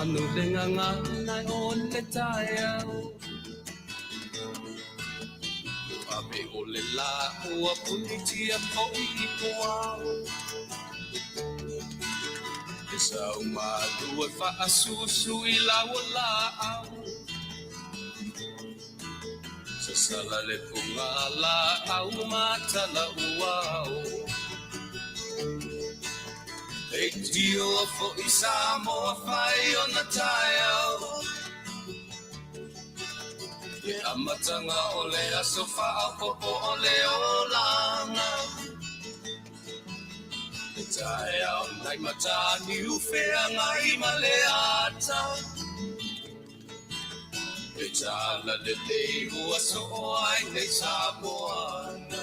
manu le gagana o le taeao. Ave o le lā ua punitia foʻi i puao. E sau malu e faasusu i lau laau. Sasala le fugalaau ma talauao. Leitioa foʻi Samoa fai ona taeao. Le amataga o le aso faaopoopo o le olaga. Le taeao nai Mataniu feagai ma le ata. Le talalelei ua soo ai nei Samoana.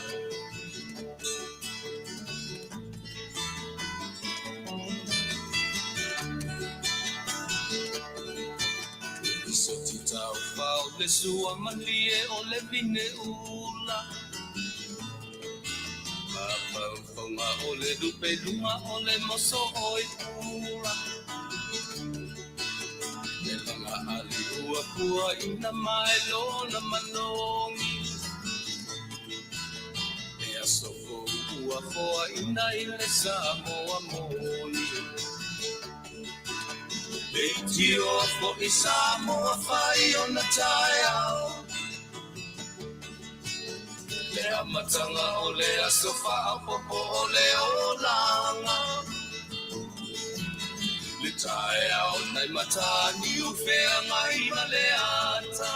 Soti taufao le sua malie o le vine ula. Mafaufaga o le lupe luga o le moso o i pula. Le laga ali ua puaina mai lona manogi. Le aso fou ua foaina i le Samoa moni. Leitioa foʻi Samoa fai ona taeao. Le amataga o le aso faaopoopo o le olaga. Le taeao nai Mataniu feagai ma le ata.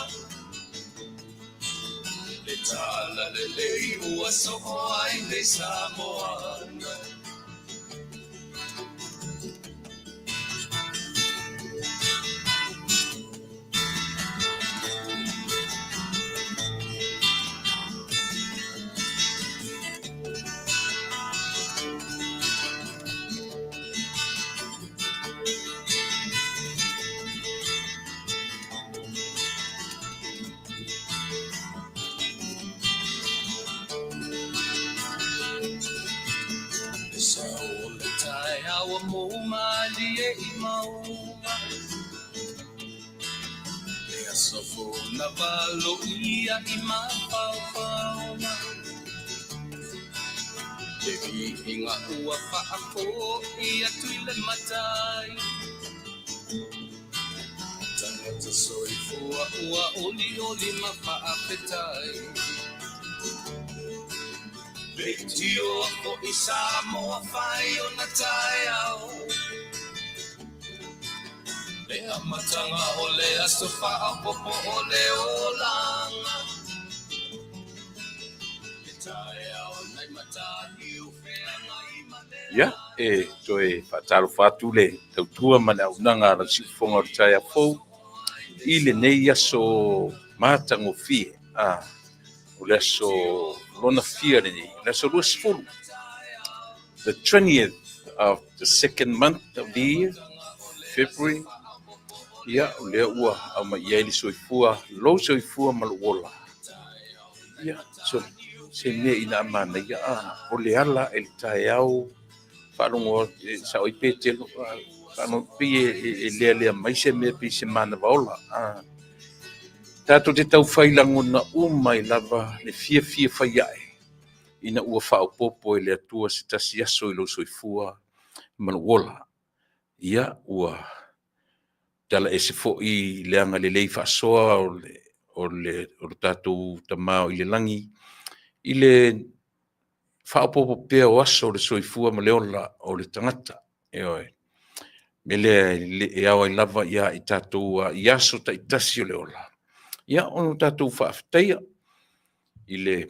Le talalelei ua soo ai nei Samoana. Le sao o le taeao ua mou malie i mauga. Le aso fou na valoia i mafaufauga. Le viiga ua faafoi atu i le Matai. Tagata soifua ua olioli ma faafetai. Leitioa foʻi Samoa fai ona taeao. Le amataga o le aso faaopoopo o le olaga. Le taeao nai Mataniu feagai ma le Ia, e toe faatalofa atu le tautua ma le auaunaga a lau siufofoga o le taeao fou i lenei aso matagofie. A, o le aso lona fia lenei, le aso 20, the 20th of the second month of the year, February. Ia, o lea ua aumai i ai le soifua, lou soifua ma lou ola. Ia, so, se mea ina a manaia, a, o le ala e le taeao, faalogo sao ai Petelo, faalogo pei e lealea mai se mea pei se manava ola. A, tatou te taufai lagona uma ai lava le fiafia fai ae ina ua faaopoopo e le Atua se tasi aso i lou soifua ma lou ola. Ia, ua tala ese foi le agalelei faasoa o le o le o le tatou Tama o i le lagi i le faaopoopo pea o aso o le soifua ma le ola o le tagata. Ioe. Me lea e ao ai lava ia i tatou i aso taitasi o le ola. Ia, ona tatou faafetaia i le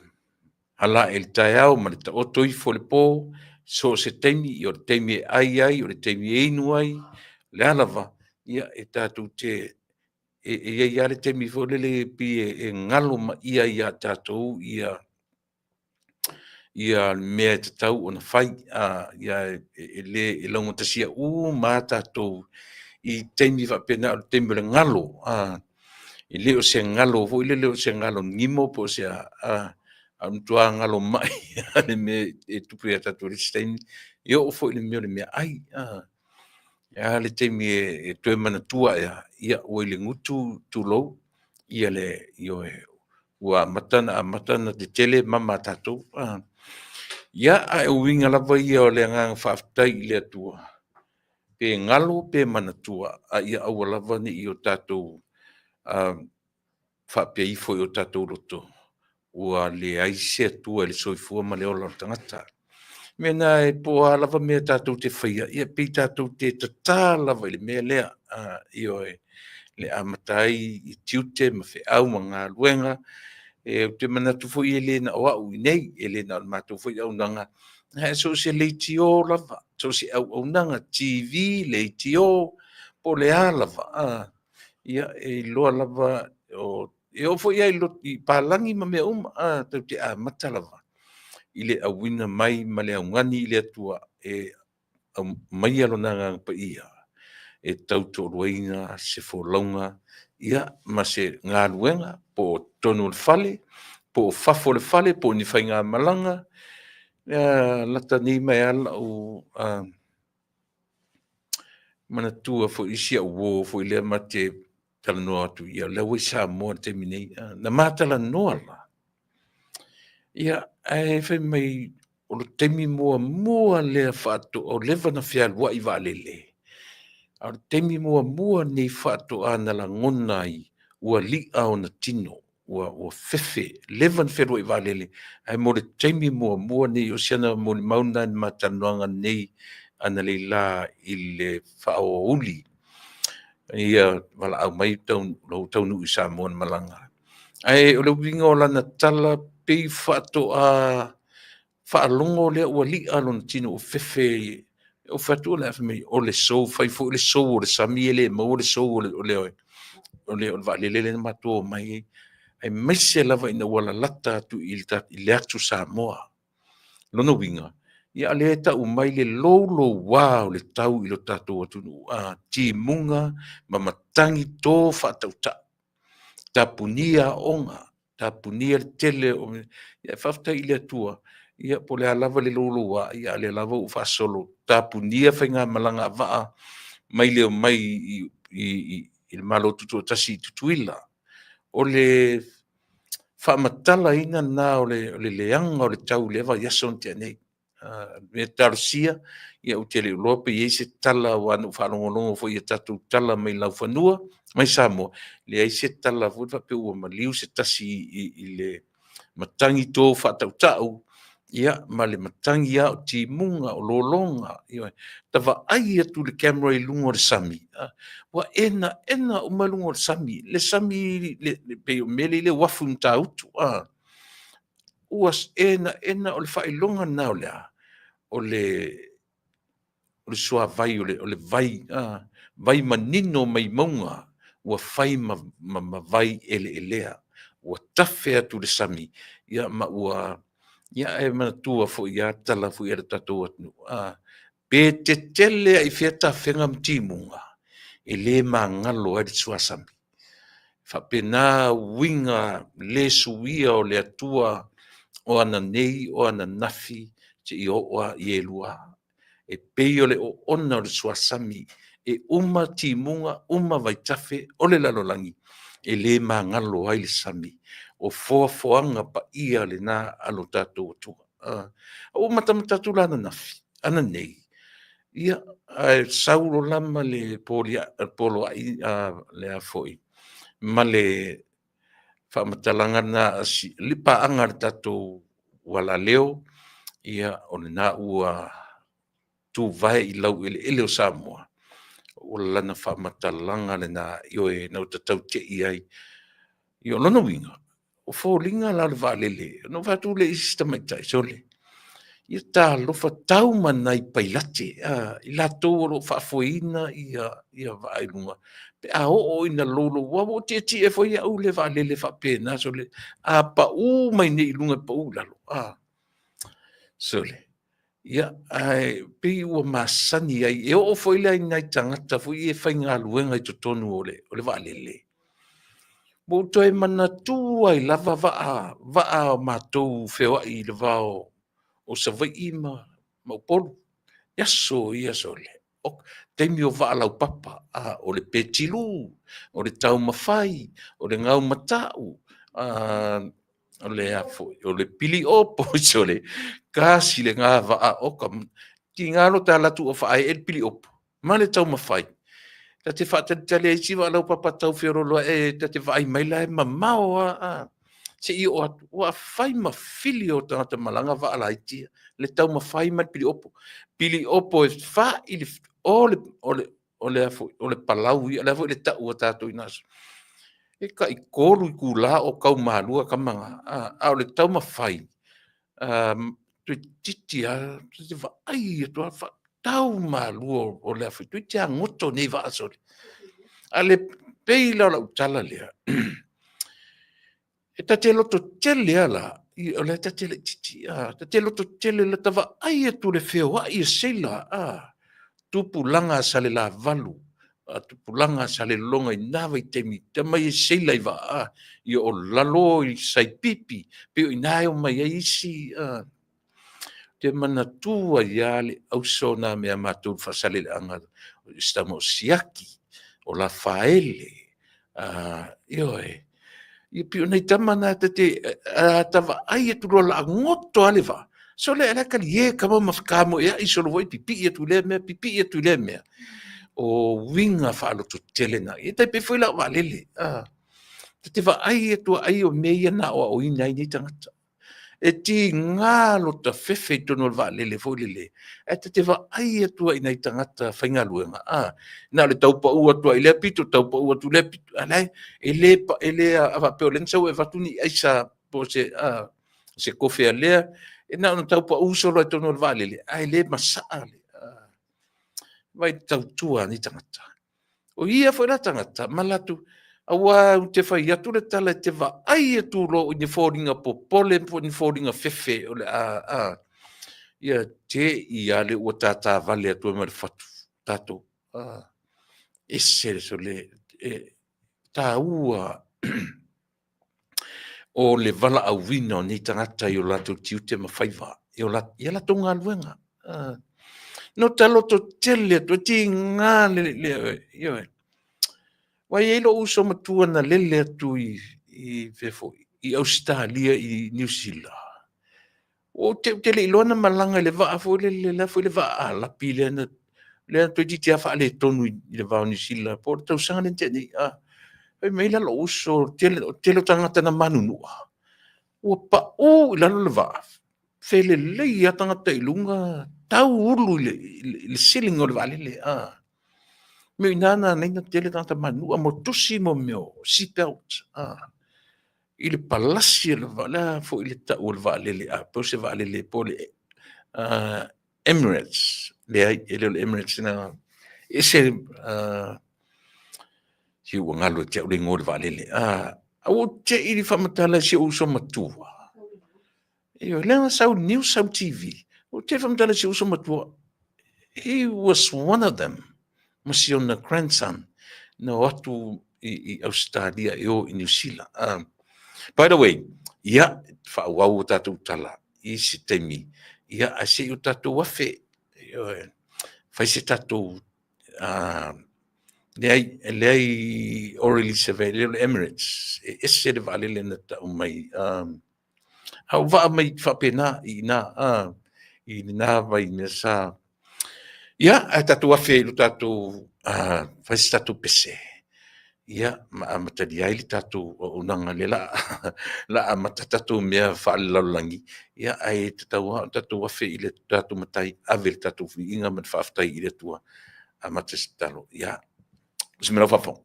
ala e le taeao ma le taoto ifo le po, so o se taimi, o le taimi e ai ai, o le taimi e inu ai, le a lava, ia e tatou te e i ai lava le taimi foi lele pei e galo maia ia tatou ia ia mea e tatau ona fai, ia e le e laugatasia uma lava tatou i taimi faapena, o le taimi o le galo, e le o se galo foi lele o se galo nimo po o se a, a o le matua galo mai le mea e tupu ia tatou i le isi taimi, e oo foi i le mea o le meaai. E a le taimi e toe manatua ea, ia ua i le gutu tulou, ia le ioe ua amata ona tetele mama a tatou. Ia, ae o uiga lava ia o le agaga faafetai i le Atua, pe galo pe manatua, a ia aua lava ne i o tatou faapea ifo i o tatou loto, ua leai se Atua i le soifua ma le ola o le tagata. O mea na e po o a lava mea tatou te faia, ia pei tatou te tata lava i le mea lea, ioe, le amata ai i tiute ma feau ma galuega. Ou te manatu foi e le na o au i inei, e le na o le matou foi auaunaga, ae so o se leitio lava, so o se auaunaga, TV, leitio, po o le a lava, ia e iloa lava, e oo foi lava i palagi ma mea uma, tatou te amata lava i le auina mai ma le augani i le Atua e aumaia Lona Agaga Paia e tautoaluaina se folauga, ia, ma se galuega po o totonu o le fale, po o fafo o le fale, po o ni faigamalaga. Lata nei mai lava lau manatua foi i si au uo foi lea ma te talanoa atu, ia o lea ua i Samoa i le taimi nei. Na ma talanoa la, ia, ae fai mai o le taimi muamua lea faatoa, ua leva ona fealuai i vaalele, a o le taimi muamua lenei faatoa na lagona ai ua li'a ona tino, ua fefe, leva ona fealuai i vaalele, ae mo le taimi muamua lenei, o si ana molimau lena i le ma talanoaga nei analeila i le faaoauli, ia valaau mai lou taunuu i Samoa i le malaga. Ae o le uiga o lana tala, pei faatoa faalogo lea ua li'a lona tino ua fefe. Ou fai atu o le a? Fai mai o le sou, fai foi le sou o le sami e le maua le sou o le vaalele lea na matou omai ai, aemaise lava ina ua lalata atu i le atu Samoa. Lona uiga, ia o lea e tau mai le louloua o le tau i lo tatou atunuu, timuga ma matagi to faatautau, tapunia aoga, tapunia le tele o... Ia faafetai i le Atua, ia po o le a lava le louloua, a o lea lava ua faasolo, tapunia faigamalaga a vaa mai le omai i le Malo Tutoatasi i Tutuila. O le faamatalaina lena o le leaga o le tau i lea vaiaso na tea nei. Ia talosia, ou te le o iloa pe i ai se tala aua na ou faalogologo foi i a tatou tala mai laufanua mai Samoa, leai se tala foi faapea ua maliu se tasi i le matagi to faatautau, ia ma le matagi lava o timuga, o lologa. Ioe. Ua ta vaai atu i le camera i luga o le sami, ua enaena uma luga o le sami, le sami pei o le mea lea e i ai le uafu i Matautu, ua enaena, o le faailoga lena o le a? O le suavai, o le vai, vai manino mai mauga ua fai ma vai eleelea, ua tafe atu i le sami, ia ma ua, ia ae manatua foi lava tala foi a le tatou atunuu, pe tetele lava i fea tafega ma timuga, e le magalo ai le suasami. E faapena uiga le suia o le Atua o ana nei, o ananafi, seia oo lava i elua. E pei o le oona o le suasami, e uma timuga, uma vaitafe o le lalolagi, e le magalo ai le sami. O foafoaga paia lena a lo tatou Atua. Ua ou matamata atu la ananafi, ananei, ia, ae sau loa la ma le poloai le a foi, ma le faamatalaga lena le paaga a le tatou ualaleo, ia o lena ua tuvae i laueleele o Samoa, o lana faamatalaga lena, ioe, na ou tau te i ai. O lona uiga, o foliga la o le vaalele, ona ou fai atu lea i si tamaitai, sole, ia talofa, tau ma nai pailate, i latou o lo o faafoeina vaa i luga, pe a oo ina louloua, ua ou tietie foi au i le vaalele faapena, sole, a pau mai nei i luga e pau i lalo, sole, ia, ae pei ua masani ai, e oo foi la i nai tagata foi ia e faigaluega i totonu o le vaalele, ua ou toe manatua ai lava vaa o matou feoai i le va o Savaii ma Upolu, i aso ia sole. O taimi o vaa laupapa, o le petilu, o le taumafai, o le gaumatau, o le a foi, o le piliopo, so le kasi le ngā vaa oka. Ti ngā lo tā latu o whae e le piliopo, ma le taumafai. Ta te whaatalitali ai si vaa laupapa tau whioroloa e ta te vaai mai la e mamao a. Se i o atu, ua fai ma fili o tangata malanga vaa laitia, le taumafai ma le piliopo. Piliopo e wha i le, o le, o le, o le afo, o le palau ia, le afo i le tau o tātou i naso. E ka i kolu i kula o kau malua ka manga, a o le taumafai, tui titi a, tui te vaai atu a, wha, tau malua o le afo, tui te angoto nei vaa sole. A le pei la o lau tala lea, e ta te loto tele ala, i, o le ta te le titi, a, ta te loto tele la ta vaai atu le feoai e seila, a, tupulaga a Salelavalu, a tupulaga a Salelologa i na vaitaimi, tamai e seila i vaa, ia o lalo i Saipipi, pe o ina e o mai ai isi, a, te manatua ia le auso na mea matou faasaleleaga, si tama o Siaki, o Lafaele, a, ioe, ia pei o nai tama na ta te, a ta vaai atu loa la goto a le vaa, so le ala kali e kama ma whakamo e ai solo foi pipii atu lea mea, pipii atu lea mea. O winga whaaloto tele na. E tai pe foi lau vaalele. A, ta te vaai atu ai o mea ia na o ao ina ai nei tangata. E tiga lota fefe i totonu o le vaalele foi lele, ae ta te vaai atu ai i nai tagata faigaluega, a, na o le taupaū atu lava i lea pito, taupaū atu i lea pito, a o la e le, e le faapea o lea na sau e avatu ni aisa po o se, a, se kofe a lea, e na ona taupaū solo lava i totonu o le vaalele, ae le masaa le, a, vaai i le tautua a nei tagata. O ia foi la tagata ma latou, aua ou te fai atu le tala e te vaai atu loa i ni foliga popole po o ni foliga fefe o le a, a ia te i a le ua tātāvale atu ai ma le fatu tatou. A, ese le sole, e, tāua o le valaauina o nei tagata i o latou tiute ma faiva, i o i a latou galuega. No ta loto tele atu, e tiga le, le, ioe. Ua i ai lou uso matua na lele atu i, i, fea foi, i Ausetalia i Niu Sila. Ou te, ou te le i iloa na malaga i le vaa foi lele, le a foi le vaa Alapi lea na, lea na toeitiiti lava faaletonu i, i le va o Niu Sila, po o le tausaga lea na tea nei. A, fai mai la lou uso, o le tele, o le tele o tagata na manunua, ua pau i lalo le vaa, felelei lava tagata i luga, tau ulu i le, i le ceiling o le vaalele. A, mea o i ina na ala ai ona tele tagata manunua, mo tusi mo mea o seat belt. A, i le palasi o le vaa, le a foi le tau o le vaalele a po o se vaalele po o le Emirates, leai, e le o le Emirates na ese si ua galo ia te au le igoa o le vaalele. A ua ou te i le faamatala e si ou uso matua. Ioe, lea na sau news, sau TV. Ua ou te i le faamatala e si ou uso matua. He was one of them ma si ona grandson na o atu i, i Australia e o i New Zealand. By the way, ia, faaauau o tatou tala i se taimi, ia, ae se i o tatou afe, ioe, fai se tatou, leai, leai Orly Survey, le o le Emirates, e ese le vaalele na tau mai, a o vaa mai faapena i ina, i lena vai mea sa, ia, ae tatou afe i lo tatou, fai se tatou pese, ia, ma amatalia ai le tatou auaunaga lea la la amata tatou mea faalelalolagi, ia, ae tatau lava ona tatou afe i le tatou Matai, ave le tatou viiga ma le faafetai i le Atua, amata se tatalo, ia, o se mea lau faafofoga.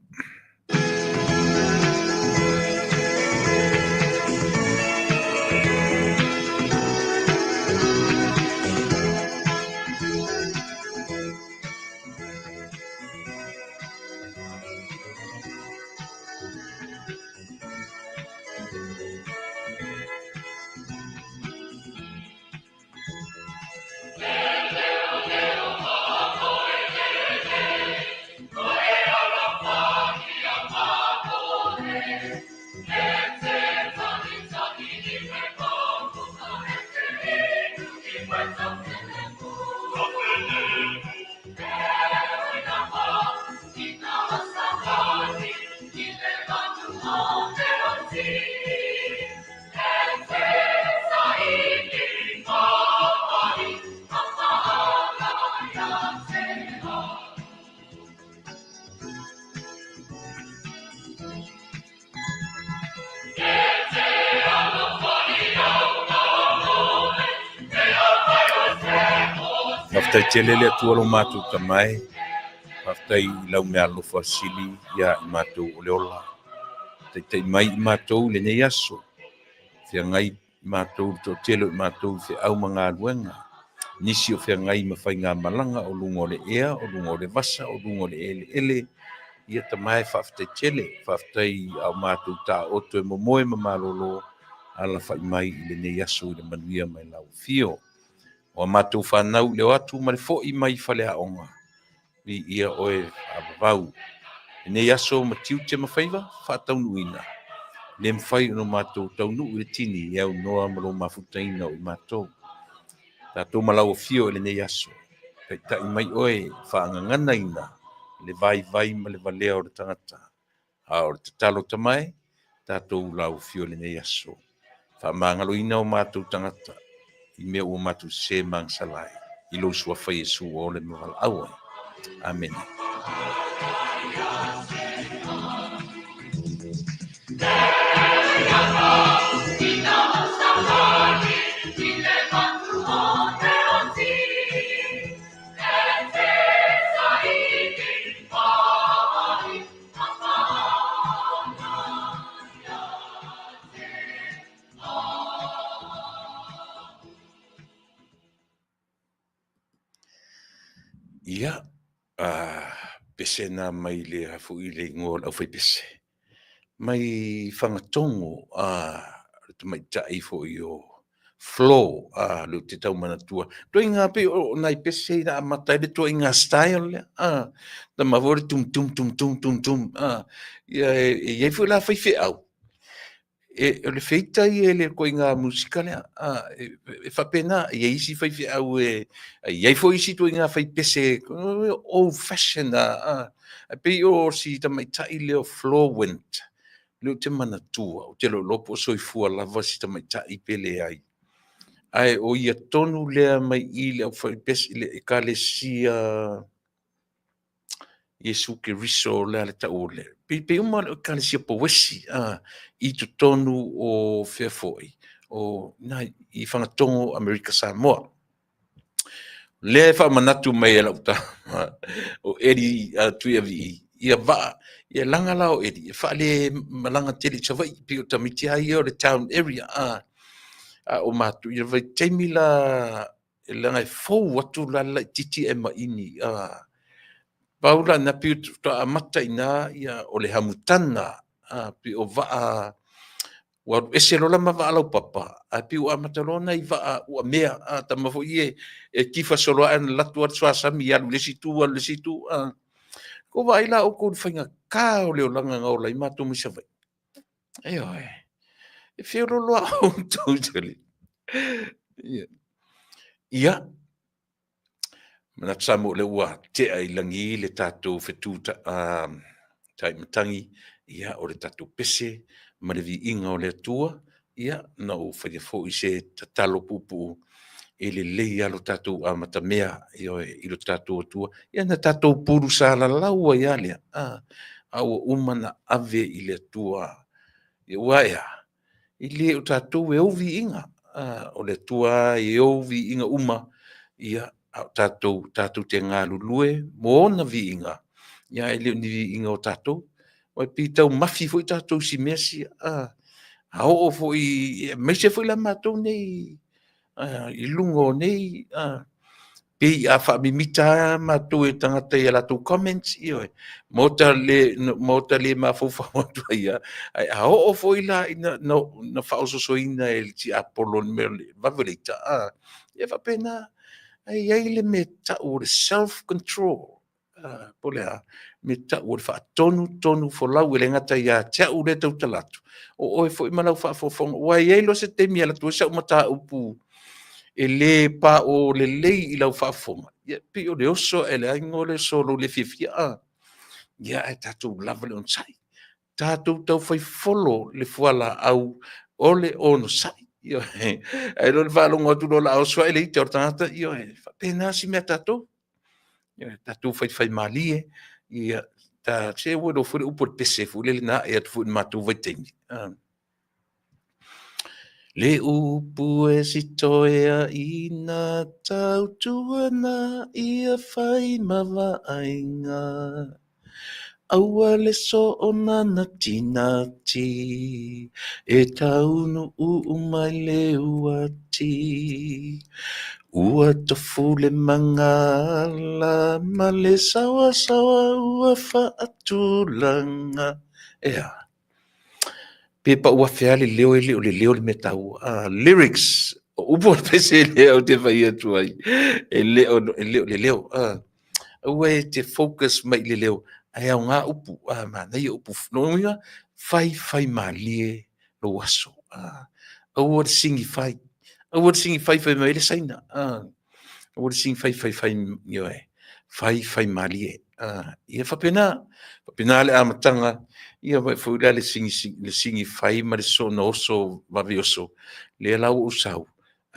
Faafetai tele le Atua lo matou Tama e, faafetai i lau meaalofa sili ia i matou o le ola. Taitai mai i matou i lenei aso, feagai matou le toatele o i matou i feau ma galuega, nisi o feagai ma faigamalaga o luga o le ea, o luga o le vasa, o luga o le eleele, ia Tama e faafetai tele, faafetai a o matou taooto e momoe ma malolo, alafai mai i lenei aso i le manuia mai lau afio. O a matou fanau i le o atu ma le foi mai faleaoga, viia oe faavavau. Lenei aso ma tiute ma faiva faataunuuina, le mafai ona matou taunuu i le tini e aunoa ma lo mafutaina o i matou. Tatou ma lau afio i lenei aso, taitai mai oe faagaganaina le vaivai ma le valea o le tagata. A o le tatalo Tama e, tatou lau afio i lenei aso, faamagaloina o matou tagata i mea ua matou sese ma agasala ai, i lou suafa Iesu ua ola ma valaau ai. Amene. Ia, pese na mai le a foi le igoa o le aufaipese, mai Fagatogo, le tamaitai foi o Flo, lea ou te tau manatua. Ituaiga pei o nai pese ia na amata ai le ituaiga style lea, tama foi le tum tum tum tum tum tum, ia e i ai foi la faifeau, o le feita ia i le ituaiga musika lea, e faapena, e i ai isi faifeau e i ai foi isi ituaiga faipese old fashion lava, ae pei o si tamaitai lea o Flo Wint, lea ou te manatua, ou te le o iloa po o soifua lava si tamaitai pe leai, ae o ia tonu lea mai i le aufaipese i le Ekalesia Iesu Keriso o le a le tau o le pei uma o le Ekalesia Pouesi i totonu o fea foi o na i Fagatogo Amerika Samoa. Lea e faamanatu mai e lau tama o Eddie Tuiavii ia vaa, ia laga la o Eddie e faalemalaga tele i Savaii pei o tamaiti lava ia o le town area a o matou i le vaitaimi la leaga e fou atu la le laitiiti ae maini pau la lena pei faatoa amata i ina o le hamutana pei o vaa ua alu ese loa la ma vaa laupapa ae pei ua amata loa nai vaa uamea tama foi ia e tifa solo ae ona alu atu lava le suasami e alu i le isi itu alu i le isi itu. Ua vaai la outou i le faigata o le olaga na ola ai matou mai Savaii. Ioe, e feoloolo lava outou. Ia, manatu Samoa o lea ua tea i lagi le tatou fetu taimatagi, ia o le tatou pese ma le viiga o le Atua, ia na ou faia foi se tatalo puupuu e lelei lava lo tatou amatamea, ioe, i lo tatou Atua. Ia na tatou pulusalalaua ai lava lea, a ua uma ona ave i le Atua. Aua e a? E le o tatou e ou viiga, o le Atua e ou viiga uma, ia, a o tatou, tatou te galulue mo ona viiga, ia ae le o ni viiga o tatou. Aua e pei e taumafi foi tatou i si mea sia, a oo foi, aemaise foi la matou nei i luga o nei, pei a faamimita lava matou e tagata i a latou comments, ioe, maota le mafaufau atu ai lava. Ae a oo foi la ina na faaosoosoina e le tiapolo i le mea o le vave o le ita, ia e faapena. Ae i ai le mea e tau o le self control, po o le a? Le mea e tau o le faatonutonufolau, e le gata ia te au lea e tautala atu, o oe foi ma lau faafogafoga. Aua e i ai loa se taimi e alu atu ai sau mataupu e le pao lelei i lau faafofoga, ia pei o le oso ae o le a le igoa o le oso o lou le fiafia, a? Ia ae tatou lava le onosai, tatou taufai folo le fualaau o le onosai. Ioe. Ae i lo le faalogo atu loa o le a oso ae le ita o le tagata, ioe, e faapena si mea a tatou. Ioe, tatou faifaimalie, ia ta, se ua iloa foi le upu o le pese foi lele na ae atu foi i le matou vaitaimi. Le upu e sitoeaina tautuana ia fai ma vaaiga. Aua le soona natinati e taunuu mai le uati. Ua tofu le magala ma le saoasaoa ua faatulaga. Ea. Pe pau afe lava le leo e le o le leo le mea taua. Lyrics, o upu o le pese lea ou te fai atu ai, e le o, e le o le leo. Aua e te focus mai i le leo, ae aoga upu, manaia upu. Lona uiga, fai fai malie lou aso. Aua le sigi fai, aua le sigi fai fai mai ai le Saina. Aua le sigi fai fai fai, ioe, fai fai malie. Ia faapena, faapena le amataga, ia vaai foi la le sigi, le sigi fai ma le soona oso vave oso, lea la ua ou sau,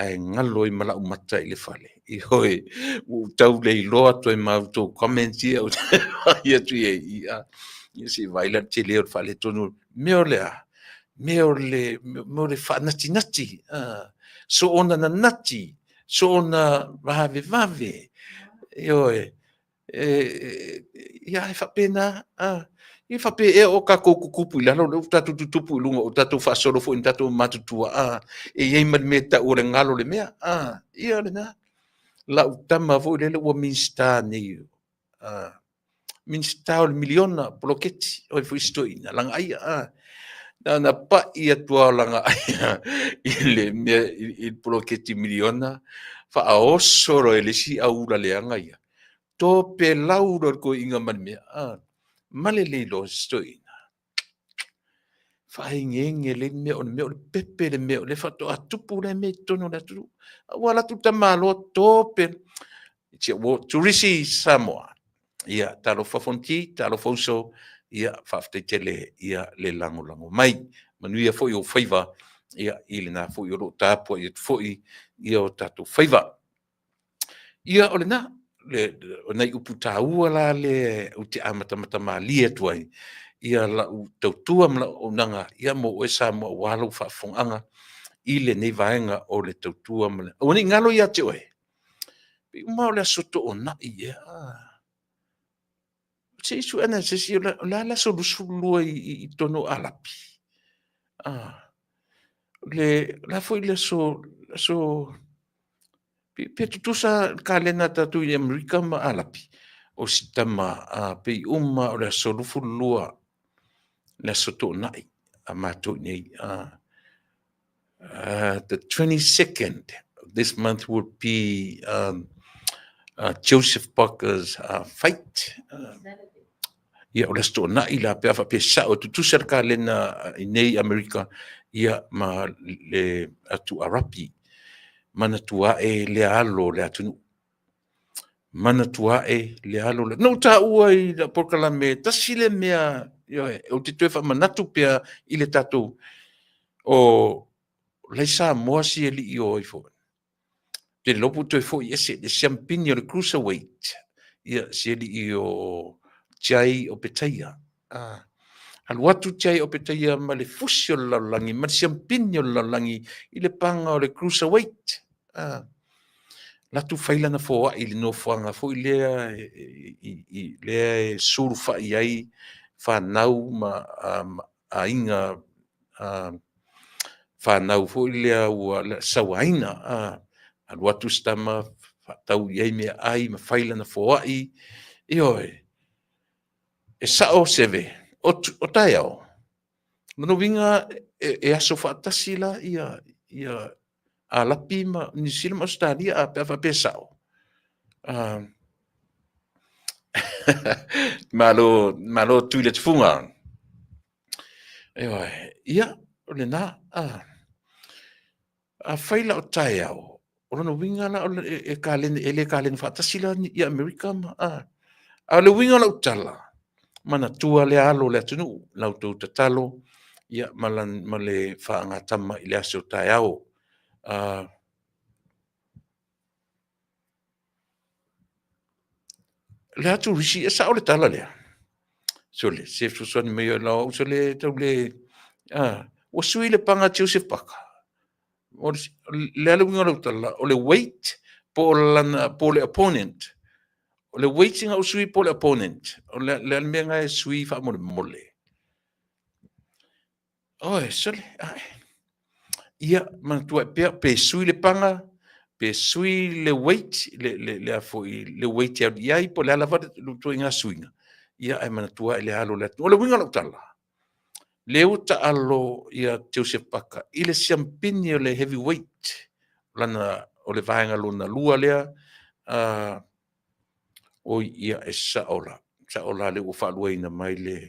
ae galo ai ma lau mata i le fale. Ioe, ua ou tau le iloa atu ai ma outou comments ia ou te vaai atu i ai, ia, ia se i vaai la le tele o le faaletonu. Mea o le a? Mea o le, mea o le faanatinati, soona nanati, soona vavevave, ioe, ia e faapena, e faapea ea o tatou tutupu i lalo, o lea ua tatou tutupu i luga, ua tatou faasolo foi ina tatou matutua, e i ai ma le mea e tau o le galo o le mea, ia lena. Lau tama foi lele ua Minisita nei, Minisita o le miliona poloketi, o ai foi si toeaina, Lagaaia, na ona pai atu lava o Lagaaia i le mea i le poloketi miliona, faaoso loa e le isi aula leaga ia, topelau loa le toeaina ma le mea, ma le le iloa e si toeaina. Faaegeege lelei le mea, o le mea o le pepe le mea o lea faatoa tupu lea mea i totonu o le atunuu. A ua alu atu le tamaloa tope, ua turisi Samoa. Ia, talofa Fonoti, talofa uso, ia, faafetai tele ia le lagolago mai. Manuia foi ou faiva, ia, i lena foi o lo o tapuai atu foi ia o tatou faiva. Ia, o lena, o nai upu taua la lea ou te amatamata malie atu ai, ia lau tautua ma lau auaunaga ia mo oe Samoa aua lou faafofogaaga i lenei vaega o le tautua ma le... Aua ne i galo ia te oe, pei uma o le aso Toonai ea. Se i sue ane a se isi, o le a le aso 22 i totonu o Alapi? O le a foi le aso, aso pe tutusa le kalena a tatou i Amerika ma Alapi? O si tama, pei uma o le aso 22, le aso Toonai a matou i nei. The 22nd of this month will be Joseph Parker's fight. Ia, o le aso Toonai la, pe a faapea sao, e tutusa le kalena i nei Amerika, ia, ma le atu Arapi. Manatua ae le alo o le atunuu. Manatua ae le alo o le... Na ou taua i lau polokalame, tasi le mea, ioe, ou te toe faamanatu pea i le tatou, o la e i Samoa si alii o ai foi. Te le iloa po ua toe foi ese le siamupini o le cruiserweight, ia, si alii o Jai Opetaia. Alu atu Jai Opetaia ma le fusi o le lalolagi, ma le siamupini o le lalolagi i le paga o le cruiserweight. Alu atu fai lana foai i le nofoaga foi lea lea e sulufai ai fanau ma aiga fanau foi lea ua sauaina. Alu atu si tama faatau i ai meaai ma fai lana foai. Ioe, e sao Seve, o taeao. Lona uiga e aso faatasi la ia ia Alapi ma Niu Sila ma Ausetalia a pe a faapea e sao. Malo, malo tui le tufuga. Ioe, ia, o lena, afai la o taeao, o lona uiga la e kalena, e le kalena faatasi la i Amerika ma, a o le uiga o lau tala, manatua le alo o le atunuu, la outou tatalo, ia, ma le faagatama i le aso taeao. Le atu risi, e sao le tala lea. Sole, se fesoasoani mai lau au, sole, tau le, ua sui le paga a Joseph Parker. O le a le uiga o lau tala, o le weight po o lana, po o le opponent. O le weight na ou sui po o le opponent. O le a le mea na e sui faamolemole. Oi, sole, ae. Ia, manatua ai pea, pe sui le paga, pe sui le weight, le, le, le, a foi, le weight e alu i ai, po o le a lava le ituaiga suiga, ia, ae manatua ai le alo o le atunuu. O le uiga o lau tala, lea ua taalo ia Joseph Parker i le siampini o le heavyweight, lana, o le vaega lona lua lea, oi, ia, e sao la, sao la lea ua faaluaina mai le,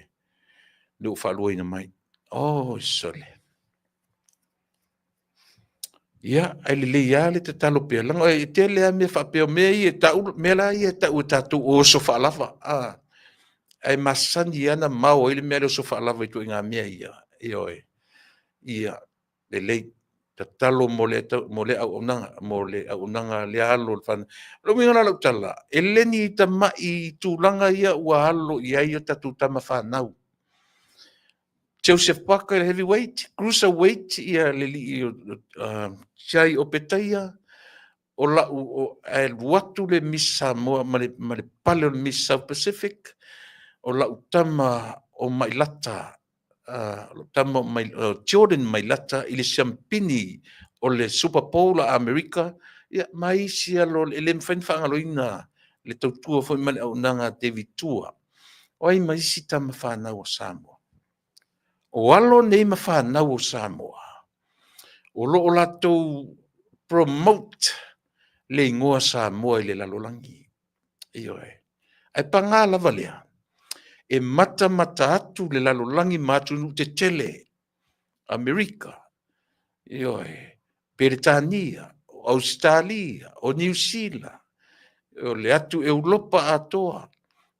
lea ua faaluaina mai. Oi, sole. Ia, ae lelei lava le tatalo pea, leaga e tele lava mea faapea, o mea ia e tau, mea la ia e tau e tatou o oso faalava. Ae masani lava ona mao ai le mea lea o oso faalava i ituaiga mea ia. Ioe. Ia, lelei. Tatalo mo le, mo le auaunaga, mo le auaunaga lea alo o le fanau. O le uiga la o lau tala, e le ni tama'i tulaga ia ua alo i ai o tatou tama fanau. Joseph Parker i le heavyweight, cruiserweight ia le alii Jai Opetaia, o lau o, ae alu atu le Miss Samoa ma le, ma le pale o le Miss South Pacific, o lau tama o Mailata, lau tama o Mai, Jordan Mailata i le siampini o le Super Bowl a Amerika, ia ma isi alo e le mafai ona faagaloina le tautua foi ma le auaunaga a David Tua. O ai ma isi tama fanau a Samoa? O alo nei ma fanau o Samoa, o lo o latou promote le igoa Samoa i le lalolagi. Ioe. Ae paga lava lea, e matamata atu le lalolagi ma atunuu tetele, Amerika, ioe, Peretania, o Ausetalia, o Niu Sila, o le atu Europa atoa,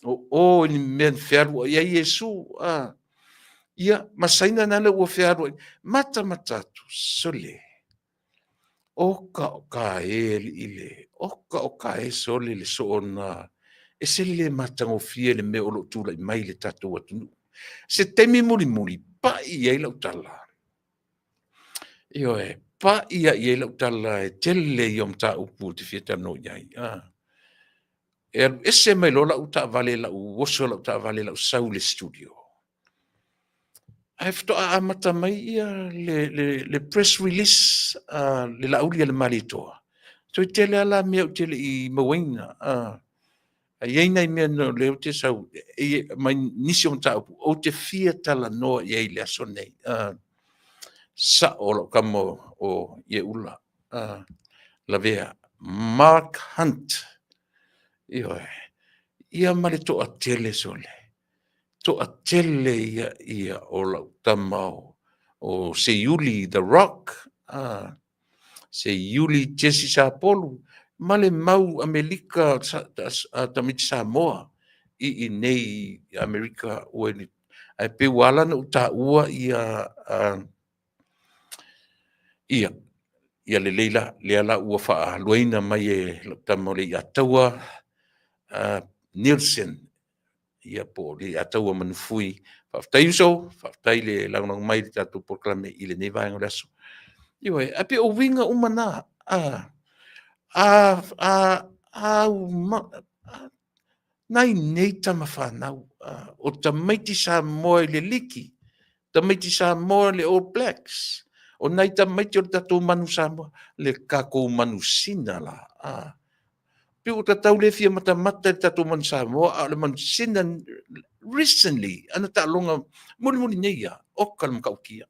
o o i ni mea na fealuai ai Iesu, a. Ia, ma Saina nale ua fealuai, matamata atu, sole, oka oka e alii le, oka oka e sole le soona, e se le matagofie le mea o lo o tulai mai i le tatou atunuu. Se taimi mulimuli, pai ai lau tala. Ioe, pai ai ai lau tala e tele ia o mataupu ou te fia talanoa i ai. E alu ese mai loa lau taavale, lau oso lau taavale, lau sau i le studio. Ae faatoa amata mai ia le press release a le Laauli a le Malietoa. Toe tele lava la mea ou te le i mauaina. Ae i ai nai mea o lea ou te sau mai nisi o mataupu ou te fia talanoa i ai i le aso nei. Sao lau tama o Ieula, lavea, Mark Hunt. Ioe. Ia ma le toatele sole. Toatele ia ia o lau tama o Seiuli The Rock. Seiuli Jesse Sapolu ma le mau Amelika tamaiti Samoa i inei i Amerika ua ae pei ua ala ona ou taua ia ia ia lelei la lea la ua faaluaina mai e lau tama o le Iataua Nielsen ia po o le Iataua Manufui. Faafetai uso, faafetai le lagolago mai i le tatou polokalame i lenei vaega o le aso. Ioe, ae pei o uiga uma na, a, a, a, a, a, nai nei tama fanau, o tamaiti Samoa i le liki, tamaiti Samoa i le All Blacks, o nai tamaiti o le tatou manu Samoa, le tatou manu sina la. Pei ua tatau le fia matamata i le tatou manu Samoa, a o le manu sina recently, ana taaloga mulimuli nei ia, oka le matautia.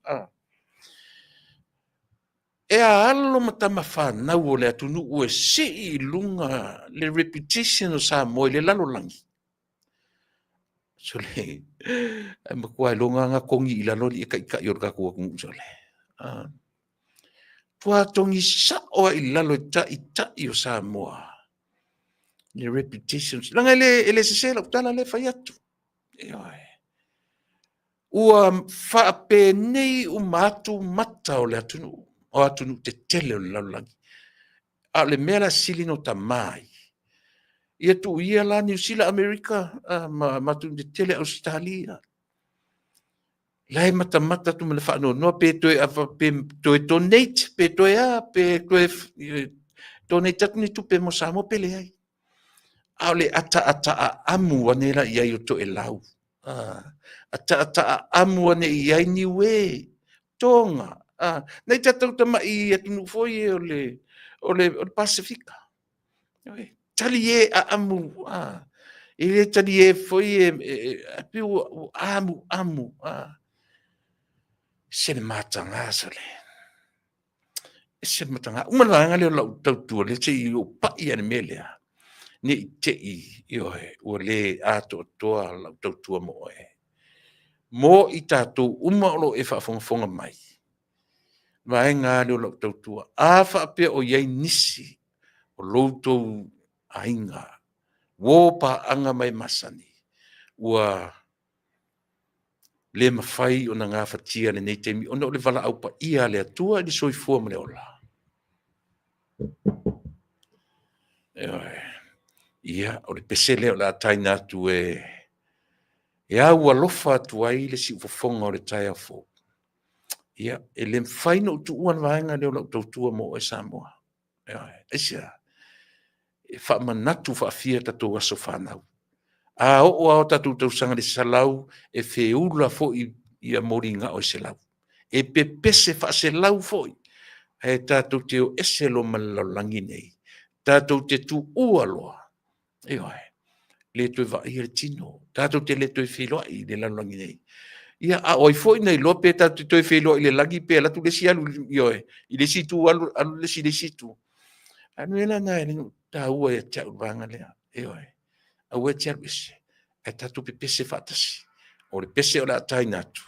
E a alo ma tama fanau o le atunuu e sii i luga le reputation o Samoa i le lalolagi. Sole, ae matua iloga na togi i lalo alii e taitai o le tatou atunuu sole. Tua togi sao ai i lalo e taitai o Samoa le reputation. Leaga e le sese lau tala lea e fai atu. Ioe. Ua faapenei uma atu mata o le atunuu, o atunuu tetele o le lalolagi. A o le mea la sili no tama ai, ia tuu ia la Niu Sila, Amerika, ma atunuu tetele Ausetalia. La e matamata atu ma le faanoanoa pe toe ava pe toe donate pe toe a pe toe donate atu ni tupe mo Samoa pe leai. A o le ataataamu ane la i ai o Toelau. Ataataamu ane i ai Niue, Tonga, nai tatou tama'i atunuu foi e o le o le o le Pasefika. Tali e aamu, e le tali e foi e pei ua amuamu, ese le mataga sole, ese le mataga. Uma le vaega lea o lau tautua lea se i ou pai lava i le mea lea, ne i te i, ioe, ua le atoatoa lau tautua mo oe. Mo i tatou uma o lo o e faafogafoga mai, vaega lava lea o lau tautua, a faapea o i ai nisi o lo outou aiga, uo paaga ma e masani ua le mafai ona gafatia i lenei taimi ona o le valaau paia a le Atua i le soifua ma le ola, ioe, ia, o le pese lea o le a taina atu e aualofa atu ai le siufofoga o le taeao fou. Ia, e le mafai ona ou tuua le vaega lea o lau tautua mo oe Samoa. Ioe. Aisea? E faamanatu faafia tatou aso fanau. A oo lava o tatou tausaga i le 100, e feula foi ia moligao e 100. E pepese faaselau foi, ae tatou te o ese loa ma le lalolagi nei, tatou te tuua loa, ioe, le toe vaaia le tino, tatou te le toe feiloai i le lalolagi nei. Ia, a o ai foi na iloa pe tatou te toe feiloai i le lagi pe alu atu le isi alu, ioe, i le isi itu alu, alu le isi i le isi itu. A o le mea la lena e taua ia te au le vaega lea, ioe, aua e te alu ese, ae tatou pepese faatasi. O le pese o le a taina atu,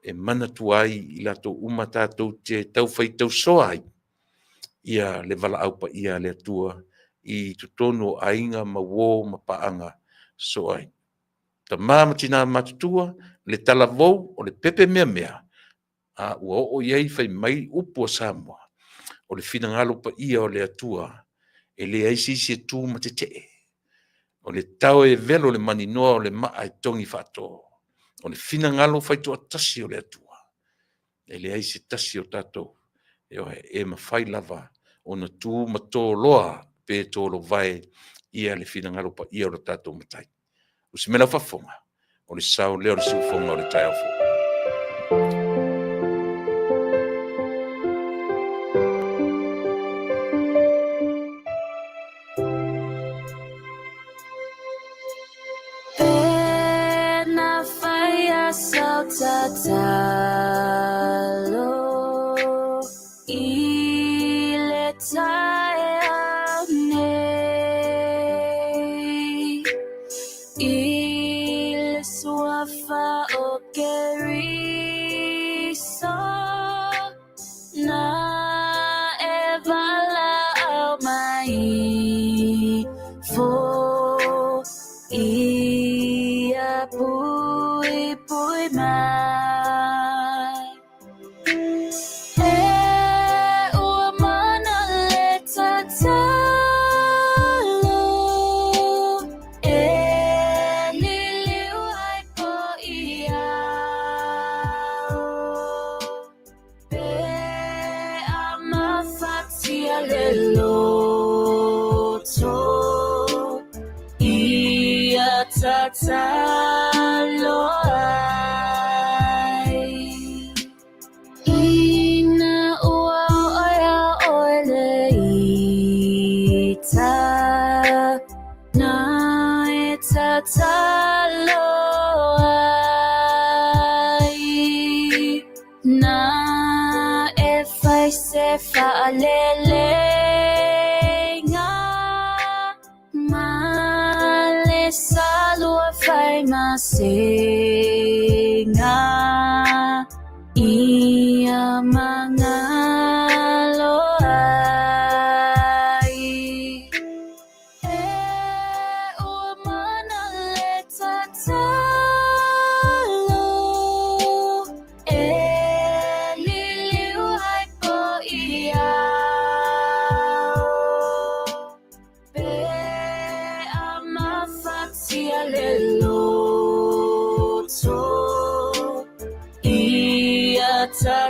e manatua ai i latou uma tatou te taufai tausoa ai ia le valaau paia a le Atua i totonu o aiga ma uo ma paaga sosoo ai. Tama ma tina matutua, le talavou o le pepe meamea, a ua oo i ai fai mai upu a Samoa, o le finagalo paia o le Atua, e leai se isi e tu ma tetee. O le tao e velo i le maninoa o le maa e togi faato. O le finagalo faitoatasi o le Atua, e leai se tasi o tatou, ioe, e mafai lava ona tu ma toloa pe tolovae ia le finagalo paia o lo tatou Matai. O si mea lau faafofoga, o le sao lea o le siufofoga o le taeao fou.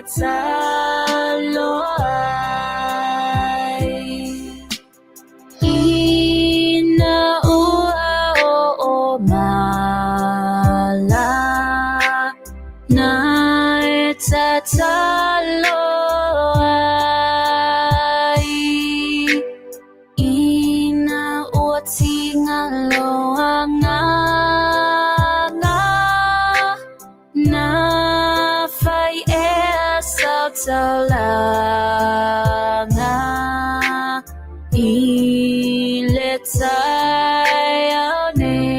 tatalo ai. Ina ua o'o mala na e tatalo ai. Ina ua tiga loa nganga na fai ea sau taulaga i le taeao nei.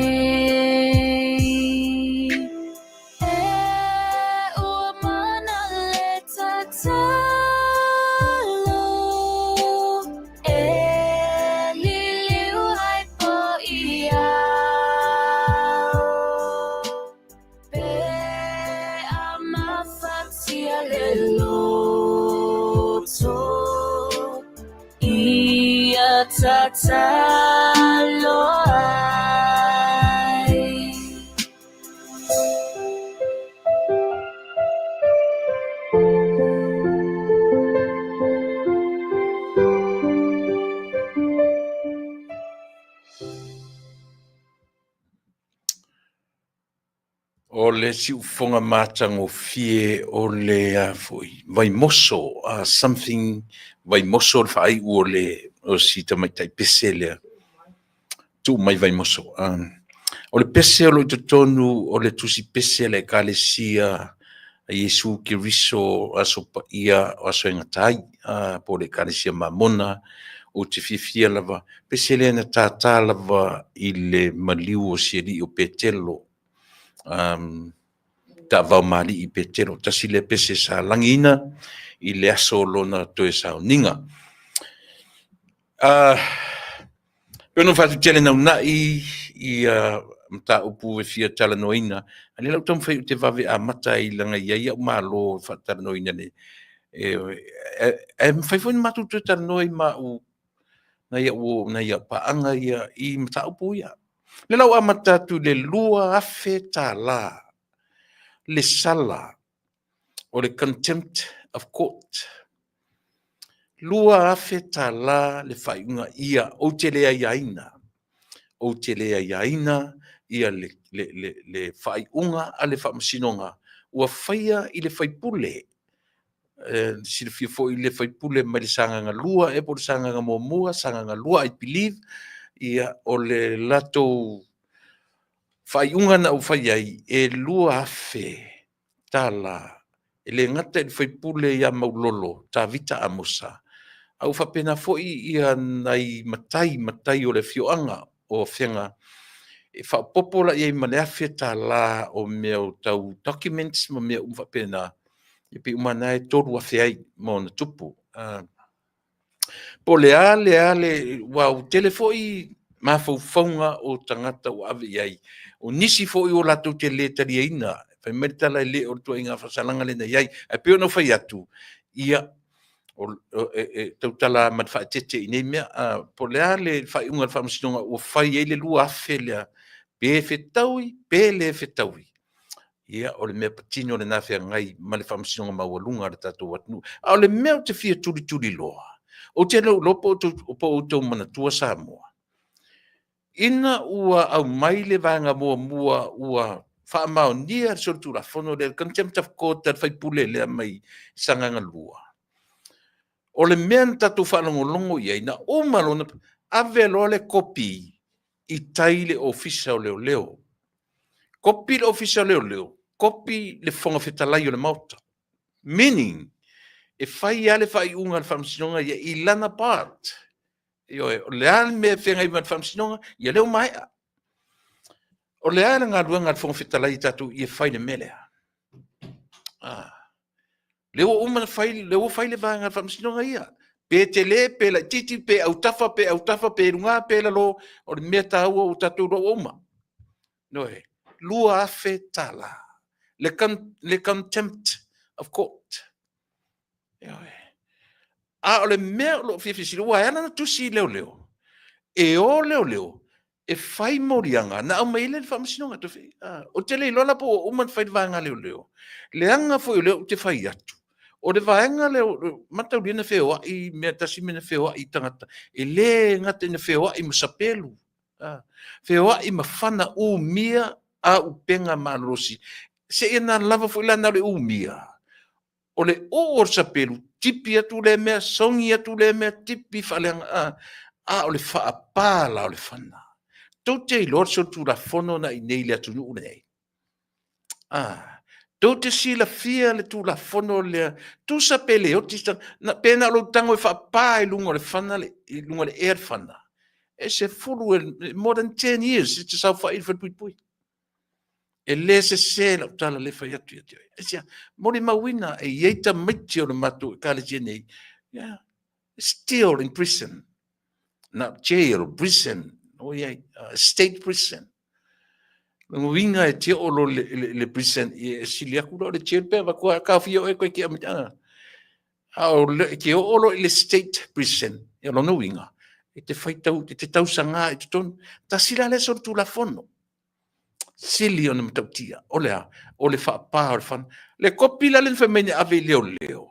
E ua mana le tatalo e liliu ai po i ao. Pe a mafatia le loto ia tatalo ai. O le siufoga matagofie o le a foi Vaimoso, something Vaimoso le faaiu o le o si tamaitai pese lea tuu mai Vaimoso. O le pese o lo o i totonu o le tusi pese a le Ekalesia a Iesu Keriso Aso Paia o Aso e Gata ai, po o le Ekalesia Mamona. Ou te fiafia lava, pese lea na tātā lava i le maliu o si alii o Petelo, taavao mali'i Petelo. Tasi lea pese sa lagiina i le aso o lona toe sauniga. Pei ona faatutele naunai ia mataupu e fia talanoaina, a lea la ua taumafai ou te vave amata ai leaga e i ai au malo e faatalanoaina le ae mafai foi ona matou toe talanoa i ma au nai au nai au paaga ia i mataupu ia. O lea la ua amata atu i le $2,000 le sala o le contempt of court. $2,000 le faaiuga ia ou te le aiaina. Ou te le aiaina ia le faaiuga a le Faamasinoga ua faia i le faipule. Silafia foi le faipule mai le Sagaga 2 ea po o le Sagaga 1, Sagaga 2 I believe, ia o le latou faaiuga na ua fai ai e $2,000 e le gata i le faipule ia Maulolo Tavita Amosa, a ua faapena foi ia nai matai matai o le afioaga o Afega e faaopoopo la i ai ma le $1,000 o mea o tau documents ma mea uma faapena, e pei uma lava na e $3,000 ai ma ona tupu. Po o le a le a le aua ua tele foi mafaufauga o tagata ua ave i ai. O nisi foi ua latou te le taliaina, fai mai le tala e le o le ituaiga faasalaga lea na i ai. Ae pei ona ou fai atu, ia, e tautala lava ma le faaeteete i nei mea. Po o le a le faaiuga a le Faamasinoga ua fai ai le 2,000 lea, pe fetaui pe le fetaui, ia o le mea patino lena feagai ma le Faamasinoga Maualuga a le tatou atunuu. A o le mea ou te fia tulituliloa, ou te le o iloa po o outou manatua Samoa, ina ua aumai le vaega muamua ua faamaonia le solitulafono lea, le contempt of court a le faipule lea mai Sagaga 2, o le mea na tatou faalogologo i ai, na uma loa ona ave loa le kopi i tai i le Ofisa o Leoleo. Kopi le Ofisa o Leoleo, kopi le Fofoga Fetalai o le Maota. Meaning, e fai lava le faaiuga a le Faamasinoga ia i lana part. Ioe, o le a le mea e feagai ma le Faamasinoga, ia lea ua maea. O le a le galuega a le Fofoga Fetalai i tatou i e fai le mea lea? Lea ua uma ona fai, lea ua fai le vaega a le Faamasinoga ia. Pe tele, pe laitiiti, pe autafa, pe autafa, pe luga, pe lalo, o le mea taua ua tatou iloa ua uma. Ioe, $2,000. Le contempt of court. Ioe. A o le mea o lo o fia fesili, aua e ala ona tusi leoleo, e o leoleo e fai moliaga na aumai ai lea i le Faamasinoga. Ou te le iloa la po ua uma ona fai le vaega a leoleo, leaga foi o lea ou te fai atu, O le vaega lea, mataulia na feoai mea tasi mea na feoai tagata, e le gata ina feoai ma sapelu, feoai ma fana umia auupega malolosi. Seia na lava foi la na o le umia, o le uu o le sapelu, tipi atu lea mea, sogi atu lea mea, tipi faaleaga, a, a o le faapa la o le fana. Tou te iloa le solitulafono na i inei i le atunuu lenei. A, tou te silafia le tulafono lea, tusa pe le oti, pe na o lou tago e faapa i luga o le fana, i luga o le ea le fana, e sefulu, more than 10 years e te saofai i le falepuipui. E le sese lau tala lea e fai atu ia te oe. Aisea? Molimauina, e i ai tamaiti o le matou Ekalesia nei, yeah, still in prison. Not jail, prison. O i ai, state prison. Lona uiga e te oo loa i le prison, e sili atu la o le jail pe avatu lava taofia oe toe tea mai. A o le, e te oo loa i le state prison, ia lona uiga, e te faitau, e te tausaga i totonu. Tasi la lea solitulafono, sili ona matautia. O le a? O le faapa o le fana. Le kopi la lea na fai mai na ave i leoleo,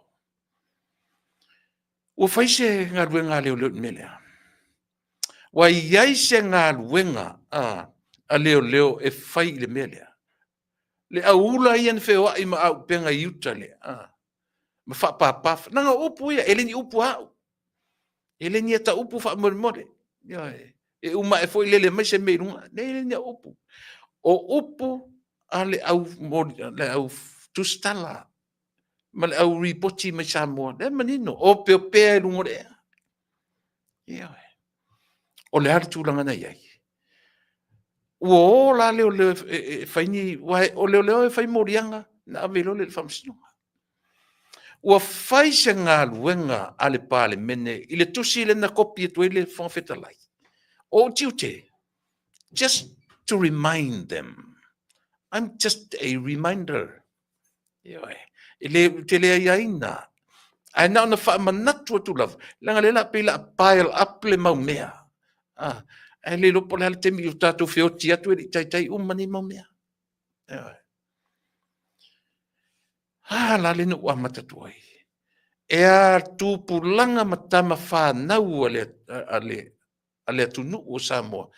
ua fai se galuega a leoleo i le mea lea? Ua i ai se galuega a leoleo e fai i le mea lea? Le auula ia na feoai ma auupega i uta lea, ma faapapa, leaga o upu ia, e le ni upu a au, e le ni ata upu faamolemole. Ioe. E uma ae foi lele mai se mea i luga, e le ni au upu. O upu a le au, le au tusitala ma le au ripoti mai Samoa, lea e manino, opeopea i luga o le ea. Ioe. O le a le tulaga na i ai? Ua o la leoleo e fai ni, aua o leoleo e fai moliaga, na ave loa lea i le faamasinoga. Ua fai se galuega a le Palemene i le tusi lea na kopi atu ai le Fofoga Fetalai. O ou tiute, just to remind them. I'm just a reminder. Ioe. E le, ou te le aiaina. Ae na ona faamanatu atu lava, leaga lea la pei la pile up le mau mea. Ah, ae le iloa po o le a le taimi o tatou feoti atu e le i taitai uma nei mau mea. Ioe. Ah, la le na ou amata atu ai. E a tupulaga ma tama fanau a le, a le, a le atunuu o Samoa,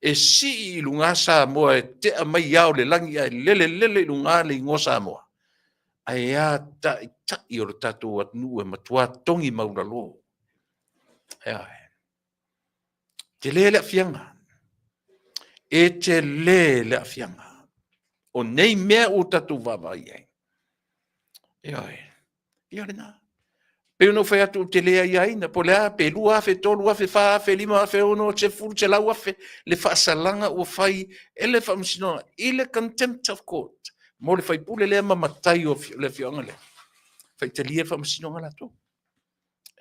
e sii i luga Samoa e tea mai ao le lagi ae lele lele i luga le igoa Samoa. Ae a taitai o le tatou atunuu e matua togi maualalo. Ioe. Tele le aafiaga. E tele le aafiaga. O nei mea ua tatou vaavaai i ai. Ioe. Ia lena. Pei ona ou fai atu ou te le aiaina, po o le a, pe 2,000, 3,000, 4,000, 5,000, 6,000, 100,000 le faasalaga ua fai e le Faamasinoga i le contempt of court mo le faipule lea ma matai o le afioaga lea. Faitalia le Faamasinoga latou.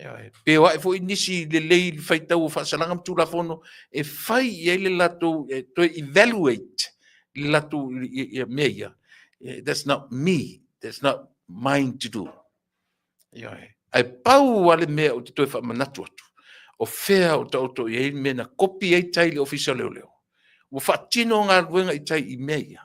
Ioe. Pe o ae foi nisi lelei i le faitau o faasalaga ma Tulafono e fai i ai le latou, e toe evaluate le latou mea ia. That's not me. That's not mine to do. Ioe. Ae pau lava le mea ou te toe faamanatu atu, o fea o taoto i ai le mea na kopi ai tai i le Ofisa o Leoleo. Ua faatino galuega i tai i mea ia.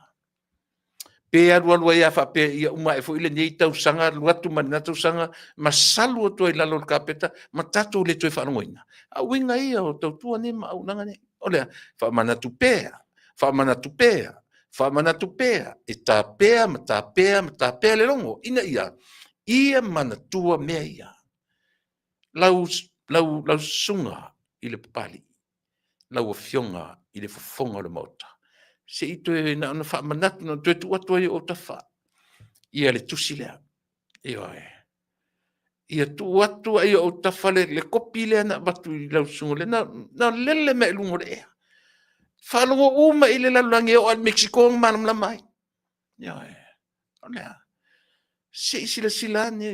Pe alualu ai lava faapea ia uma ae foi lenei tausaga, alu atu ma lena tausaga, ma salu atu ai i lalo o le kapeta, ma tatou le toe faalogoina. A uiga ia o tautua nei ma auaunaga nei. O le a? Faamanatu pea, faamanatu pea, faamanatu pea, e tapea ma tapea ma tapea le logo, ina ia ia manatua mea ia. Lau, lau, lau susuga i le Papalii, lau Afioga i le Fofoga o le Maota, se i toe na ona faamanatu, na ona toe tuu atu ai i ou autafa ia le tusi lea. Ioe. Ia tuu atu ai i ou autafa le, le kopi lea na avatu i lau susuga lea, na, na lele mai i luga o le ea. Faalogo uma i le lalolagi e oo lava i Mexico na malamalama ai. Ioe. O le a? Se i silasila ane,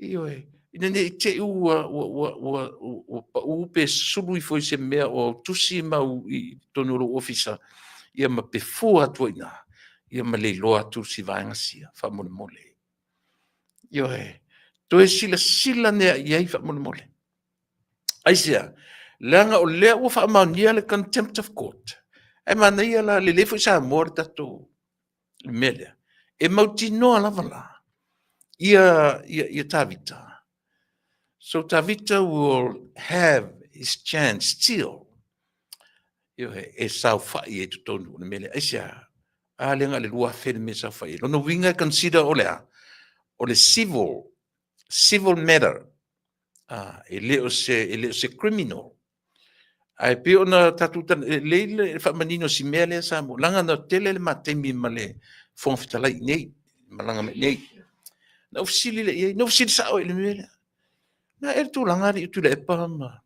ioe, ina ne i te i ua, ua, ua, ua, ua pau pe sulu ifo i se mea o au tusi ma au i totonu o lou ofisa, ia ma pefua atu ai i ina, ia ma le iloa atu si vaega sia, faamolemole. Ioe, toe silasila ane i ai faamolemole. Aisea? Leaga o lea ua faamaonia le contempt of court. Ae manaia la, lelei foi Samoa le tatou mea lea. E mautinoa lava la, Ia, ia, ia Tavita. So Tavita will have his chance still. Ioe, e saofai e totonu o le mea lea. Aisea? A lea na o le 2000 le mea e saofai ai. Lona uiga e consider o le a? O le civil, civil matter. Ah, e le o se, e le o se criminal. Ae pei ona tatou e lelei le faamanino o si mea lea sa mo, leaga na tele le ma taimi ma le Fofoga Fetalai i inei, malaga mai i inei. Na ou fesili lea i ai, na ou fesili sao i le mea lea. Na ea le tulaga alii o Tuilaepa ma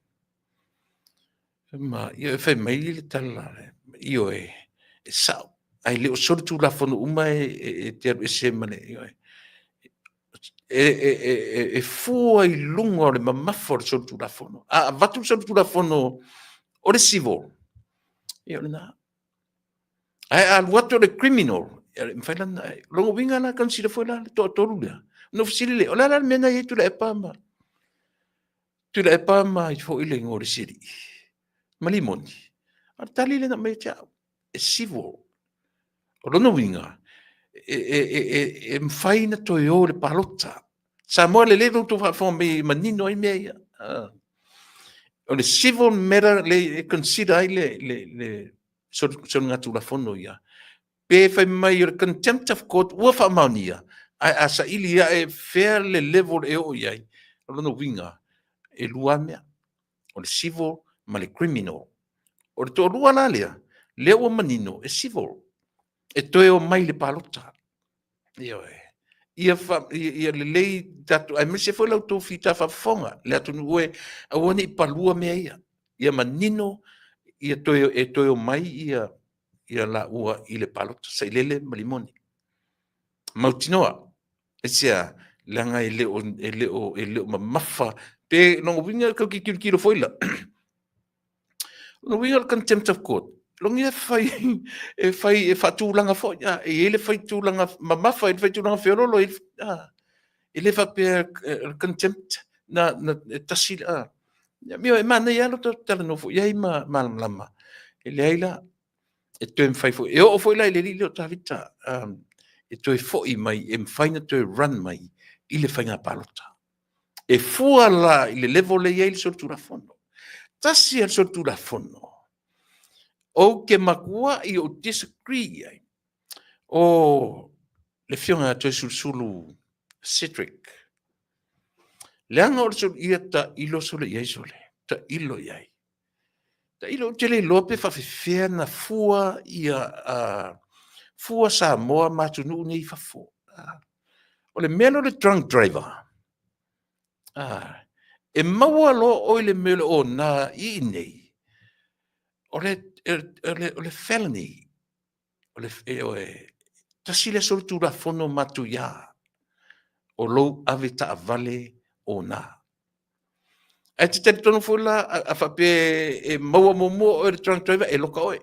ma ia e fai mai le tala, ioe, e sao, ae le o solitulafono uma e te alu ese ma le, ioe. E fua i luga o le mamafa o le solitulafono. A avatu le solitulafono o le civil, ia o lena. Ae a alu atu o le criminal, e le mafai la ona... Lona uiga la, consider foi la le toatolu lea. Ona ou fesili lea, o le a la le mea na i ai Tuilaepa ma Tuilaepa ma ai foi le igoa o le isi alii, ma Limoni? A o le tali lea na aumai ia te au, e civil. O lona uiga, e mafai ona toe o i le palota. Samoa lelei lo outou faafofoga mai e manino ai mea ia. O le civil matter lea e consider ai le soligatulafono ia. Pe fai mai o le contempt of court ua faamaonia, ae a saili ae fea le level e oo i ai, o lona uiga, e lua lava mea, o le civil ma le criminal. O le toalua la lea, lea ua manino e civil, e toe omai i le palota. Ioe. Ia, fa, ia, ia lelei tatou, aemaise foi la outou fita faafofoga, le atunuu e, aua ne i palua mea ia. Ia manino, ia toe, e toe omai ia, ia laua i le palota, Sailele ma Limoni. Mautinoa, aisea? Leaga e le o, e le o, e le o mamafa, pe lona uiga e tau tilotilo foi la, lona uiga o le contempt of court, lona uiga e fai, e fai, e faatulaga foi, a, e i ai le faitulaga mamafa, e i ai le faitulaga feoloolo, e, a, e le faapea o le contempt na, na, e tasi, a. Ia, e manaia lava lo tatou talanoa foi i ai ma malamalama. E leai la, e toe mafai foi, e oo foi la i le alii lea o Tavita, e toe foi mai, e mafai ona toe run mai i le faiga palota. E fua la i le level lea e i ai le solitulafono. Tasi lava le solitulafono ou te matuai ou disagree i ai, o le Afioga ia Toeolesulusulu Cedric. Leaga o le soli, ia tailo sole i ai sole, tailo i ai. Tailo, ou te le iloa pe faapefea ona fua ia fua Samoa ma atunuu nei i fafo. O le mea lea o le drunk driver, e maua loa oe i le mea o le ona i inei, o le, o le, o le felony, o le, ioe, tasi lea solitulafono matuia o lou avetaavale ona. Ae te talitonu foi la, a faapea e maua muamua oe e le drunk driver, e loka oe.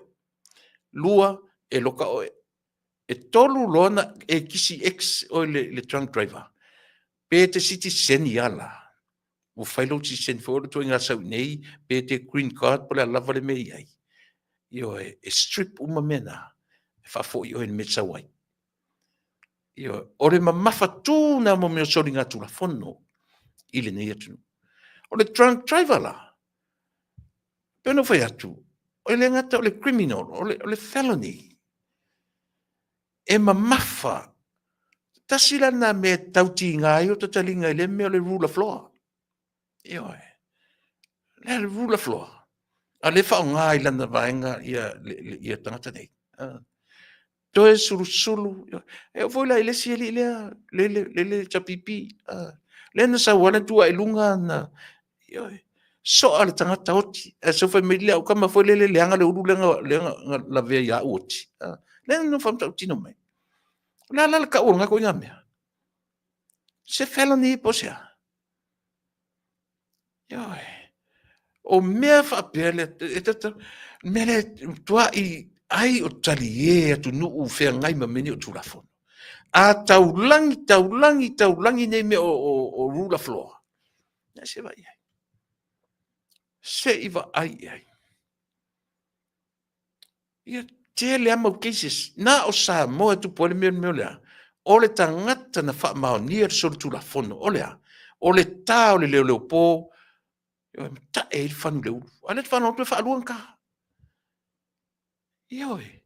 Lua, e loka oe. E tolu loa na e kisi X oe le, le drunk driver, pe te sitiseni a la, ua fai lou sitiseni foi o le ituaiga sau i nei, pe te green card po o le a lava le mea e i ai. Ioe, e strip uma mea na, e faafoi oe i le mea e sau ai. Ioe, o le mamafatu lena mo mea o soligatulafono i lenei atunuu. O le drunk driver la, pei ona ou fai atu, e le gata o le criminal, o le, o le felony. E mamafa. Tasi la lena mea e tau tiga ai o tataliga i lea mea o le rule of law. Ioe. Le le rule of law. A le faaaoga i lana vaega ia, ia tagata nei. Toe sulusulu. E oo foi la i le isi alii lea, le, le, le, le HRPP. Lea na sau lava le tua i luga na, ioe, soa le tagata oti. Ae sau fai mai le au tama foi lele leaga le ulu lea na lavea ia au oti. Lea na faamatautino mai. O le a la le tau o lena ituaiga mea? Se felony po o se a? Ioe. O mea faapea le, e tata, mea lea e matuai ai o talie atunuu feagai ma mea nei o Tulafono. A taulagi, taulagi, taulagi nei mea o, o, o rule of law, ia se i vaai i ai. Se i vaai i ai. Ia tele lava mau cases. Na o Samoa e tupu ai le mea o le a? O le tagata tagata na faamaonia le solitulafono, o le a? O le ta o le leoleopo, e mata'e ai le fagu i le ulu. A o lea e faalogo atu e faalua ona ta. Ioe.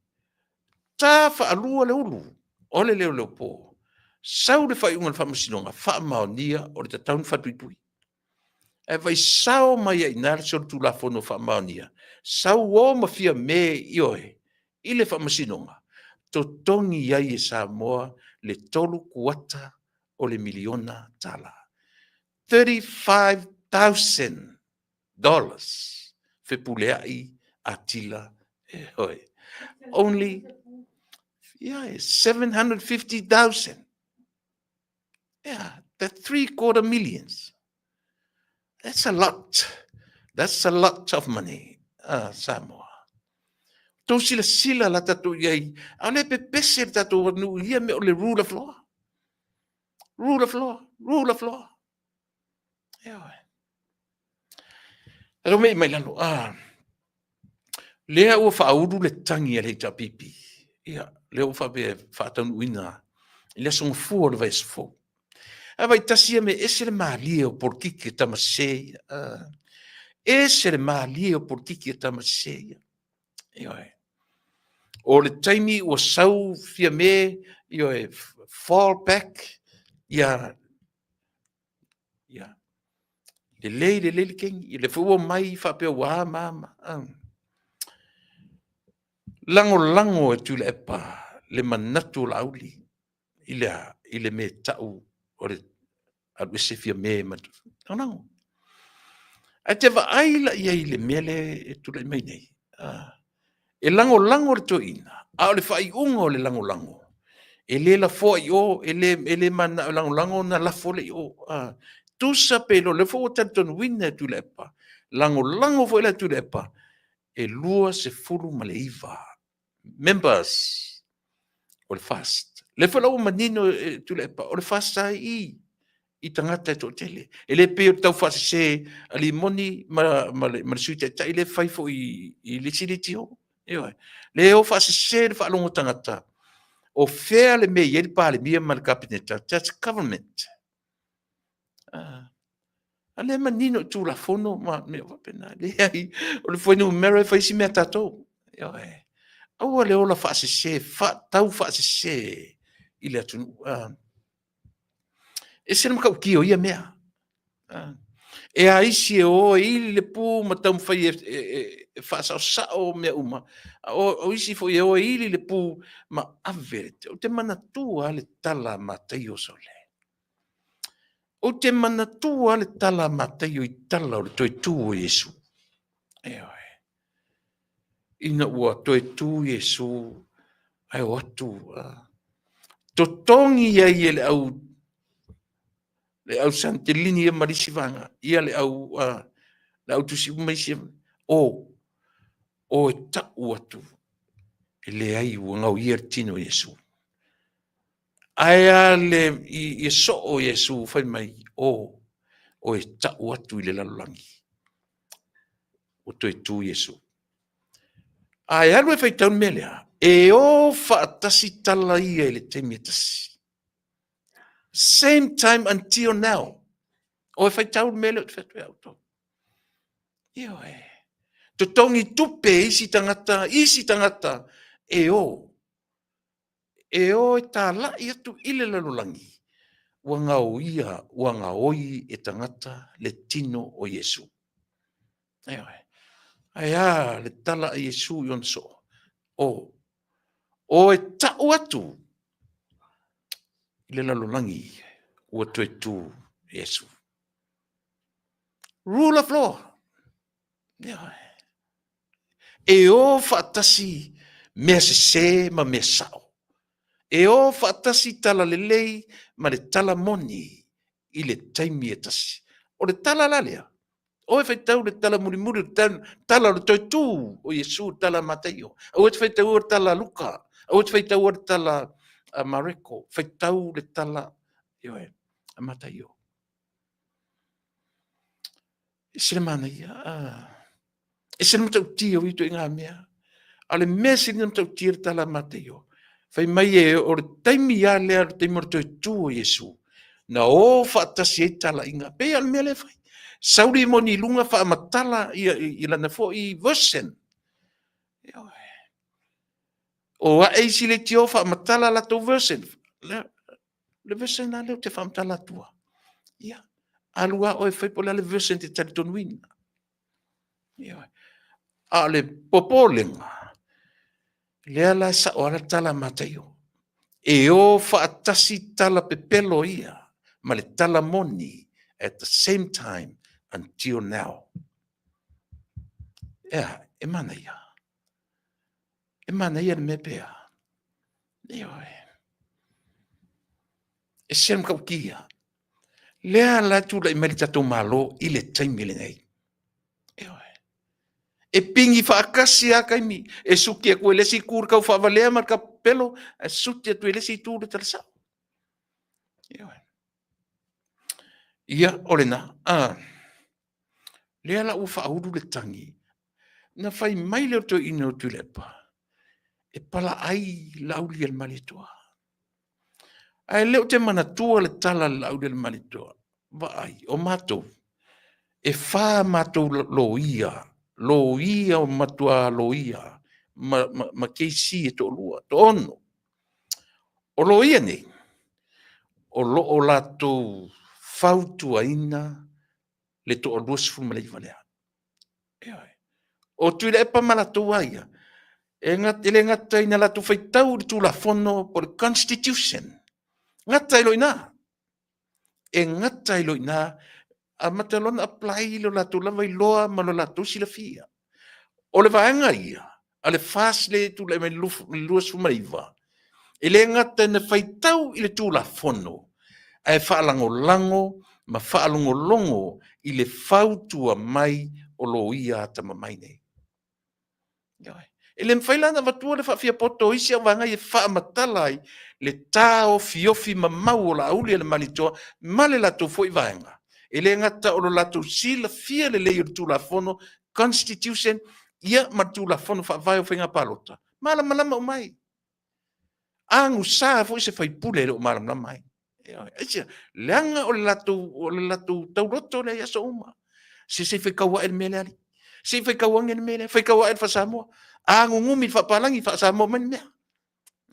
Ta faalua le ulu o le leoleopo. Sau le faaiuga a le Faamasinoga, faamaonia o le tatau ona falepuipui. Ae vaai sao mai ai i ina le solitulafono faamaonia, sau o ma Fiame, ioe, i le Faamasinoga, totogi ai e Samoa le 3/4 o le miliona tala. $35,000 fepuleai Atila, ioe. Only, yeah, 750,000. Yeah, the 3/4 millions. That's a lot. That's a lot of money. Samoa. Tou silasila la tatou i ai, a o lea e pepese le tatou atunuu i ia mea o le rule of law. Rule of law, rule of law. Ioe. Tatou mei mai lalo. Ah. Lea ua faaulu le tagi a le HRPP. Ia, lea ua faapea faataunuuina i le aso Gafua o le vaiaso fou. Ae vaai tasi ia mea, ese le malie o polokiki a tama sese ia. Ese le malie o polokiki a tama sese ia. Ioe. O le taimi ua sau Fiame, ioe, fall back, ia, ia, lelei, lelei le kengi. Ia, lea foi ua omai faapea ua a ma a ma a. Lagolago e Tuilaepa le manatu o Laauli i le a? I le mea e tau o le alu ese Fiame ma lagolago. Ae te vaai la i ai i le mea lea e tulai mai nei. E lagolago le toeaina, a o le faaiuga o le lagolago, e le lafoa i o, e le mananao e lagolago ona lafo lea i o. Tusa pe iloa, o lea foi ua talitonuina e Tuilaepa, lagolago foi la e Tuilaepa, e 29 members o le FAST. Lea foi la ua manino e Tuilaepa, o le FAST lava i i, i tagata e toatele. E le pei o le taufaasese a Limoni ma le Sui Taitai lea e fai foi i le isi leitio. Ioe. Lea e o faasese le faalogo a tagata, o fea le mea e i ai le Palemia ma le Kapeneta, that's government. A lea e manino i Tulafono ma mea faapena. Leai, o le fuainumera e fai isi mea a tatou. Ioe. Aua le ola faasese, tau faasese i le atunuu. Ese le matautia o ia mea. E a isi e o e ili le pu ma taumafai e faasaosao mea uma, a o isi foi e o e ili le pu ma ave. Ou te manatua lava le tala a Mataio sole. Ou te manatua lava le tala a Mataio i tala o le toe tu o Iesu. Ioe. Ina ua toe tu Iesu ae o atu totogi ai e le au le au Sanitelini ia ma le isi vaega, ia le au le au tusi uma isi o o e tau atu e leai ua gaoia le tino o Iesu. Ae a le i soo Iesu fai mai o o e tau atu i le lalolagi ua toe tu Iesu. A e alu e faitau le mea lea, e o faatasi tala ia i le taimi e tasi. Same time until now. O e faitau le mea lea ou te fai atu ia outou. Ioe. Totogi tupe isi tagata, isi tagata e o. E o e talai atu i le lalolagi, ua gaoia, ua gaoi e tagata le tino o Iesu. Ioe. Ae a le tala a Iesu i ona soo? O, o e tau atu i le lalolagi ua toe tu Iesu. Rule of law. Ioe. E o faatasi mea sese ma mea sao. E o faatasi tala lelei ma le tala moni i le taimi e tasi. O le tala la lea, o e faitau le tala mulimuli, le tala o le toe tu o Iesu, le tala a Mataio. Aua e te faitaua le tala a Luka, aua e te faitaua le tala a Mareko, faitau le tala, ioe, a Mataio. Ese le manaia, ese le matautia o ia ituaiga mea. A o le mea sili ona matautia le tala a Mataio, Fai mai e o le taimi lava lea, o le taimi o le toe tu o Iesu, na o faatasi ai talaiga. Pei lava o le mea lea e fai. Sau limoni i luga faamatala ia, i lana foi version. O ae isi leitio faamatala latou version. Le, le version lava lea ou te faamatala atua. Ia, alu lava oe e fai po o le a le version e te talitonuina. Ia, a o le popolega, lea la e sao lava le tala a Mataio, e o faatasi tala pepelo ia ma le tala moni at the same time until now. E a, e manaia. E manaia le mea pe a. Ioe. E se le matautia. Lea la e tulai mai le tatou Malo i le taimi lenei. Ioe. E pigi faatasi lava taimi, e suki atu e le isi itu le taufaavalea ma le taupepelo, ae suti atu e le isi itu le tala sao. Ioe. Ia, o lena. Ah, lea la ua faaulu le tagi. Na fai mai lea o le toeaina o Tuilaepa, e palaai Laaulialemalietoa. Ae le o te manatua le tala a le Laaulialemalietoa. Vaai, o matou, e fa matou loia, loia o matua loia, ma KC e toalua, toaono. O loia nei, o lo o latou fautuaina le toa 29 lea. Ioe. O Tuilaepa ma latou lava ia, e le gata ina latou faitau i le Tulafono po o le Constitution, gata ai loa i ina. E gata ai loa i ina, amata loa ona apply lo latou lava iloa ma lo latou silafia. O le vaega ia a le FAST lea e tulai mai i le 29, e le gata ina faitau i le Tulafono, ae faalagolago ma faalogologo i le fautua mai o loia atamamai nei. E le mafai la ona avatua le faafiapoto o isi au vaega ia e faamatala ai le taofiofi mamau o Laaulialemalietoa ma le latou foi vaega. E le gata o lo latou silafia lelei o le Tulafono, Constitution, ia ma le Tulafono Faavae o Faiga Palota, malamalama uma ai. Agusa foi se faipule e le o malamalama ai. Aisea? Leaga o le latou tauloto lea i aso uma. Se se i faitau ae le mea lea alii. Se i faitau ane le mea lea, faitau ae le faa-Samoa. A nunumi i le faapapalagi, faa-Samoa mai le mea.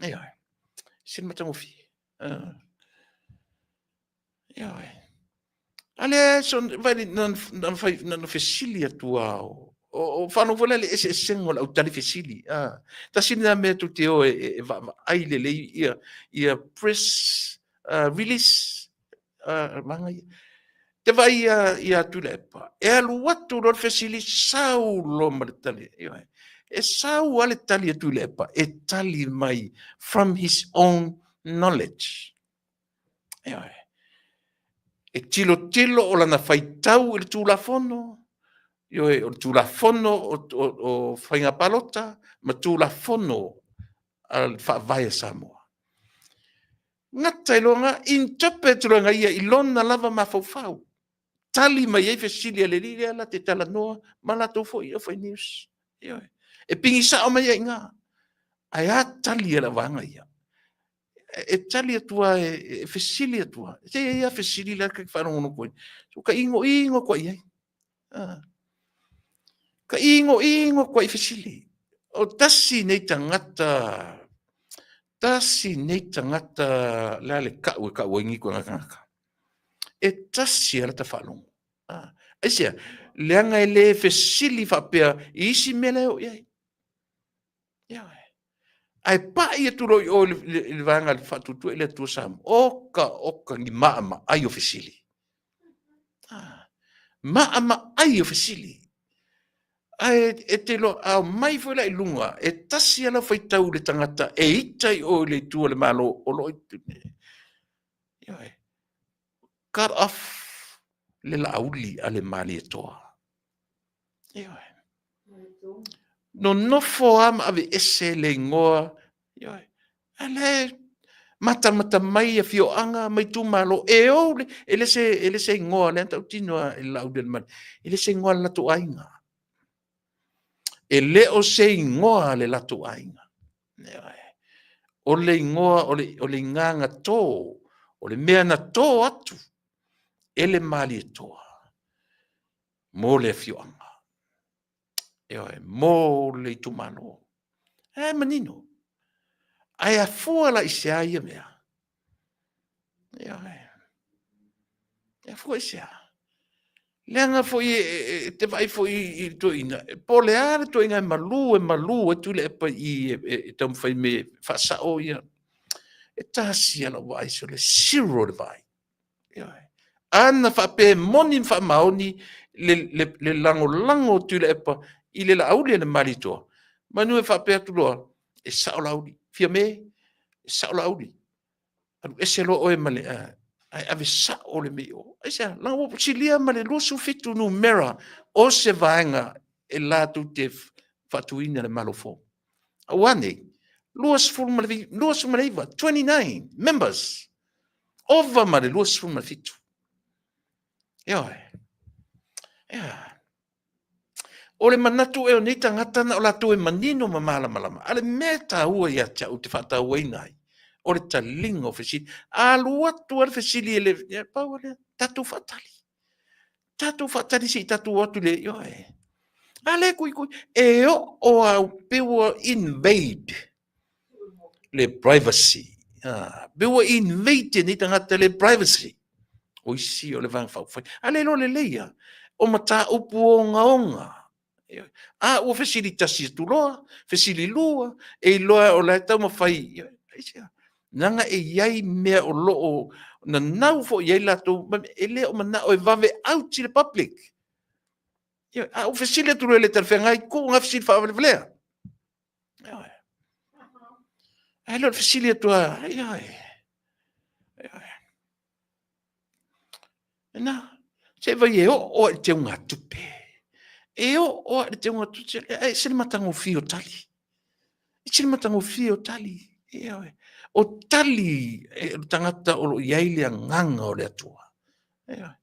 Ioe. E ese le matagofie. Ioe. A lea vaai na fesili atu lava o faalogo foi lea i le eseesega o le autali fesili. Tasi lena mea tou te o e vaavaai lelei ia press release vaega ia. Te vaai ia Tuilaepa, e alu atu loa le fesili sau loa ma le tali. Ioe. E sau lava le tali a Tuilaepa e tali mai from his own knowledge. Ioe. E tilotilo o lana faitau i le Tulafono, ioe, o le Tulafono o Faiga Palota ma Tulafono a le Faavae a Samoa. Gata ai loa i ina, interpret loa e ia i lona lava mafaufau, tali mai ai fesili a le alii lea la te talanoa ma latou foi au fai news. Ioe. E pigi sao mai ai i ina. Ae a tali a le vaega ia? E tali atu lava, e fesili atu lava. Se i ai lava fesili la e faalogologo atu ai. Ka igoigo atu i ai. Ka igoigo atu i fesili. O tasi nei tagata, tasi nei tagata la le kau e kau ai ni koe tagata. E tasi a lata faalogo. Aisea, leaga e le fesili faapea i isi mea la e oo i ai. Ioe. Ae pai atu loa i o i le vaega le faatuatua i le Atua Samoa. Oka, oka, ni maamaai o fesili. Maamaai o fesili. Ae e te iloa, a omai foi la i luga, e tasi lava lau faitau i le tagata e ita i o i le itu a le Malo o lo o Ioe. Cut off le Laauli a le Malietoa. Ioe. Nonofo lava ma aveese le igoa. Ioe. A lea e matamata mai afioaga ma itumalo e ou le, e le se, e le se igoa lea na tautino e le Laauli a le Malietoa, e le se igoa a le latou aiga. E le o se igoa a le latou aiga. Ioe. O le igoa o le, o le igaga tō, o le mea na tō atu e le Malietoa mo le afioaga. Ioe, mo le itumalo. E manino. Ae afua la i sea ia mea? Ioe. E afua i sea? Leaga foi e, e, e te vaai foi i le toeaina, po o le a le toeaina e malu, e malu ai Tuilaepa i i e, e, e taumafai me faasao ia. E tasi lava lau vaai, sole zero le vaai. Ioe. Ana faapea e moni ma faamaoni le, le, le lagolago o Tuilaepa i le Laauli a le Malietoa, manu e faapea atu loa, e sao Laauli, Fiame, e sao Laauli. Alu ese loa oe ma le, ae ave sao le mea i o. Aisea, leaga ua silia ma le 27 numera o se vaega e latou te faatuina le Malo fou. Aua nei, 29, 29 members, ova ma le 27. Ioe. Ia. O le manatu ea o nei tagata na o latou e manino ma malamalama, a le mea e taua ia te au te faatauaina ai, o le taliga o fesili. A alu atu lava le fesili e le, ia, pau lea, tatou faatali. Tatou faatali se i tatou o atu i le, ioe. A le tuitui, e oo lava pei ua invade le privacy. Ah, pei ua invade nei tagata le privacy. O isi o le Vaega Faaupufai. A le iloa lelei lava, o mataupu ogaoga. A ua fesili tasi atu loa, fesili lua, e iloa o la e taumafai, leaga e i ai mea o lo o nanau foi i ai latou, e le o manao e vave out i le public. A ua fesili atu loa e le talafeagai, tuu na fesili faavalevalea. Ae le o le fesili atu lava, ioe. Na, se vai e oo lava i le teugatupe. E oo lava i le teugatupe, e ese le matagofie o tali. E ese le matagofie o tali. Ioe. O tali e le tagata o lo o i ai le agaga o le Atua. Ioe.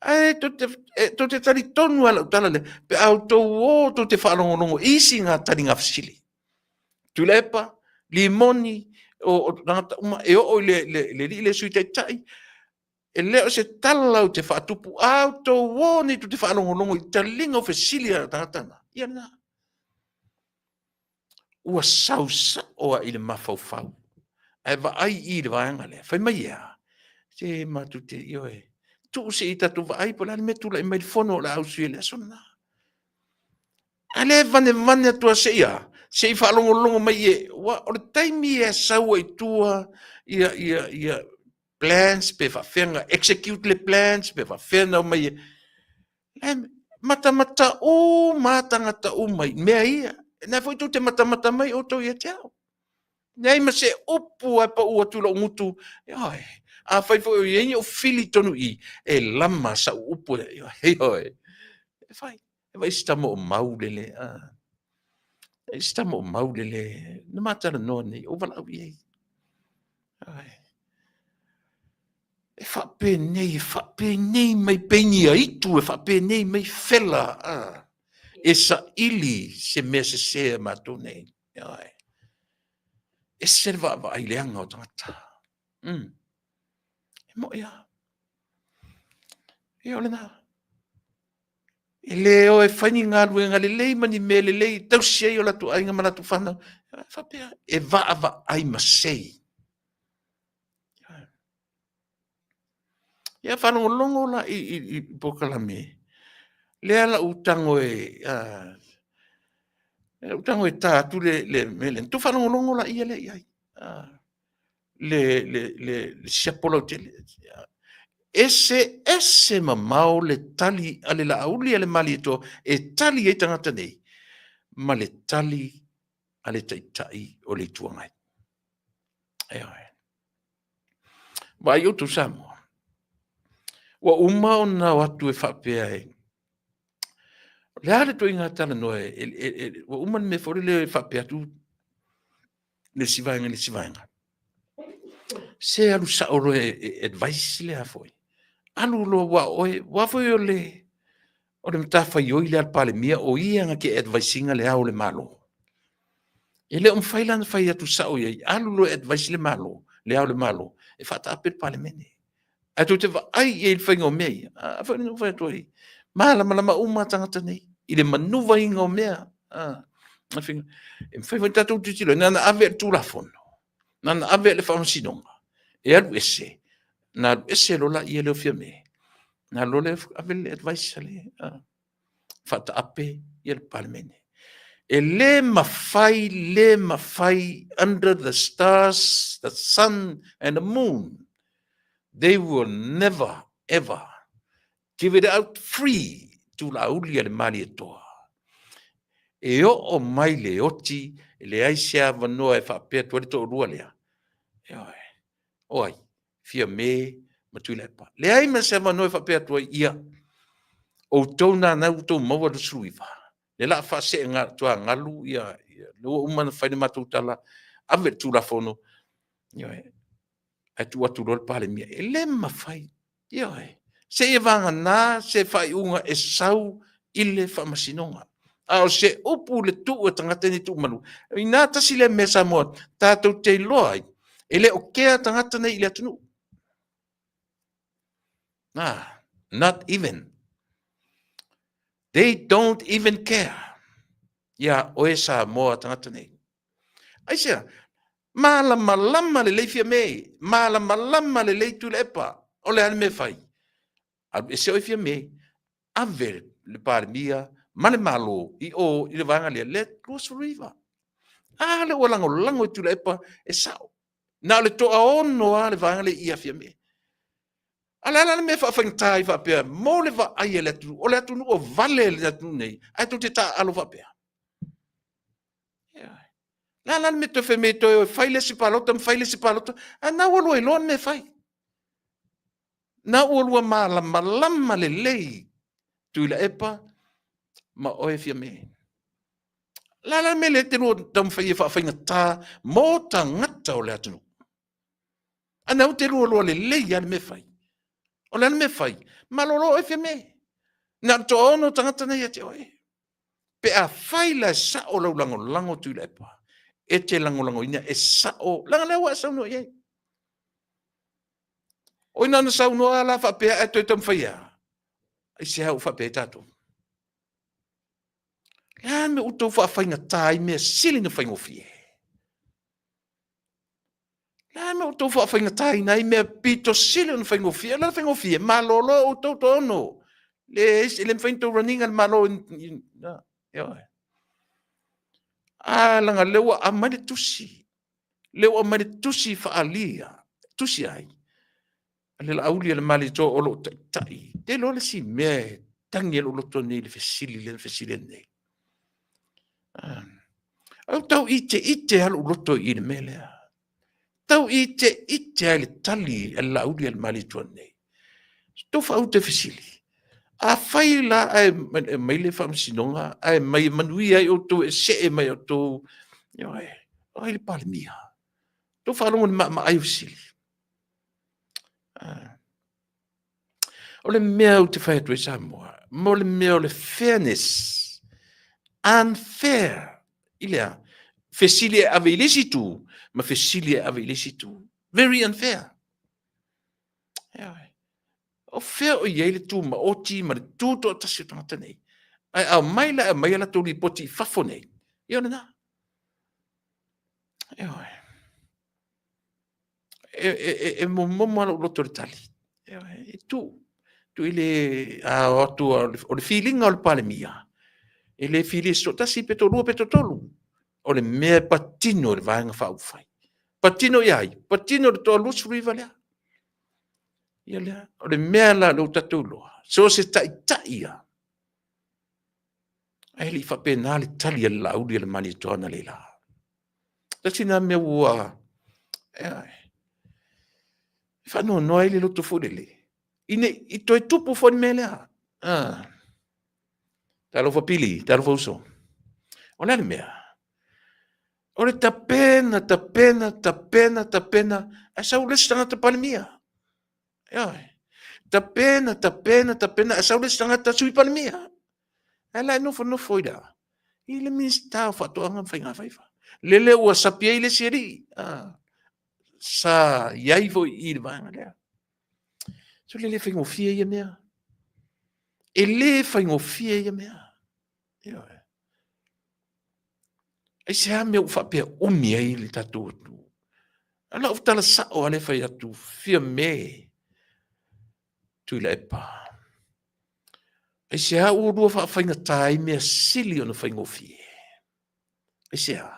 Ae tou te talitonu lava i lau tala lea, pe a outou o tou te faalogologo i isi ngā tali ngā fesili. Tuilaepa, Limoni, o tagata uma e oo i le, le, le alii le Sui Taitai, e le o se tala ou te faatupu, a outou o nei tou te faalogologo i taliga o fesili a tagata na, ia lena. Ua sau sao lava i le mafaufau. Ae vaai i le vaega lea, fai mai ea, se matou te, ioe, tuu se i tatou vaai po o le a le mea e tulai mai i le fono o le a ausia i le aso lena. A lea e vanevane atu lava se i a, se i faalogologo mai e, ua, o le taimi e sau ai i tua ia, ia, ia plans pe faafefea ona execute le plans pe faafefea ona omai e, e matamata uma lava tagata uma i mea ia. Na foi tou te matamata mai outou ia te au. Leai ma se upu e pau atu i lou gutu. Ioe. Afai foi o i ai ni ou fili tonu i, e lama sau upu. Ioe. E fai. E vai se tama o mau lele. Ah. E se tama o mau lele. Na matalanoa nei, o valaau i ai. Ai. E faapenei, e faapenei mai pei ni aitu, e faapenei mai fela. Ah. E saili se mea sese a matou nei. Ai. Ese le vaavaai leaga o tagata. E mo'i lava. Ia o lena. E le o e fai ni galuega lelei ma ni mea lelei e tausi ai o latou aiga ma latou fanau. E faapea, e vaavaai masei. Ia faalogologo la i, i, i polokalame, lea la ou tago e, uh, ou tago e tā atu le, le mea lea. Tou faalogologo la ia lea i ai. Le, le, le, le siapo lautele. Ese ese mamao le tali a le Laauli a le Malietoa e tali ai tagata nei ma le tali a le Taitai o le Itu Agai. Ioe. Vaai outou Samoa, ua uma ona o atu e faapea e, o le a le ituaiga talanoa e, e, e, e, ua uma le mea foi lele e faapea atu le isi vaega i le isi vaega. Se alu sao loa e, e advice lea foi. Alu loa ua oe, ua foi o le, o le matafaioi lea a le Palemia, o ia na te advise ina le Ao o le Malo. E le o mafai la ona fai atu sao i ai, alu loa e advise le Malo, le Ao o le Malo, e faataape le Palemene. Ae tou te vaai i ai i le faiga o mea ia, a foi na ou fai atu ai, malamalama uma tagata nei i le manuvaina o mea. E mafai foi ona tatou tilotilo, na ona ave lava i le Tulafono, na ona ave lava i le Faamasinoga e alu ese, ona alu ese loa lea o Fiame, ona alu loa lea ave le advice a le faataape le Palemene. E le mafai, le mafai under the stars, the sun and the moon, they will never ever give it out free tulauli a le Malietoa. E oo mai le oti, e leai se avanoa e faapea atu ai le toalua lea, ioe, o ai? Fiame ma Tuilaepa. Leai ma se avanoa e faapea atu ai, ia, outou na na ua outou maua le 29, le la faasee tuagalu ia, lea ua uma ona fai le matou tala, ave le Tulafono, ioe, ae tuu atu loa le Palemia. E le mafai, ioe, seia vagana se faaiuga e sau i le Faamasinoga. A o se upu i le tuu e tagata nei tuumalu, ina tasi lea mea Samoa tatou te iloa ai, e le o kea tagata nei i le atunuu. Ah, not even. They don't even care. Ia oe Samoa tagata nei. Aisea, malamalama lelei Fiame, malamalama lelei Tuilaepa, o le a le mea e fai? Alu ese oe Fiame, ave le Palemia ma le Malo i o i le vaega lea, le 29. A lea ua lagolago e Tuilaepa e sao. Na o le toaono lava le vaega lea ia Fiame. A o le a la le mea e faafaigata ai faapea mo le vaai a le atunuu, o le atunuu o vale le atunuu nei, ae tou te taaalo faapea. Le a la le mea toe fai mai ai toe fai le isi palota ma fai le isi palota, a na ua lua iloa le mea e fai. Na ua lua malamalama lelei Tuilaepa ma oe Fiame. La la le mea lea te lua taumafai e faafaigata mo tagata o le atunuu. A na ua te lua iloa lelei lava le mea e fai. O le a le mea e fai? Malolo oe Fiame. Na o le toaono tagata na ia te oe. Pe a fai la e sao lau lagolago Tuilaepa, e te lagolagoina e sao, leaga lea ua e saunoa i ai. Oi na ona saunoa la faapea ae toe taumafai e a? Aisea ua faapea ai tatou? Le a le mea ua outou faafaigata ai mea sili ona faigofie? Le a le mea ua outou faafaigataina ai mea pito sili ona faigofie? O le a le faigofie? Malolo outou toaono. Le, e le mafai ona outou run ina le Malo. Ioe. A leaga lea ua aumai le tusi. Lea ua aumai le tusi faaalia. Tusi ai. Le Laauli a le Malietoa o lo o taitai. Te iloa le isi mea e tagi ai lou loto nei i le fesili lea na fesili atu nei. Au tau ite ite lava lou loto i le mea lea. Tau ite ite lava i le tali a le Laauli a le Malietoa nei. Tou faaute fesili. Afai la ae mai le faamasinoga ae mai e manuia ai outou e see mai outou, ioe, o ai le Palemia? Tou faalogo i le maamaai o fesili. O le mea ou te fai atu ai Samoa, mo le mea o le fairness, unfair, i le a? Fesili e ave i le isi itu, ma fesili e ave i le isi itu. Very unfair. O fea o i ai le tumaoti ma le tutoatasi o tagata nei? Ae aumai la e aumai a latou lipoti i fafo nei, ia o lena. Ioe. E momomo lava lou loto i le tali. E tuu, tuu i le a o atu o le filiga o le Palemia, e le filia e se toatasi pe toalua pe toatolu. O le mea e patino i le Vaega Faaupufai. Patino i ai? Patino i le toa 29 lea. Ia lea, o le mea la lea ua tatou iloa, so o se taitai lava, ae le i faapena le tali a le Laauli a le Malietoa analeila. Tasi lena mea ua e faanoanoa ai le loto foi lele, ine i toe tupu foi le mea lea. Ah. Talofa Pili, talofa uso. O le a le mea? O le tapena, tapena, tapena, tapena, ae sau le isi tagata Palemia. Ioe. Tapena, tapena, tapena, ae sau le isi tagata Sui Palemia. Ae la e nofonofo i le a? I le Minisita o Faatoaga ma Faigafaiva. Lele ua sapi ai le isi alii. Sa i ai foi i le vaega lea. So le le faigofie ia mea. E le faigofie ia mea. Ioe. Aisea mea ua faapea umi ai le tatou atunuu? A lau tala sao lava lea e fai atu, Fiame Tuilaepa. Aisea ua lua faafaigata ai mea sili ona faigofie? Aisea?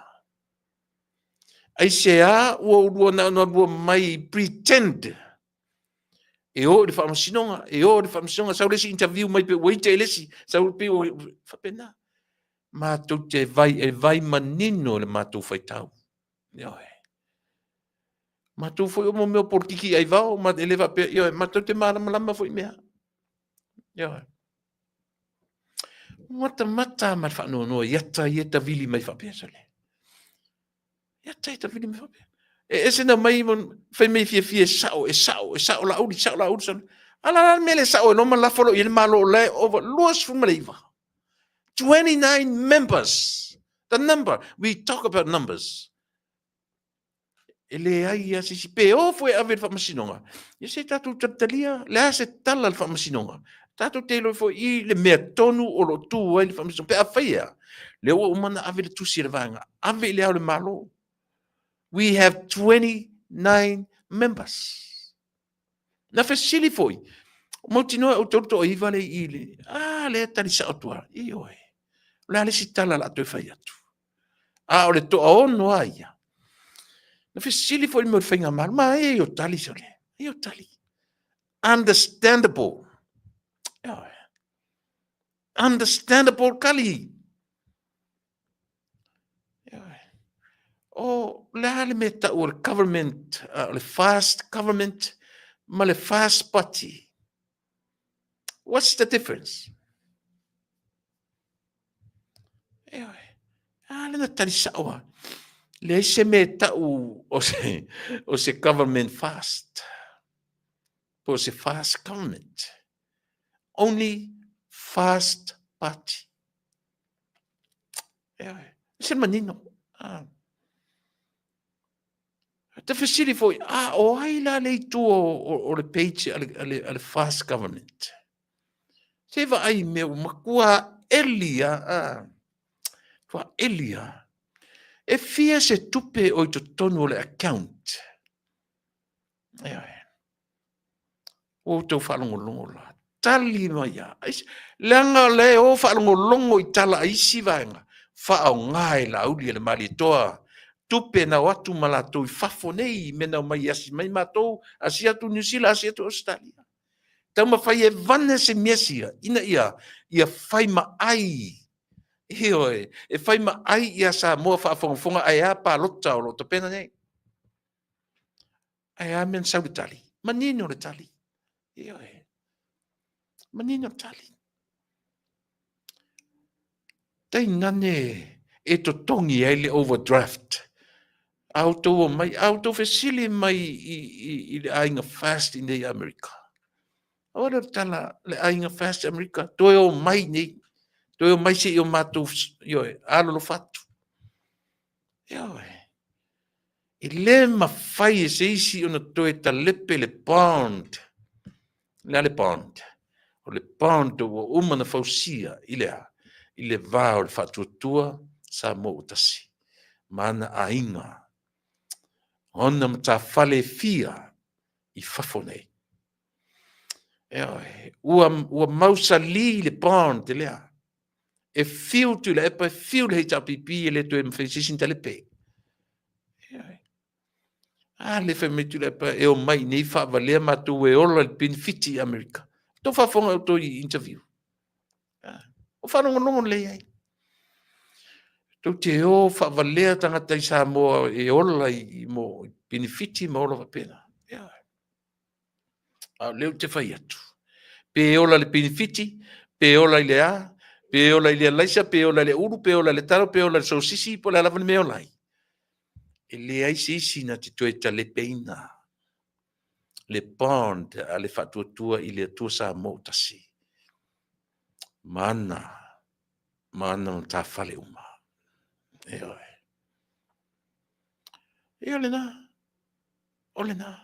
Aisea ua ulua na ona lua mai pretend e o i le faamasinoga, e o i le faamasinoga, sau le isi interview mai pe ua ite i le isi, sau pe ua faapena. Matou te vai, e vai manino le matou faitau. Ioe. Matou foi o mea o polokiki i aivao, ma e le faapea, ioe, matou te malamalama foi i mea. Ioe. Matamata ma le faanoanoa i ata ia e tavili mai faapea sole. I ata ia e tavili mai faapea. E ese na mai fai mai fiafia e sao, e sao, e sao Laauli, sao Laauli, sao. A la la le mea le sao e loma lafo lo i le Malo o la e over 29. 29 members. The number, we talk about numbers. E leai lava se isi, pe o foi e ave i le faamasinoga, ia se tatou talitalia, le a se tala a le faamasinoga, tatou te iloa foi i le mea tonu o lo o tu ai le faamasinoga. Pe afai e a, lea ua uma ona ave le tusi a le vaega, ave i le Ao o le Malo. We have 29 members. Na fesili foi, mautinoa e outou le toaiva le i le, a lea tali sao atu lava, ioe, o le a le isi tala o le a toe fai atu? A o le toaono lava ia. Na fesili foi le mea o le faigamalo, ma e o tali sole, e o tali. Understandable. Ioe. Understandable tali. Ioe. O le a le mea tau o le government, o le fast government ma le fast party. What's the difference? Ioe. A le na tali sao lava. Leai se mea e tau o se, o se government fast. Po o se fast government. Only fast party. Ioe. Se manino. Ah. Te fesili foi, a o ai la le itu o, o, o le page a le, a le, a le fast government? Se vaai mea ua matua eli a, a tua eli a. E fia se tupe o i totonu o le account. Ioe. Ua outou faalogologo la. Tali mai a. Leaga o le o faalogologo i tala a isi vaega, faaaoga e Laauli e le Malietoa tupe na o atu ma latou i fafo nei, mea na omai e asi mai matou, asi atu Niu Sila, asi atu Ausetalia. Taumafai e vane se mea sia, ina ia, ia fai ma ai, ioe, e fai ma ai ia Samoa faafogafoga ae a palota o lo o tapena nei. Ae a mea na sau le tali? Manino le tali. Ioe. Manino le tali. Tainane e totogi ai le overdraft. A outou omai, a outou fesili mai i, i, i le aiga fast i nei Amerika. O le tala, le aiga fast i Amerika, toe o mai nei. Toe o mai se i o matou, ioe, alolofa atu. Ioe. E le mafai e se isi ona toe talepe le bond. Le a le bond? O le bond ua uma na fausia i le a? I le va o le faatuatua Samoa ua tasi ma ana aiga, ona matafale e fia i fafo nei. Ioe, ua, ua mausali le bond lea. E fiu Tuilaepa, e fiu le HRPP, e le toe mafai se isi ona talepe. Ioe. A le fai mai Tuilaepa e omai i nei faavalea matou e ola i le penefiti i Amerika. Tou faafofoga outou i interview. O faalogologo lelei ai. Tou te o faavalea tagata i Samoa e ola i, mo penefiti ma ola faapena. Ioe. A o lea ou te fai atu, pe ola i le penefiti, pe ola i le a, pe ola i le alaisa, pe ola i le ulu, pe ola i le talo, pe ola i le sosisi, po o le a lava le mea e ola ai, e leai se isi na te toe talepeina le bond a le Faatuatua i le Atua Samoa ua tasi ma ana ma ana matafale uma. Ioe. Ia o lena. O lena.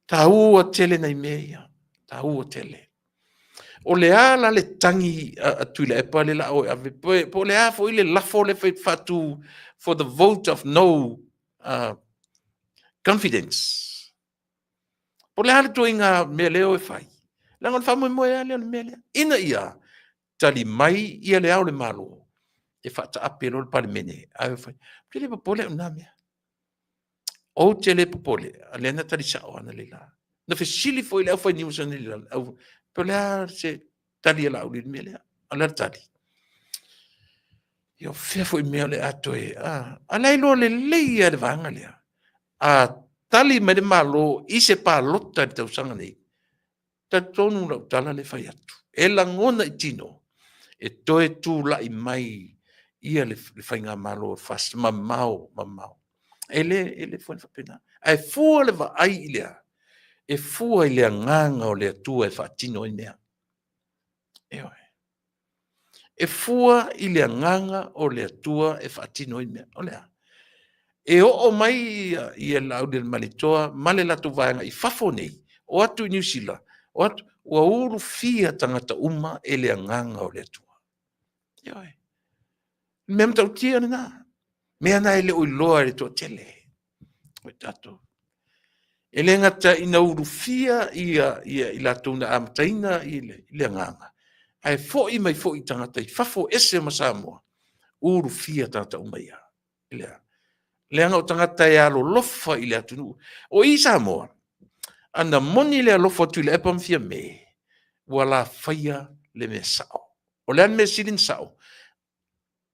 Taua tele nai mea ia. Taua tele. O le a la le tagi a Tuilaepa le la o e ave, po o le a foi le lafo le fai faatu for the vote of no confidence. Po o le a le tuaiga mea lea o e fai. Leaga o le faamoemoe lava lea o le mea lea. Ina ia tali mai ia le Ao o le Malo e faataape loa le Palemene. Ae fai, ou te le popole au i na mea. Ou te le popole, a lea na tali sao analeila. Na fesili foi le aufai news analeila, po o le a se tali a Laauli i le mea lea. A o le a le tali? Ia o fea foi mea o le a toe... A la e iloa lelei lava e le vaega lea. A tali mai le Malo i se palota i le tausaga nei, talitonu lau tala lea e fai atu, e lagona i tino e toe tulai mai ia le faigamalo a le FAST mamao, mamao. E le mafai ona faapena. Ae fua le vaai i le a? E fua i le agaga o le Atua e faatino ai mea. Ioe. E fua i le agaga o le Atua e faatino ai mea. O le a? E oo mai ia Laaulialemalietoa ma le latou vaega i fafo nei, o atu i Niu Sila, o atu, ua ulufia tagata uma e le agaga o le Atua. Ioe. Mea matautia lena. Mea na e le o iloa e le toatele o i tatou. E le gata ina ulufia ia i latou na amataina i le agaga, ae foi mai foi tagata i fafo ese ma Samoa, ulufia tagata uma ia. Leaga o tagata e alolofa i le atunuu. O i Samoa, ana moni le alofa o Tuilaepa ma Fiame, ua lafaia le mea sao. O le a le mea sili ona sao?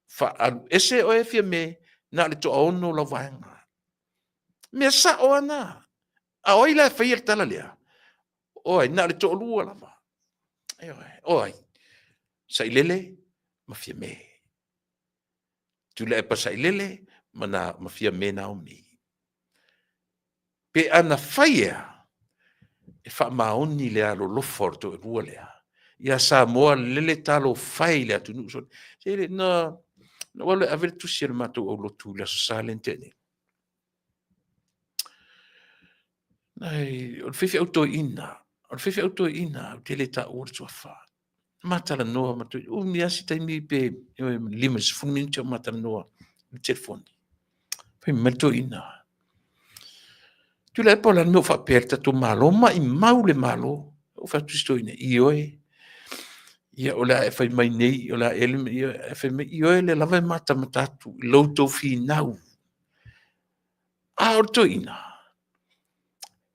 Faaalu ese oe Fiame, na o le toaono lau vaega. Mea sao lava na. A o ai la e faia le tala lea? O ai? Na o le toalua lava. O ai? Sailele ma Fiame. Tuilaepa Sailele ma, na, ma Fiame Naomi. Pe ana fai ea, e faamaoni le alolofa o le toalua lea. Ia Samoa lele talofa e i le atunuu. Se le, na, na ou alu e ave le tusi a le matou aulotu i le Aso Sa lea na tea nei. Ai, o le faifeau toeaina, o le faifeau toeaina, ou te le taua le suafa. Ma talanoa ma toe, umi lava si taimi pe 50 minute o ma talanoa i le telefoni. Fai mai le toeaina, Tuilaepa o le a le mea ua faapea ai le tatou Malo, maimau le Malo. Ou fai atu i si toeaina, ioe, ia o le a e fai mai nei, o le a ea le mea, ae fai mai, ioe, o lea lava e matamata atu i lo outou finau. A o le toeaina,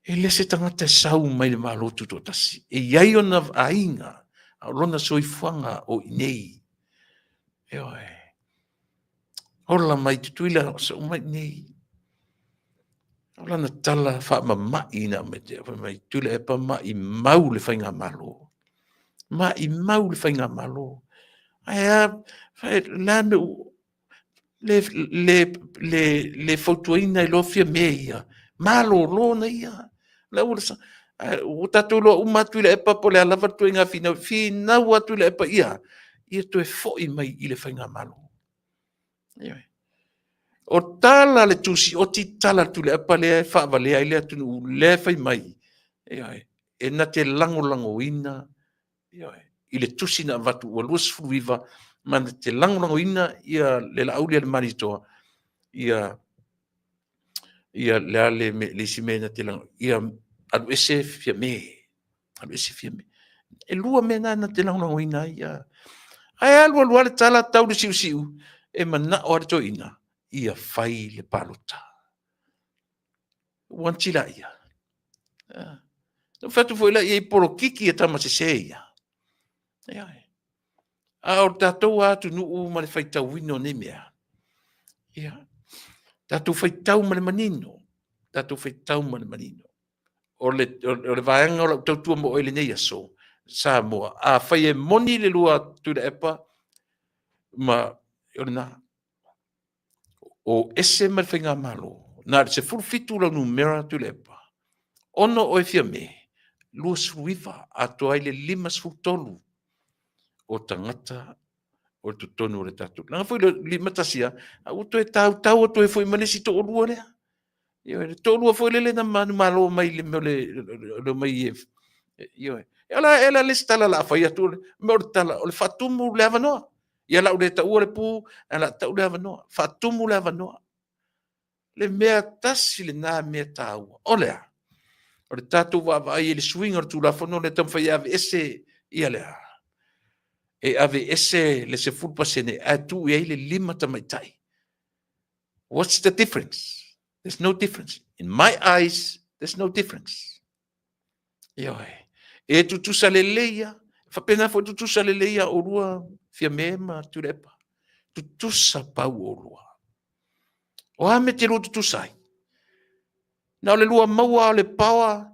e le se tagata e sau mai le Malo Tutoatasi, e i ai ona aiga, a o lona soifuaga o i inei. Ioe. Ola mai Tutuila, sau mai i inei. O lana tala faamamai na aumai te fai mai, Tuilaepa maimau le faigamalo. Maimau le faigamalo. Ae a, le a mea le, le, le, le fautuaina ai loa Fiame ia, malolo na ia. La ua, ua tatou iloa uma lava Tuilaepa po o le a lava le ituaiga finau, finau lava Tuilaepa ia, ia toe foi mai i le faigamalo. Ioe. O tala a le Tusioti, tala a le Tuilaepa lea e faavalea ai le atunuu, lea e fai mai, ioe, e na te lagolagoina, ioe, i le tusi na avatu ua 29, ma na te lagolagoina ia le Laaulialemalietoa, ia ia le a le, le isi mea na te lago, ia alu ese Fiame, alu ese Fiame. E lua mea na na te lagolagoina ai ia. Ae alu alu lava le tala tau le siusiu, e manao lava le toeaina ia fai le palota. Ua gatila ia. Na ou fai atu foi lea i ai polokiki a tama sese ia. Ioe. A o le tatou atunuu ma le faitauina o nei mea, ia, tatou faitau ma le manino, tatou faitau ma le manino. O le vaega o lau tautua mo oe i lenei aso, Samoa, afai e moni le lua Tuilaepa, ma o lena, o ese ma le faigamalo, na o le 17 lau numera Tuilaepa, 6 oe Fiame, 29, atoa ai le 53 o tagata. o totonu o le tatou. Leaga foi le 51 lava, a ua toe tautau atu ai foi ma le isi toalua lea. Ioe, le toalua foi lele na manumalo mai i le mea o le omai e, ioe. E ala e la le isi tala o le a fai atu, mea o le tala, o le faatumu le avanoa. Ia o le a ou le taua le pu, ae o le a tau le avanoa. Faatumu le avanoa. Le mea tasi lena mea taua. O le a? O le tatou vaavaai i le suiga o le Tulafono lea e taumafai e aveese ia le a? E aveese le 10% ae tuu i ai le 5 tamaitai. What's the difference? There's no difference. In my eyes, there's no difference. Ioe. E tutusa lelei ia. Faapena foi tutusa lelei ia oulua Fiame ma Tuilaepa. Tutusa pau oulua. O a mea te lua tutusa ai? Na o le lua maua o le power,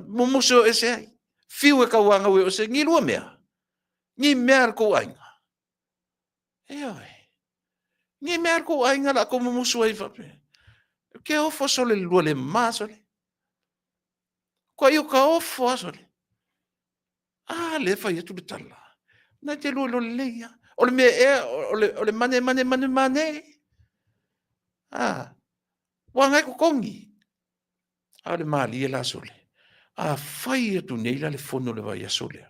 mumusu e o ese ai. Fiu e kauāgau e o ese, ni lua mea. Ni mea a le kou aiga. Ioe. Ni mea a le kou aiga la kou mumusu ai faapea. Ke ofo sole le lua le mā sole. Kua i o ka ofo a sole. A lea fai atu le tala. Na te lua lua lelei ia. O le mea ea, o le mane, mane, mane, mane. A, ua ngai totogi. A o le malie la sole. A fai atu nei la le fono le vaiaso lea,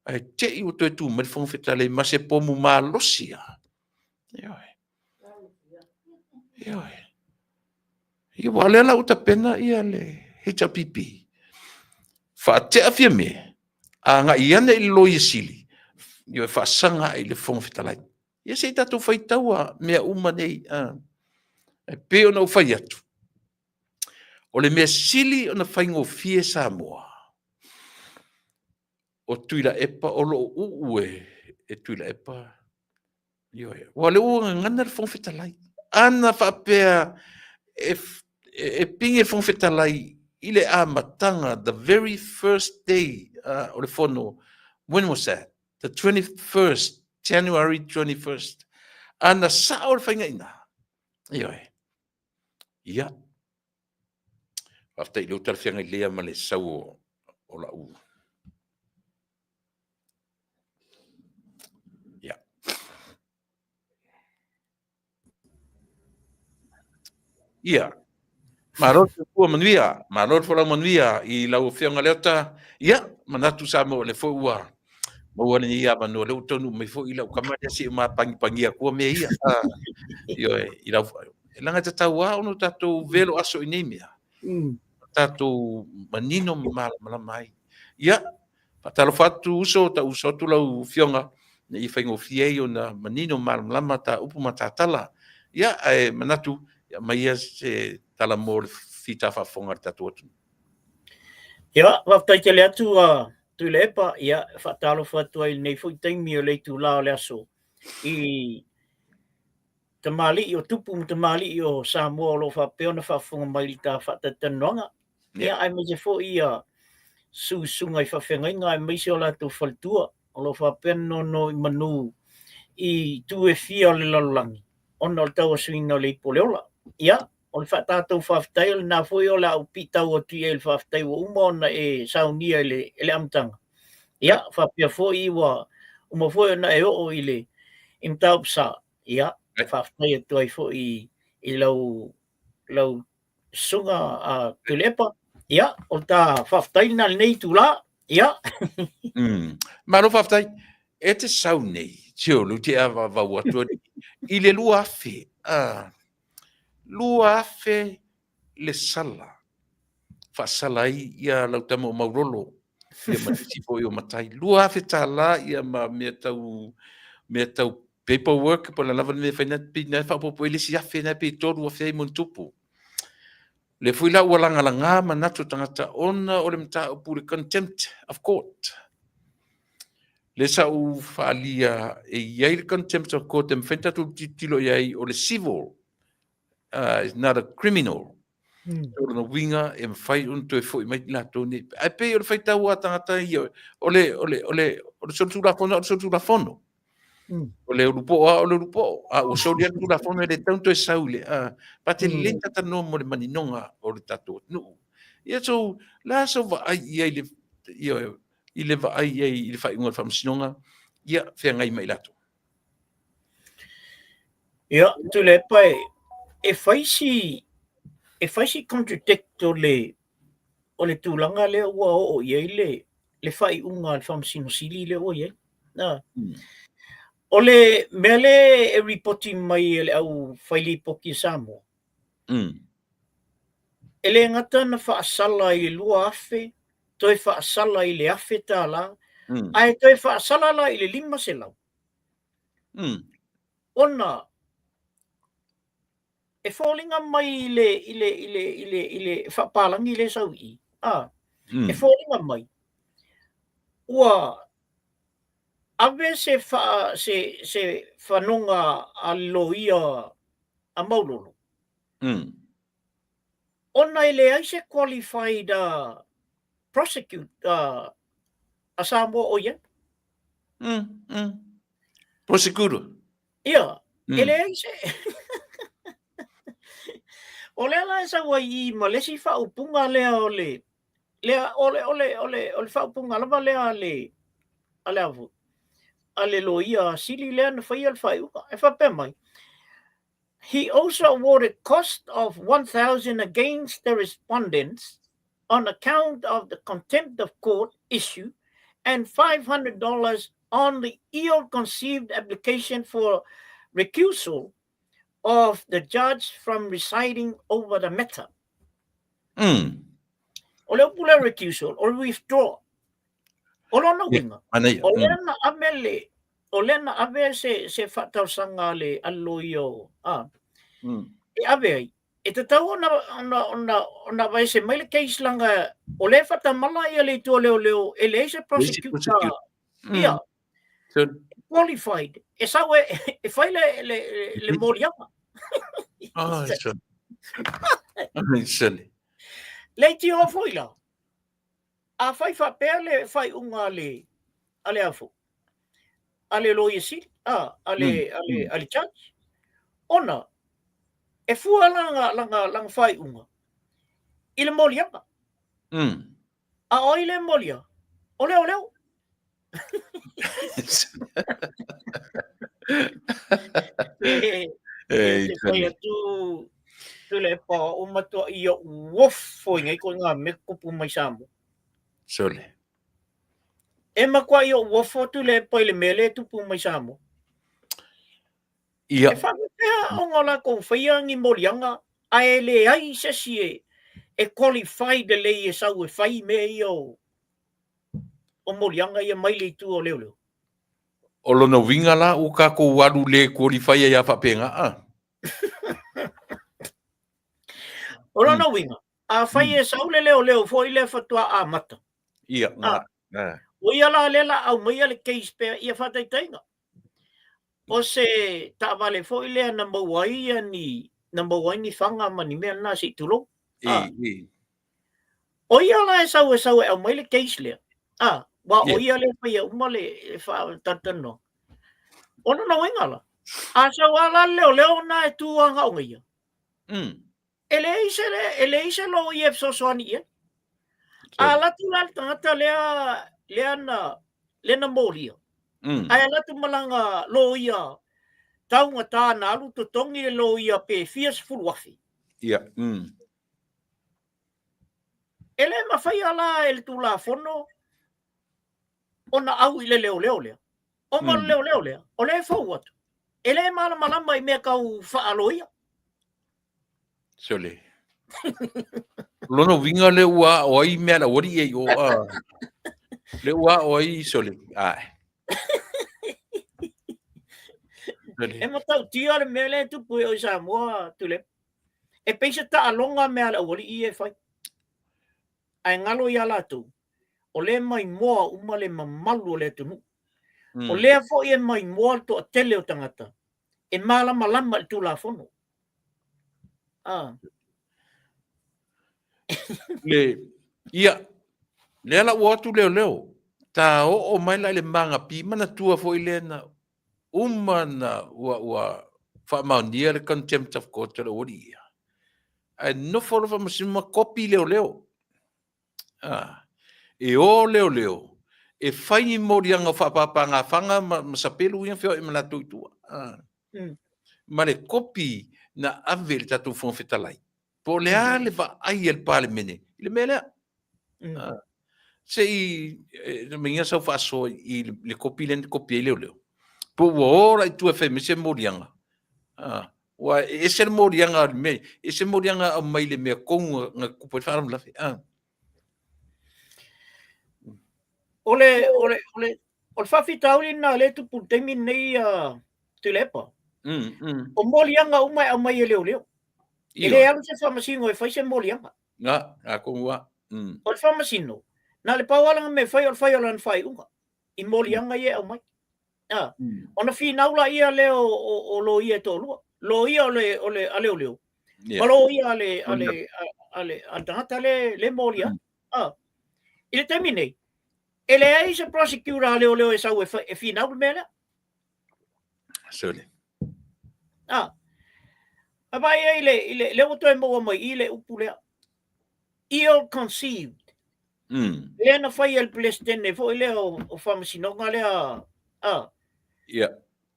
ae te i ua toe tu mai le Fofoga Fetalai ma se pomu malosi lava. Ioe. Ioe. Ia, aua o lea la ua tapena ia le HRPP. Faatea Fiame, agai ane i le Loia Sili, ioe, faasaga ae i le Fofoga Fetalai. Ia se i tatou faitaua mea uma nei. E pei ona ou fai atu, o le mea sili ona faigofie Samoa, o Tuilaepa o lo o uu e Tuilaepa. Ioe. Ua lea ua gagana le Fofoga Fetalai. Ana faapea e pigi le Fofoga Fetalai i le amataga, the very first day o le fono, when was that? The 21st, January 21st. Ana sao le faiga i ina. Ioe. Ia. Faafetai i lou talafeagai lea ma le sau o lau. Ia. Ia. Malo le soifua manuia, malo le folau manuia i lau Afioga Leota. Ia, manatu Samoa o lea foi ua maua lenei avanoa, lea ua taunuu mai foi lau tama lea se i mapagipagia atua mea ia. Ioe, i lau, leaga e tatau lava ona tatou velo aso i nei mea. Tatou manino ma malamalama ai. Ia, faatalofa atu uso, tau uso atu lau Afioga, ina ia faigofie ai ona manino ma malamalama ta upu ma ta tala. Ia, ae manatu, ia aumai ia se tala mo le fita faafofoga a le tatou atunuu. Ia, faafetai tele atu a Tuilaepa, ia, e faatalofa atu ai i lenei foi taimi o le itulā o le aso i tamalii o tupu ma tamalii o Samoa o lo o faapea ona faafofoga mai i le ta faatalatalanoaga. Ia, aemaise foi ia susuga i faafeagaiga aemaise o latou faletua o lo o faapea ona nono i manu i itu e fia o le lalolagi ona o le tauasuina o le ipu o le ola. Ia, o le faatatou faafetai o lena foi o le a ou piitau atu i ai i le faafetai ua uma ona e saunia i le amataga. Ia, faapea foi ua uma foi ona e oo i le i mataupu sa. Ia, faafetai atu ai foi i lau lau susuga a Tuilaepa. Ia, o le ta faafetai lena i lenei itulā. Ia. Malo faafetai. E te sau nei, tio, lou te avavau atu i le 2000, 2000 le sala, faasala ai ia lau tama o Maulolo, ia ma nisi foi o matai. $2000 ia ma mea tau, mea tau paperwork, po o le a lava le mea e fai na, pei na faaopoopo ai le isi afe na pe 3000 ai ma ona tupu. Lea foi la ua lagalaga manatu o tagata ona o le mataupu le contempt of court. Le sa ou faaalia e i ai le contempt of court e mafai ona tatou tilotilo i ai o le civil, is not a criminal. O lona uiga e mafai ona toe foi mai latou nei. Ae pei o le faitau a tagata ia, o le, o le, o le, o le solitulafono, o le solitulafono. O le ulupoo lava o le ulupoo. A ua soli atu Tulafono e le tatau ona toe sau i le but e lelei ona talanoa mo le maninoga o le tatou atunuu. Ia so, le a sou vaai i ai i le, ioe, i le vaai i ai i le faaiuga o le Faamasinoga, ia feagai ma i latou. Ia, Tuilaepa, e fai si e fai si contradict o le o le tulaga lea ua oo i ai le le faaiuga a le Faamasino Sili lea ua i ai. Na. O le mea lea e ripoti mai e le au fai lipoti a Samoa, e le gata na faasala i le 2000, toe faasala i le $1000, ae toe faasala la i le 500. Ona e foliga mai i le i le i le i le i le faapalagi lea e sau i i, a, e foliga mai ua ave se fa, se se fanoga a le loia a Maulolo, ona e leai se qualified prosecute a Samoa o i ai. Prosecutor. Ia, e leai se... O lea la e sau ai i ma le isi faaupuga lea o le... Lea, o le, o le, o le, o le faaupuga lava lea a le, a le a foi, a le loia sili lea na faia le faaiuga. E faapea mai, he also awarded cost of 1,000 against the respondents on account of the contempt of court issue and $500 on the ill-conceived application for recusal of the judge from residing over the matter. O le upu lea recusal, o le withdraw. O lona uiga, o lea na ave le, o lea na ave se, se faatalosaga a le, a le loia o, a, e ave ai, e tatau ona, ona, ona, ona aveese mai le case leaga o lea e faatamala ia le itu o leoleo e leai se prosecutor, ia, qualified, e sau e, e fai le, le, le moliaga. Ai, sole. Ai, sole. Leitioa foi la, Afai faapea le faaiuga a le a le a foi, a le Loia Sili, a, a le, a le, a le judge, ona e fua lana, lana, lana faaiuga i le moliaga. A o ai le molia? O leoleo. E, te fai atu Tuilaepa o matua i o'u ofo i nei koiga mea tutupu mai Samoa. Sole. E matua i o'u ofo Tuilaepa i le mea lea e tupu mai Samoa. Ia. E faapefea ona o latou faia ni moliaga ae leai se isi e qualified lelei e sau e fai mea ia o o moliaga ia mai le itu o leoleo. O lona uiga la ua tatou alu le qualify ai a faapena a? O lona uiga, afai e sau le leoleo foi lea faatoa amata. Ia, a, o ia la lea la aumaia le case pea ia faataitaiga. O se taavale foi lea na maua ai ia ni, na maua ai ni fana ma ni mea na se i tulou. I, i. O ia la e sau e sau e aumai le case lea. A, ua o ia lea e faia uma le faatalatalanoaga. O lona uiga la, a sau lava la le leoleo na e tu lava na o ia. E leai se e leai se loia e fesoasoani i ai. A alu atu la le tagata lea lea na lea na molia. Ae alu atu ma lana loia taugata na alu totogi le loia pe fia sefulu afe. Ia. E le mafaia la e le Tulafono ona au i le leoleo lea. Ona o le leoleo lea, o lea e fou atu. E le malamalama i mea tau faaloia. Sole. Lona uiga lea ua aʻo ai mea a le aualii ia i o a. Lea ua aʻo ai sole. Ae. Sole. E matautia le mea lea e tupu i o i Samoa, Tuilaepa. E pei se taaloga mea a le aualii ia e fai. Ae galo ia latou, o lea e maimoa uma le mamalu o le atunuu. O lea foi e maimoa le toatele o tagata e malamalama i le Tulafono. Ah. Le, ia, lea la ua o atu leoleo, ta oo mai la i le magapi, manatua foi lea na uma na ua, ua faamaonia le contempt of court o le aualii ia. Ae nofo loa faamasino ma kopi leoleo. Ah, e o leoleo e fai ni moliaga o faapapagafaga ma, ma sapelu ia feoai ma latou i tua. Ah. ma le kopi na ave i le tatou Fofoga Fetalai, po o le a le vaai a le Palemene i le mea lea. Se i meinga sau faasoa i le kopi lea na kopi ai leoleo, po ua o la i tua e fai mai se moliaga. Ua e ese le moliaga o le mea, e ese moliaga aumai i le mea tonu na tupu ai le faalavelave. O le, o le, o le, o le faafitauli lena lea e tupu i le taimi lenei a Tuilaepa. O moliaga uma e aumai e leoleo. E le alu se faamasino e fai se moliaga. Na, atonu lava. O le faamasino, na o le pau lava lana mea e fai o le fai o lana faaiuga i moliaga ia e aumai. A, ona finau laia lea o loia e toalua, loia o le, o le, a leoleo, ma loia a le, a le, a le, a le tagata lea e molia atu. A, i le taimi nei, e leai se prosecutor a leoleo e sau e finau le mea lea. Sole. A, a vaai ai le, i le, lea ua toe maua mai i le upu lea. Ill conceived. Lea na fai e le Peresetene foi lea o Faamasinoga lea, a. Ia,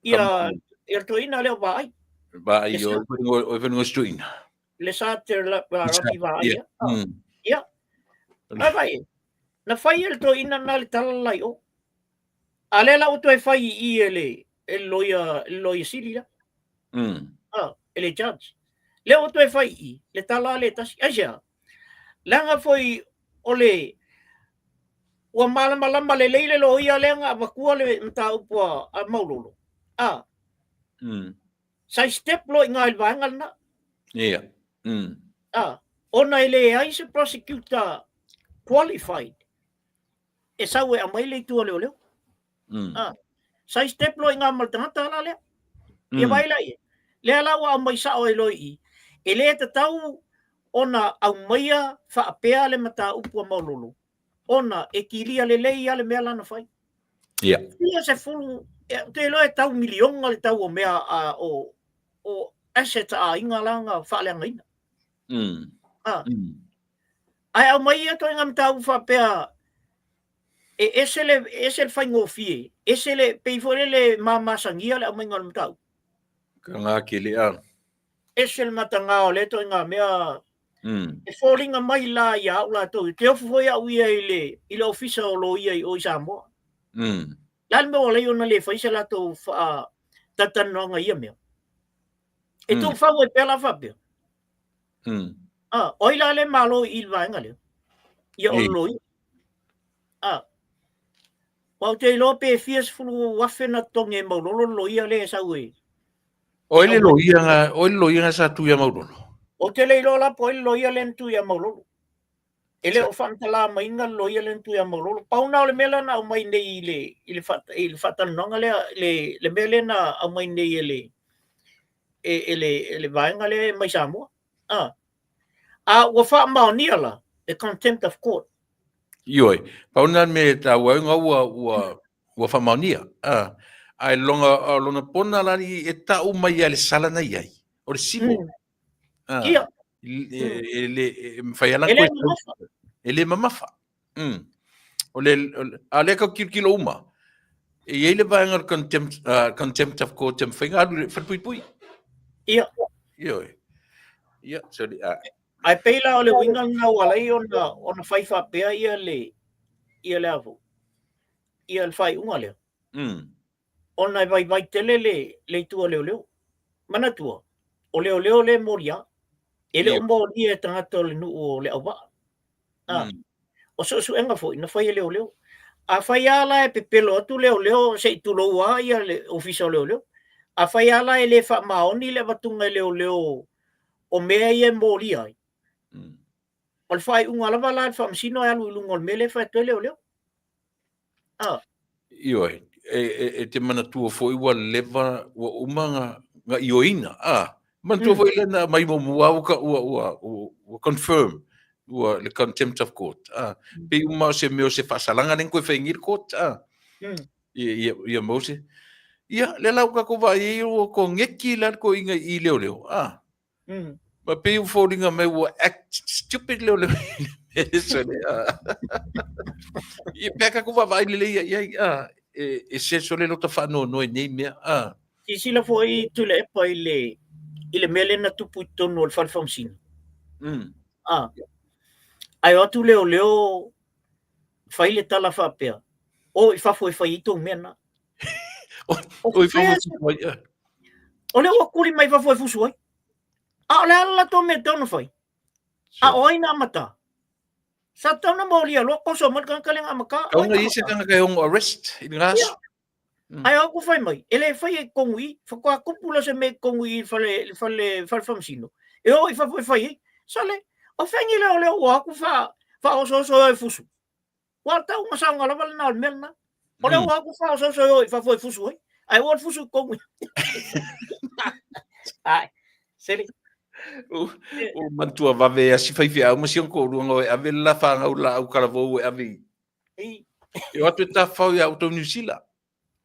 ia le toeaina lea o Vaai. Vaai, o le o toeaina. Le sa te rapi Vaai. Ia. A vaai, na fai e le toeaina na le tala la i o. A lea la ua toe fai i i e le e le loia, le loia sili la. A, e le judge. Lea ua toe fai i i le tala le tasi. Aisea? Leaga foi o le ua malamalama lelei le loia lea na avatua le mataupu a Maulolo. A. Sa step loa i ina i le vaega lena. Ia. A, ona e leai se prosecutor qualified e sau e aumai le itu a leoleo. Ah, sa step loa i ina ma le tagata la lea. Ia vaai la i ai. Lea la ua aumai sao ai loa i i, e le tatau ona aumaia faapea le mataupu a Maulolo, ona e kilia lelei lava le mea la na fai. Fia sefulu, ou te iloa e tau miliona le tau o mea a, o, o assets a aiga la na faaleagaina. Ah. Ae aumai ia ituaiga mataupu faapea e ese le, ese le faigofie, ese le, pei foi lele mamasagia le aumaiga o le mataupu. Ka ngā kele a. Ese le matagā o lea ituaiga mea. E foliga mai la ia au latou, te ofu foi au ia i le, i le ofisa o loia i o i Samoa. Le a le mea ua alai ona le fai se latou faatalatalanoaga i ia mea? E tuufau ai pea la faapea. Ah, o ai la le malo i le vaega lea? Ia o le loia. Ah, aua ou te iloa pe fia sefulu afe na totogi e Maulolo le loia lea e sau e. O ai le loia na, o ai le loia na sa tu ia Maulolo? Ou te le iloa la po o ai le loia lea na tu ia Maulolo. E le o faamatala maiga le loia lea na tu ia Maulolo. Pau na o le mea lea na aumai nei i le, i le, i le faatalanoaga lea, le, le mea lea na aumai nei e le, e, e le, e le vaega lea mai Samoa. A, a ua faamaonia la e contempt of court. Ioe, pau na me tāua ai ngā ua, ua, ua faamaonia. A, ae longa, lona pona la i e tau mai a le sala na iai. O le civil. Ah, Ia. E, e, le, e, mawhai ala E le mamafa. E le mamafa. O le, o le, a lea kau kilokilo uma. E iai le vaega o le contempt, contempt of court e mawhai ngā alu le whalepuipui. Ia. Ioe. Ia, sorry. Ae pei la o le uiga lena ua ala ai ona, ona fai faapea ia le, ia le a foi, ia le faaiuga lea. Ona e vaivai tele le, le itu a leoleo. Manatua, o leoleo lea e molia. E le o molia e tagata o le nuu o Leauvaa. A, o suesuega foi na fai e leoleo. Afai lava la e pepelo atu leoleo se i tulou lava ia le ofisa o leoleo. Afai lava la e le faamaoni le avatuga e leoleo o mea ia e molia ai, o le faaiuga lava la a le faamasino e alu i luga o le mea lea e fai atu ai leoleo. Ah. Ioe, e, e, e te manatua foi ua leva, ua uma nga, nga ioina. Ah, manatua foi le na mai muamua ua, ua, ua, ua, ua confirm ua le contempt of court. Ah, pei uma o se mea o se faasalaga lea na toe fai nei le court. Ah, ia, ia, ia Mose. Ia, lea la ua tatou vaai ai ua koneki la le toeaina i leoleo. Ah, Ma pei ua foliga mai ua act stupid leo leo sole. Ia pea tatou vaavaai lelei ia i ai, e, e se sole lota faanoanoa i nei mea. Silasila foi Tuilaepa i le i le mea lea na tupu i totonu o le fale faamasino. Ah. Ae o atu leoleo fai le tala faapea, o i fafo e fai ai tou mea na. O i fafo e fusu ai. O lea ua kuli mai fafo e fusu ai. A o le a le latou mea e tatau ona fai? A o ai na amata? Sa tatau ona molia loa koso mai le tagata lea na amata. Tau na i ai se tagata e ono arrest i lena aso. Ae o au fai mai, e le faia i totonu i i, faatoa tupu lea o se mea i totonu i i le fale, fale faamasino, e o i fafo e fai ai. Sole, o fea lea o lea ua o atu faaosooso e o e fusu? Ua o le tauga saoga lava lena o le mea lena. O lea ua o atu faaosooso e o i fafo e fusu ai, ae ua le fusu i totonu i. Ai, sele. Ua manatua vave e si faifeau ma si ona toalua na o e ave le la fanau laau talavou e ave i I. E o atu e tafafao ia outou Niu Sila.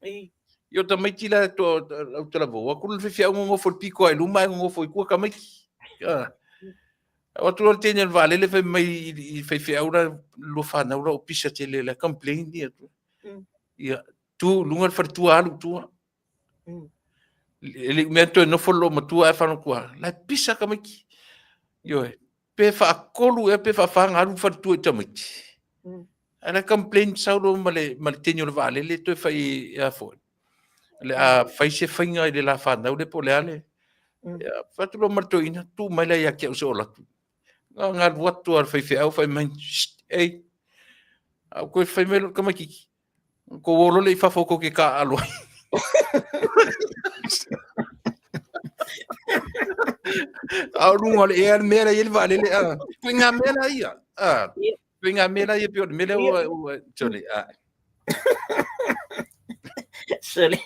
I. I o tamaiti la to au talavou atu le faifeau nonofo i le pito i luma ae nonofo i tua tamaiti. O atu loa le teine o le vaalele fai mai i faifeau la lua fanau la o pisa tele la complain ia. Ia tu i luga le faletua alu i tua. E le i mea toe nofo le loomatua ae faalogo atu la e pisa tamaiti. Ioe, pe faatolu ea pe faafa ona alu le faletua i tamaiti. Ae la e complain sau loa ma le, ma le teine o le vaalele toe fai a foi. Le a fai se faiga i le la fanau lea po o le a le. Ia, fai atu loa ma le toeaina, tuu mai la ia te au se i ou alu atu. Na alu atu lava le faifeau fai mai, ei, a ua toe fai mai lou tamaitiiti, Kou o loa lea i fafo kou te taaalo ai. A o luga o le ea le mea la e i ai le vaalele, a. Ituaiga mea la ia, a. Ituaiga mea la ia pei o le mea lea ua, ua, sole, a. Sole.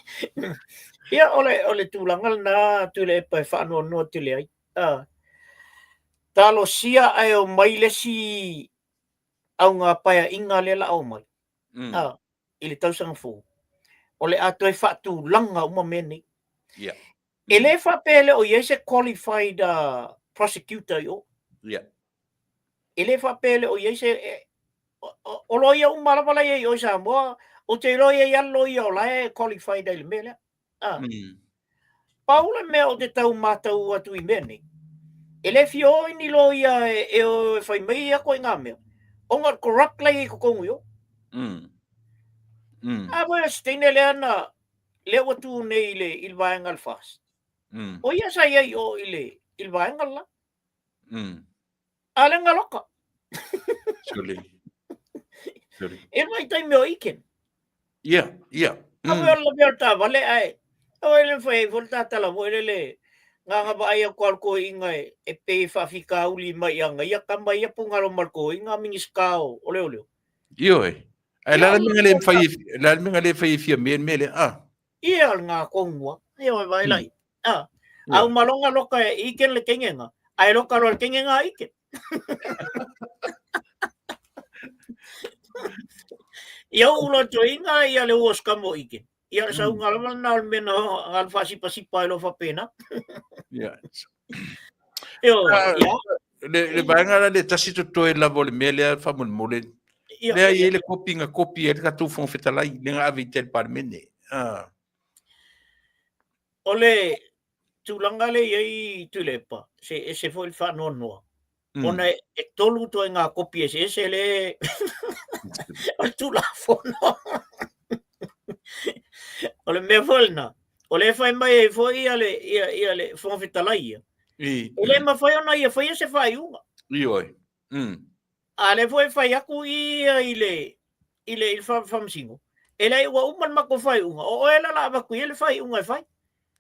Ia, o le, o le tulaga lena Tuilaepa e faanoanoa tele ai. A. Talosia ae omai le isi auga paeaiga lea la omai. A, i le tausaga fou, o le a toe faatulaga uma mea nei. E le faapea e le o i ai se qualified prosecutor i o. E le faapea e le o i ai se... O loia uma lava la e i ai i o i Samoa, ou te iloa e i ai lava loia o la e qualified ai i le mea lea. Ah. Pau le mea ou te tau matau atu i mea nei, e le fia o i ni loia e, e o e fai mai ia ituaiga mea, ona o le corrupt la e i ai i totonu i o. A foi o se teine lea na, lea ua tu nei i le, i le vaega o le FAST. O ia sa i ai i o i le, i le vaega le la. A le galoka. Surely. Surely. E mai taimi o Iken. Ia, ia. A foi o le lape o le taavale ae aua e le mafai ai foi le tatala foi lele na ona vaai atu lava o le toeaina e pei e faafitauli mai ia ia tama ia pugalo ma le toeaina Minisita o Leoleo. Ioe. Ae la le mea le mafai la le mea le fai e fia mea le mea lea. Ah. Ia o le gakonu lava. Ia oi vaai lai. Ah. Au malonga loka e Iken le kengega. Ae loka loa le kengega a Iken. Ia u loa toeaina ia le ua o se kama o Iken. Ia o le sauga lava lena o le mea na alu faasipasipa ai loa faapena. Ia. Ioe, ia. Le vaega la le tasi totoe lava o le mea lea faamolemole. Lea e i ai le kopi na kopi ai le tatou Fofoga Fetalai lea na ave i tai i le Palemene. Ah. O le tulaga lea e i ai Tuilaepa, se ese foi le faanoanoa. Ona e tolu ituaiga kopi eseese le o le Tulafono. O le mea foi lena, o lea e fai mai ai foi ia le, ia, ia le Fofoga Fetalai ia. I. E le mafai ona ia faia se faaiuga. Ioe. A lea foi e fai atu ia i le i le i le faamasino, e leai ua uma le matou faaiuga, o oe la o le a avatu i ai le faaiuga e fai.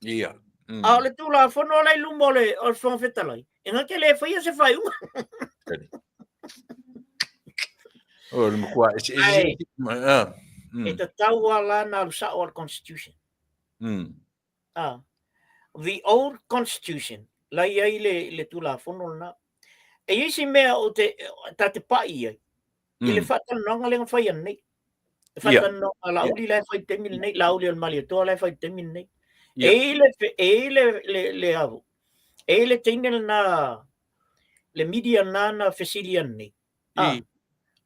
Ia. A o le Tulafono la i luma o le o le Fofoga Fetalai, e na te le faia se faaiuga. O le matua ese ese. Ah. E tatau lava la ona alu sao le Constitution. Ah. The old Constitution, la i ai le, le Tulafono lena. E i ai si mea o te, ta te pai i ai, i le faatalanoaga lea na fai ananei. Le faatalanoaga a Laauli la e fai i le taimi lenei, Laauli o le Malietoa la e fai i le taimi lenei. E i ai le, e i ai le, le, le avo, e i ai le teine lena, le media lena na fesili ananei. Ah,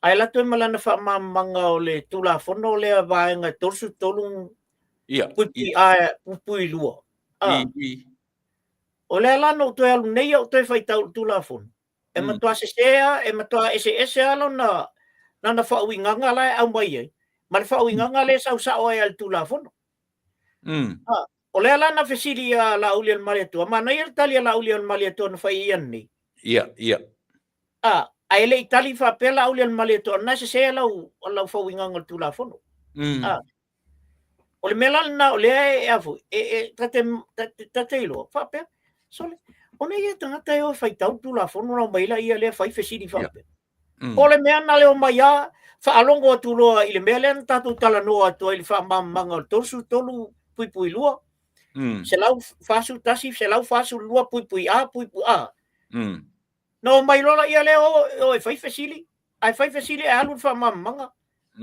ae alu atu ai ma lana faamalamalamaga o le Tulafono lea vaega e 33 Ia. Puipui A, puipui 2. A. I, i. O lea la na ou toe alu nei au toe faitau i le Tulafono, e matua sese lava, e matua eseese lava lona, lana faauigaga la e aumai ai, ma le faauigaga lea e sau sao ai lava i le Tulafono. A, o lea la na fesili ia Laaulialemalietoa, manaia le tali a Laaulialemalietoa na fai i ananei. Ia, ia. A, ae le i tali faapea Laaulialemalietoa, o lena e sese lau, lau faauigaga o le Tulafono. A, O le mea la lena o lea e a foi, e, e, ta te, ta te, ta te iloa, faapea, sole, o nei e tagata e o e faitau le Tulafono na omai ai lea fai fesili faapea. Po o le mea na le omai a faalogo atu loa i le mea lea na tatou talanoa atu ai i le faamalamalamaga o le 33.2, 141, 142 puipui A, puipui A. Na omai loa laia lea o e fai fesili, ae fai fesili ae alu le faamalamalamaga.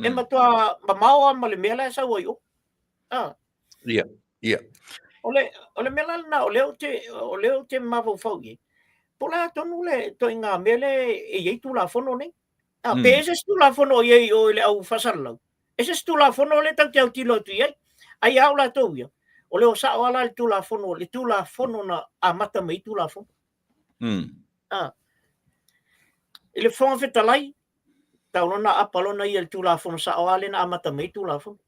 E matua mamao lava ma le mea la e sau ai o. Ah. Ia, ia. O le, o le mea la lena o lea ou te, o lea ou te mafaufau i ai, po o le a tonu le ituaiga mea lea e i ai Tulafono nei. Ah, pe ese se Tulafono o i ai i o i le au faasalalau, ese se Tulafono lea tatou te autilo atu i ai. Ai ia au latou ia, o le o sao lava la i le Tulafono, le Tulafono na amata mai ai Tulafono. Ah. I le Fofoga Fetalai, tau lona apa lona ia i le Tulafono sao lava lea na amata mai ai Tulafono.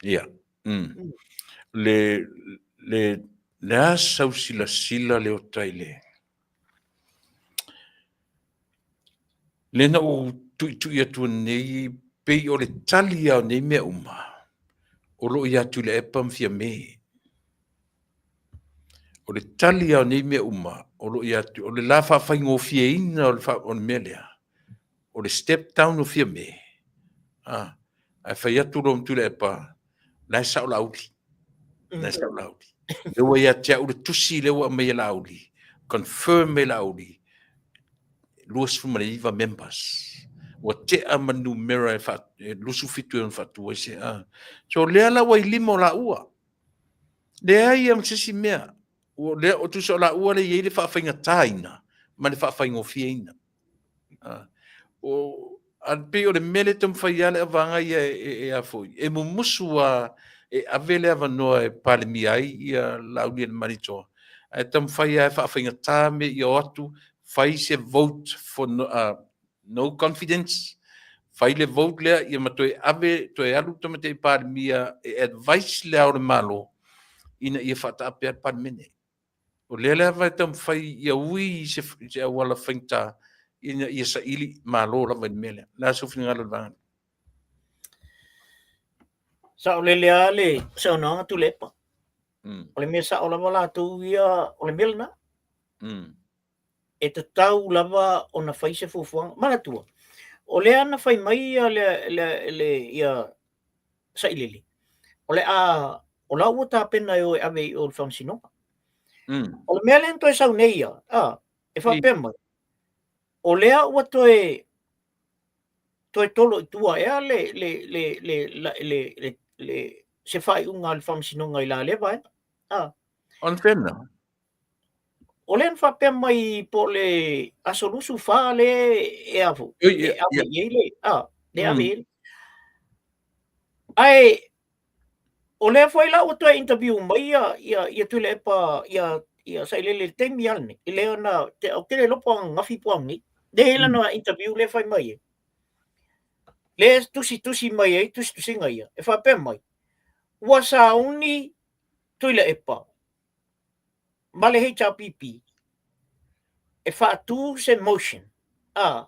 Ia. Le, le, le a sau silasila Leota i le, le na ou tuitui atu nei, pei o le tali lava o nei mea uma, o lo o ia Tuilaepa ma Fiame. O le tali lava o nei mea uma, o lo o ia o le la faafaigofieina o le, o le mea lea, o le step down o Fiame, a, ae fai atu loa ma Tuilaepa, la e sao Laauli. La e sao Laauli. Lea ua ia te au le tusi lea ua aumai e Laauli, confirm mai Laauli, 29 members. Ua tea ma le numera e, fa, e 27 e ono faatu ai se a. So lea la ua i lima o laua. Leai lava ma se isi mea. Ua lea, o tusa o laua lea e i ai le faafaigataina ma le faafaigofieina. O, a pei o le mea lea e taumafai lava le avaga ia e, e, e a foi, e mumusu lava e ave le avanoa e Palemia ai ia Laaulialemalietoa, ae taumafai lava e faafaigata mea ia o atu fai se vote for no, no confidence, fai le vote lea ia ma toe ave, toe alu le Tamaitai Palemia e advice Le Ao o le Malo ina ia faataape le Palemene. O lea lava e taumafai ia ui i se, i se auala faigata ina ia saili malo lava i le mea lea. O le a sou finagalo i le vaega lea? Saolele lava le saunoaga Tuilaepa. O le mea sao lava latou ia, o le mea lena. E tatau lava ona fai se fuafuaga. Manatua, o lea na fai mai ia le, le, le ia Sailele, o le a, o la ua tapena e o e ave i o i le faamasinoga. O le mea lea na toe sau nei ia, a, e faapea mai, o lea ua toe toe tolo i tua ea le, le, le, le, le, le, le, le se faaiuga a le faamasinoga i la lea vaega. A. O le fena? O lea na faapea mai po o le aso 24 le e a foi, e ave i ai le, a, le ave i ai. Ae o lea foi la ua toe interview mai ia ia ia Tuilaepa ia ia Sailele i le taimi lava lenei, i lea na te ou te le iloa po o ananafi po o ananei. Lea e i ai lana interview lea e fai mai ai. Lea e tusitusi mai ai tusitusiga ia, e faapea mai, ua sauni Tuilaepa ma le HRPP e faatu se motion a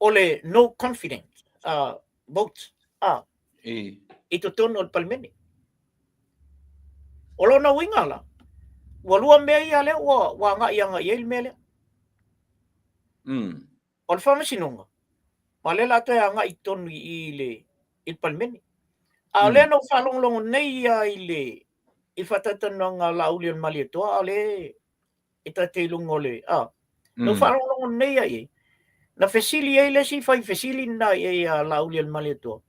o le no confidence vote a i totonu o le Palemene. O lona uiga la, ua lua mea ia lea ua, ua agai agai i ai le mea lea. O le faamasinoga, ma lea la toe agai i totonu i le, i le Palemene. A o lea na ou faalogologo nei ia i le, i le faatalatalanoaga a Laauli o le Malietoa, a o lea e ta te i luga o le, a, na ou faalogologo nei ia i ai, na fesili ai le isi fai fesili lena i ai ia Laauli o le Malietoa,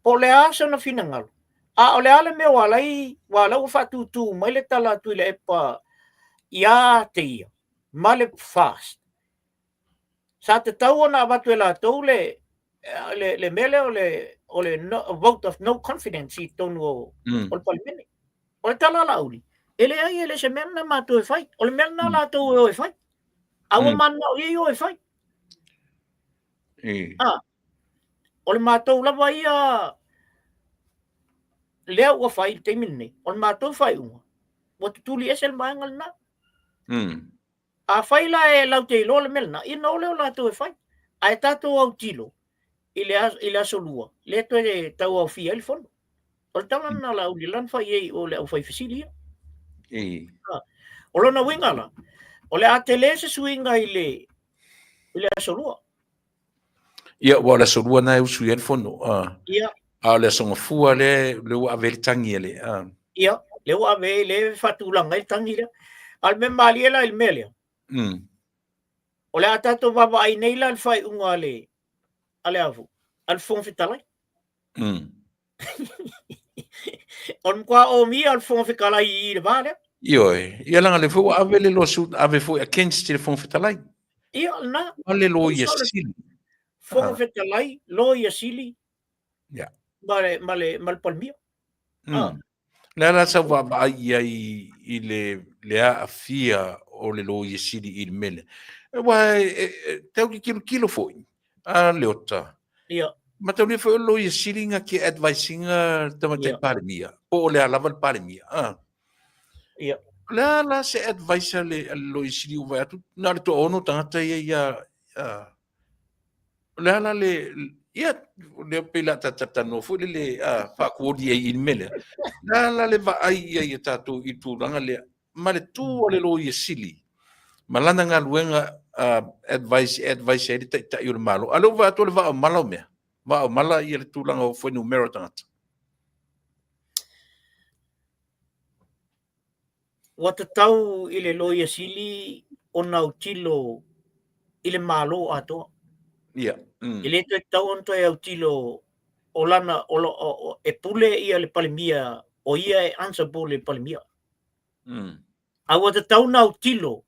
po o le a sona finagalo, a o le a le mea ua ala ai, ua ala ua faatūtū mai le tala a Tuilaepa ia te ia, ma le FAST. Sa tatau ona avatu e latou le le, le mea lea o le, o le no, vote of no confidence i totonu o, mm. o le Palemene. O le tala a Laauli, e leai e le se mea lena matou e fai. O le mea lena mm. latou e o e fai. A ua mm. mananao i o e fai. Mm. Ah, o le matou lava ia lea ua fai i le taimi lenei, o le matou faaiuga, ua tutuli ese le vaega lena. Mm. Afai la e latou te iloa le mea lena, ia ona o lea o latou e fai. Ae tatou autilo i le, i le aso lua, lea toe tauaofia ai le fono. O le tala lena a Laauli, lana fai ai o le aufai fesili ia. E. O lona uiga la, o le a tele se suiga i le, i le aso lua. Ia, ua o le aso lua na e usu i ai le fono. Ia. A o le aso gafua lea, lea ua ave ai le tagi a le... Ia, lea ua ave ai, lea e faatulaga ai le tagi lea. A o le mea malie la i le mea lea, o le a tatou vaavaai nei la i le faaiuga a le, a le a a le Fofoga Fetalai. O le matua omia o le Fofoga Fetalai i le va lea. Ioe, ia leaga lea foi ua ave le lawsuit, ave foi against le Fofoga Fetalai. Ia, lena. Ma le Loia Sili. Fofoga Fetalai, Loia Sili, yeah. ma le, ma le, ma le Palemia. Ah. Le a la sau vaavaai i ai i le, le aafia o le Loia Sili i le mea lea. Aua e, e, e tau ke kilokilo foi a Leota. Ia. Mataulia foi o le Loia Sili na ke advice ina tamaitai Ia. Palemia, po o le a lava le Palemia. Ah. Ia. O le a la se advice a le, a le Loia Sili ua vaai atu, na o le toaono tagata ia ia, a, o le a la le, ia, lea pei la ta talanoa foi lele, a, faakuoli ai i le mea lea. O le a la le vaai ia ia tatou i le tulaga lea, ma le tu a le Loia Sili, ma lana galuega uh, advice, advice ai le taitai o le Malo. A lea ua vaai atu o le vaa o mala o mea. Vaa o mala ia le tulaga o fuainumera o tagata. Ua tatau i le Loia Sili ona autilo i le Malo atoa. Ia. E le toe tatau ona toe autilo o lana, o, o, o, e pule ia le Palemia, o ia e answerable i le Palemia. A ua tatau ona autilo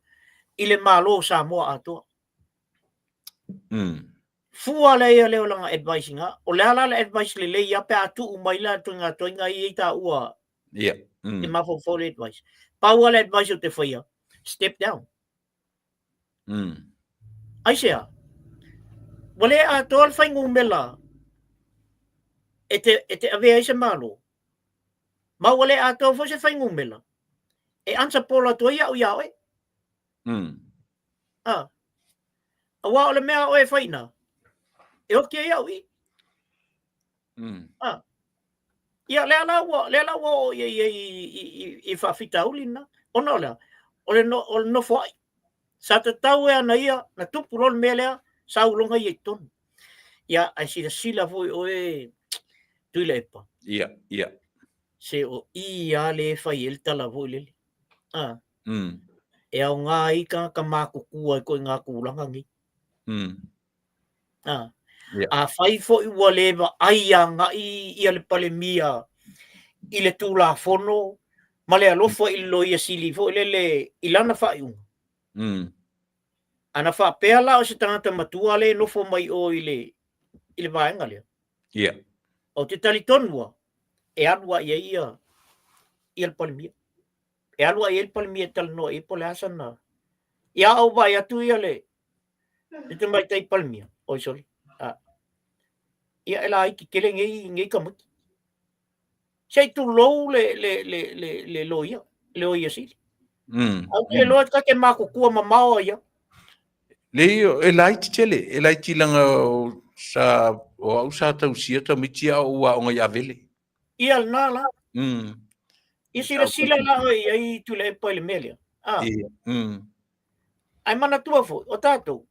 i le Malo o Samoa atoa. Fua lea ia lea o lana advice ina. O le a la le advice lelei ia pe a tuu mai la toiga toiga ia i taua Ia. E mafaufau le advice. Pau lava le advice ou te faia, step down. Aisea? Ua le atoa le fuainumera e te, e te avea ai se Malo. Ma ua le atoa foi se fuainumera e answerable atu ai au iā oe. Ah. Aua o le mea a oe e fai ina, e oki ai au i. Ah. Ia, lea la ua, lea la ua oo i, i, i, i, i faafitauli lena. Ona o le a? O le, no, o le nofoai. Sa tatau e ana ia, na tupu loa le mea lea, sa uloga ia i totonu. Ia, ae silasila foi oe, Tuilaepa. Ia, ia. Se o i lava lea e fai ai le tala foi lele. Ah. E aoga ai tagata matutua i ituaiga tulaga nei. Ah. Yeah. Afai foi ua le vaai agai ia le Palemia i le Tulafono ma le alofa i le Loia Sili foi lele i lana faaiuga. Ana faapea la o se tagata matua lea e nofo mai o i le, i le vaega lea. Yeah. Ou te talitonu lava, e alu lava i ai ia, ia le Palemia. E alu lava i ai le Palemia e talanoa i ai po o le a sana. Ia a ou vaai atu ia le, le tamaitai Palemia, oi sole, a, ia e laiti tele nei, nei tamaiti. Se i tulou le, le, le, le, le loia, le loia sili. A ou te iloa ta te matutua mamao ai ia. Leai, e laiti tele, e laiti leaga o sa, o au sa tausia tamaiti a o ou aoga i Avele. Ia lena la. Ia silasila la oe i ai Tuilaepa i le mea lea. Ah. Ia. Ae manatua foi, o tatou,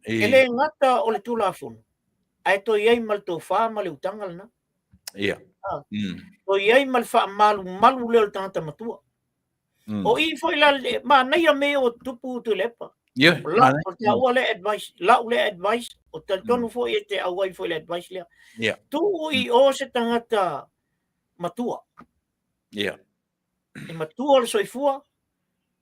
e le gata o le Tulafono, ae toe i ai ma le tofa ma le utaga lena. Ia. Ah. Toe i ai ma le faamalumalu lea o le tagata matua. O i foi la, manaia mea o tupu Tuilaepa. Ia. O la, o taua lea advice, lau lea advice, o talitonu foi e te auai foi le advice lea. Ia. Tuu i o se tagata matua. Ia. E matua o le soifua,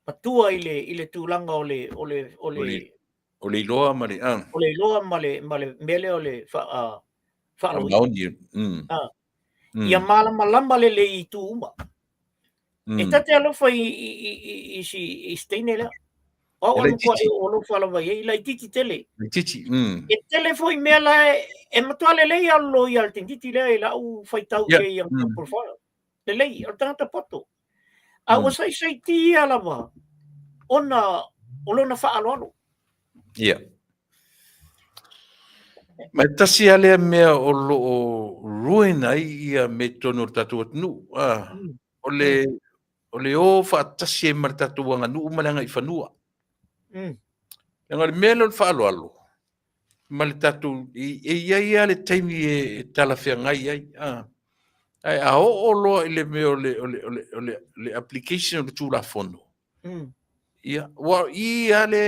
matua i le, i le tulaga o le, o le, o le, O le iloa ma le, a. O le iloa ma le, ma le mea lea o le faaloia. Faamaoni. Ia malamalama lelei i itu uma. E ta te alofa i si teine lea. O au e matuai ou alofa lava i ai, laitiiti tele. Laitiiti. E tele foi mea la e matua lelei lava le loia a le tamaitiiti lea i lau faitau i ai i ana profile. Lelei, o le tagata poto. A ua saisaitia lava ona o lona faaaloalo. Ia. Ma e tasi lava lea mea o lo o ruin ai ia mea i totonu o le tatou atunuu. O le, o le o faatasi ai ma le tatou aganuu ma le agaifanua. Leaga o le mea lea o le faaaloalo, ma le tatou, e i ai lava le taimi e talafeagai ai. Ae a oo loa i le mea o le, o le, o le, o le, le application o le Tulafono, Ia, ua i lava le,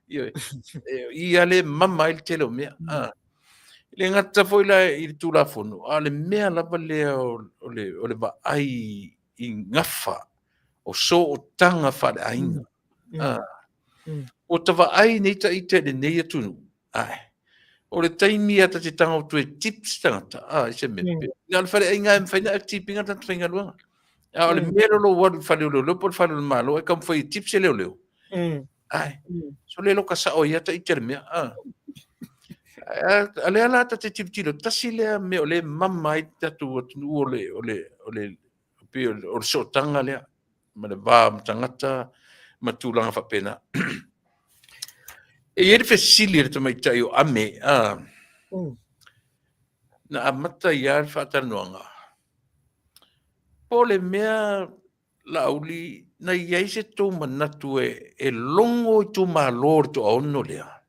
ioe, i lava le mama ai le tele o mea. E le gata foi la i le Tulafono, a o le mea lava lea o le vaai i gafa o sootaga faaleaiga. Ua ta vaai nei ta ita i lenei atunuu, ae o le taimi lava ta te tago atu e tip se tagata, a, i se mea, na o le faleaiga e mafai ona e tip ina tagata faigaluega. A o le mea lea o lou alu i le fale o leoleo po o le fale o le Malo e taumafai e tip se leoleo. Ae, so le loka sao ai lava ta ita i le mea. A, a lea la ta te tilotilo, tasi lea mea o lea e mama ai le tatou atunuu o le, o le, o le, pei o le sootaga lea ma le va ma tagata ma tulaga faapena. E i ai le fesili a le tamaitai o Ame, na amata ai lava le faatalanoaga, po o le mea Laauli na i ai se tou manatu e logo itumalo o le toaono lea?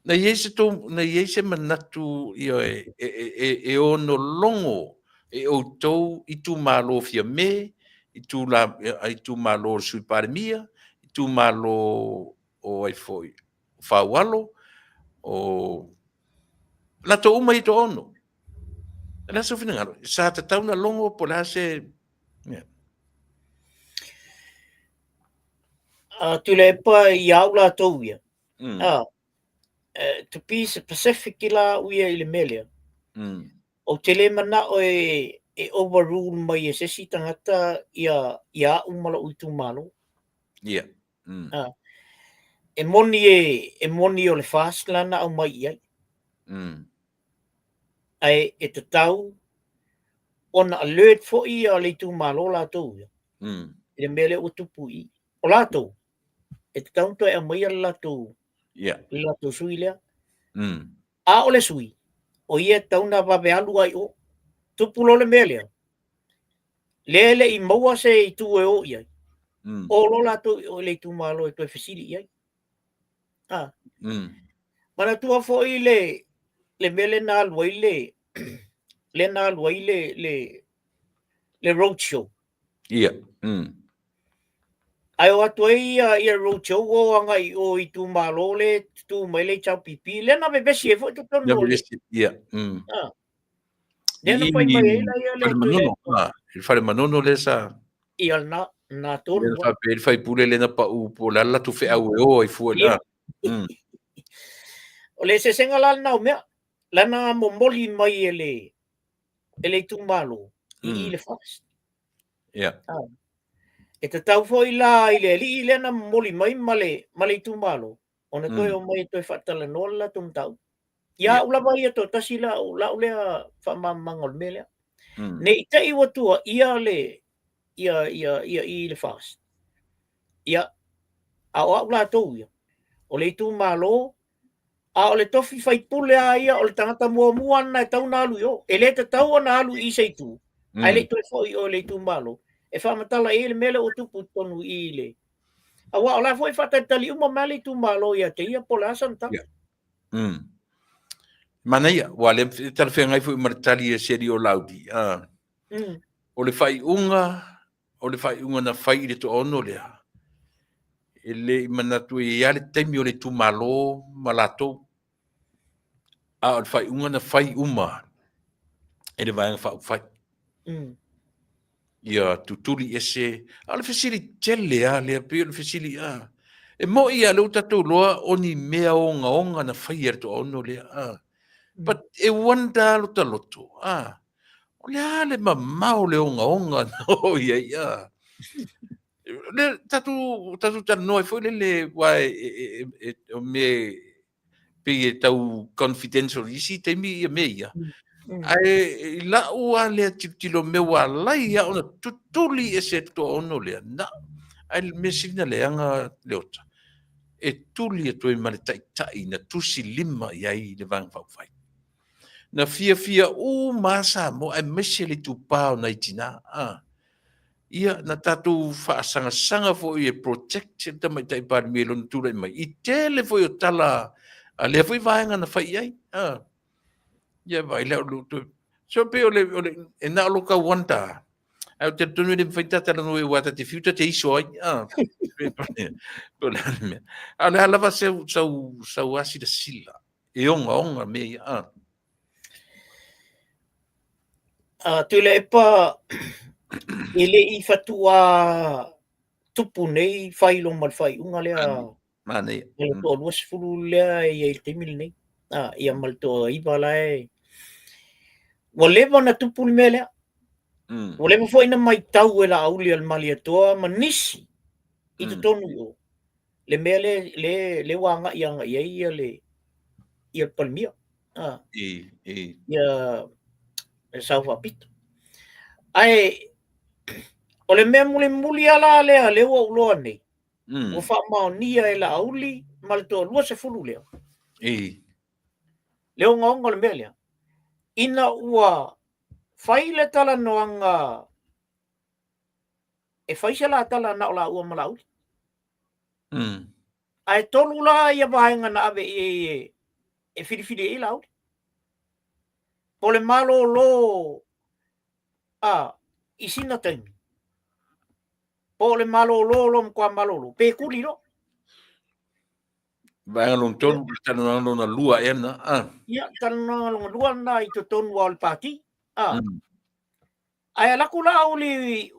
Na i ai se tou, na i ai se manatu ioe, e ono logo e outou itumalo o Fiame, itumalo o le Sui Palemia, itumalo o ai foi, o Faualo, o latou uma ia e toaono. O le a sou finagalo? Sa tatau na logo po o le a se... Yeah. A Tuilaepa i au latou ia. To be specific la au ia i le mea lea. Ou te le manao e overrule mai e se isi tagata ia ia au ma lou itumalo. E moni e moni o le FAST la na aumai i ai. Ae e tatau ona alert foi ia le itumalo latou ia. I le mea lea ua tupu i i. O latou, e tatau ona toe aumaia le latou, le latou sui lea. A o le sui, o ia e tatau ona vave alu lava i o. Tupu loa le mea lea, lea e le i maua se itu e o i ai, o loa latou i o i le itumalo e toe fesili i ai. Manatua foi le mea lea na alu ai le, lea na alu ai le road show. Ae o atu ai ia road show o agai i o i itumalo le tutū mai le HRPP, lea na vevesi ai foi totonu o le... Ia. Lea na fai mai ai la ia le Fale Manono, i le Fale Manono lea sa... Ia na, na tonu. Lea na faapea ai le sui usufono lea na pau po o le a le latou feau e o ai fua i ina. O le eseesega la lena o mea, la na momoli mai e le e le itumalo i i le FAST. E tatau foi la i le alii lea na momoli mai ma le, ma le itumalo, ona toe omai e toe faatalanoa le latou mataupu. Ia au lava ia toatasi lau, lau lea faamalamalamaga o le mea lea. Ne i te i ua tuuaia le, ia, ia, ia i le FAST. Ia, a o au latou ia, o le itumalo A o le tofi faipule lava ia o le tagata muamua lena e tatau ona alu i o. E le tatau ona alu i se itu, ae le i toe foi i o i le itumalo, e faamatala i ai le mea lea ua tupu i totonu i i le... Aua o la foi e faatalitali uma mai le itumalo ia te ia po o le a sana tala. Yeah. Manaia, ua lea e talafeagai foi ma le tali a si alii o Laauli. O le faaiuga o le faaiuga na fai i le toaono lea, e le i manatu e i ai lava le taimi o le itumalo ma latou, a o le faaiuga na fai uma e le Vaega Faaupufai. Ia tutuli ese, a o le fesili tele lava lea, pei o le fesili, a, E mo'i a lea ua tatou iloa o ni mea ogaoga na faia e le toaono lea, a. But e wonder lava lota loto, a, o le a le mamao o le ogaoga na oo i ai, a. Le tatou, tatou talanoa ai foi lele, aua e, e, e, e, o mea pei e tau confidential i isi taimi ia mea ia. Ae i lau lava lea tilotilo mea ua alai lava ona tutuli ese le toaono lea, na, ae le mea sili na leaga Leota, e tuli atu ai ma le taitai na tusi lima i ai i le Vaega Faaupufai. Na fiafia uma lava Samoa aemaise le itupa o nai tina. A. Ia, na tatou faasagasaga foi e protect le Tamaitai Palemia i lona tulai mai, i tele foi o tala a lea foi vaega na fai i ai. A. Ia, vaai lea o le toe... So, pei o le, o le, e na o lo tau wonder, ae ou te talitonu e le mafai ta talanoa aua ta te fiu ta te iso ai. A. Po o le a le mea. A o le a lava sau, sau, sau a silasila e ogaoga mea ia. A. Tuilaepa, e le i faatuā tupu nei failo ma le faaiuga lea Manaia. Ma le toa 20 lea e i ai i le taimi lenei. Ia ma le toa 9 la e... Ua leva ona tupu le mea lea. Ua leva foi na matau e Laaulialemalietoa ma nisi i totonu i o le mea lea le le ua agai agai i ai ia le ia le Palemia. I, i. Ia le Sao Faapito. Ae o le mea mulimuli lava la lea lea ua ou iloa nei, ua faamaonia e Laauli ma le toa 20 lea. I. Le ogaoga o le mea lea, ina ua fai le talanoaga e fai se la tala na o laua ma Laauli. Ae tolu la ia vaega na ave i ai e, e filifili ai Laauli. Po o le malolo a, i sina taimi, po o le malolo loa matua malolo, pe tuli loa. Vaega lona tolu, le talanoaga lona lua ea lena. Ah. Ia, talanoaga lona lua lena i totonu lava o le pati. Ah. Ae alu atu Laauli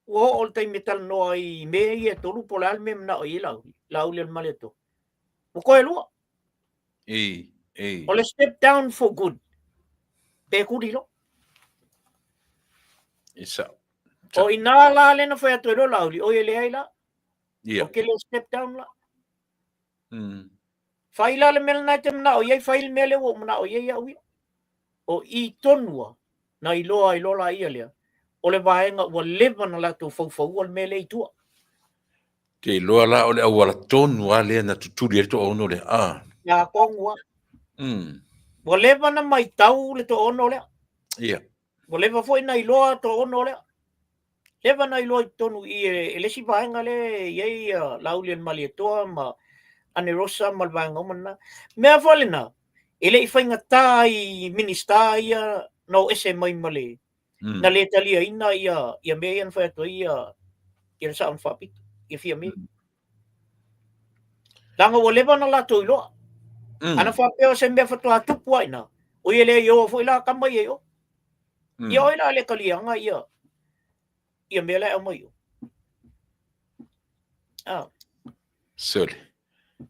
ua oo le taimi e talanoa ai i mea ia e tolu po o le a le mea e manao i ai Laauli, Laaulialemalietoa. Ua toe lua. I, i. O le step down for good. Pe tuli loa. E sao. O i nā la lea na fai atu ai loa Laauli, oi e leai la. Ia. Ou te le step down la. Fai la le mea lena e te manao i ai, fai le mea lea ua ou manao i ai au ia. O i tonu lava, na iloa ai loa laia lea, o le vaega ua leva ona latou faufaua le mea lea i tua. Te iloa la o le auala tonu lava lea na tutuli ai le toaono lea. Ah. Ia tonu lava. Ua leva na maitau le toaono lea. Ia. Ua leva foi na iloa toaono lea. Leva na iloa i totonu i e le isi vaega lea e i ai Laaulialemalietoa ma Anerosa ma le vaega uma lena. Mea foi lena, e le i faigata i Minisita ia na o ese mai ma le, na le taliaina ia, ia mea ia na fai atu ai ia, ia le Sao Faapito, ia Fiame. Leaga ua leva ona latou iloa. Ana faapea o se mea faatoa tupu ai na, o ia le ioa foi la tama ia i o. Ia oi la le taliaga ia, ia mea la e aumai o. Ah. Sole.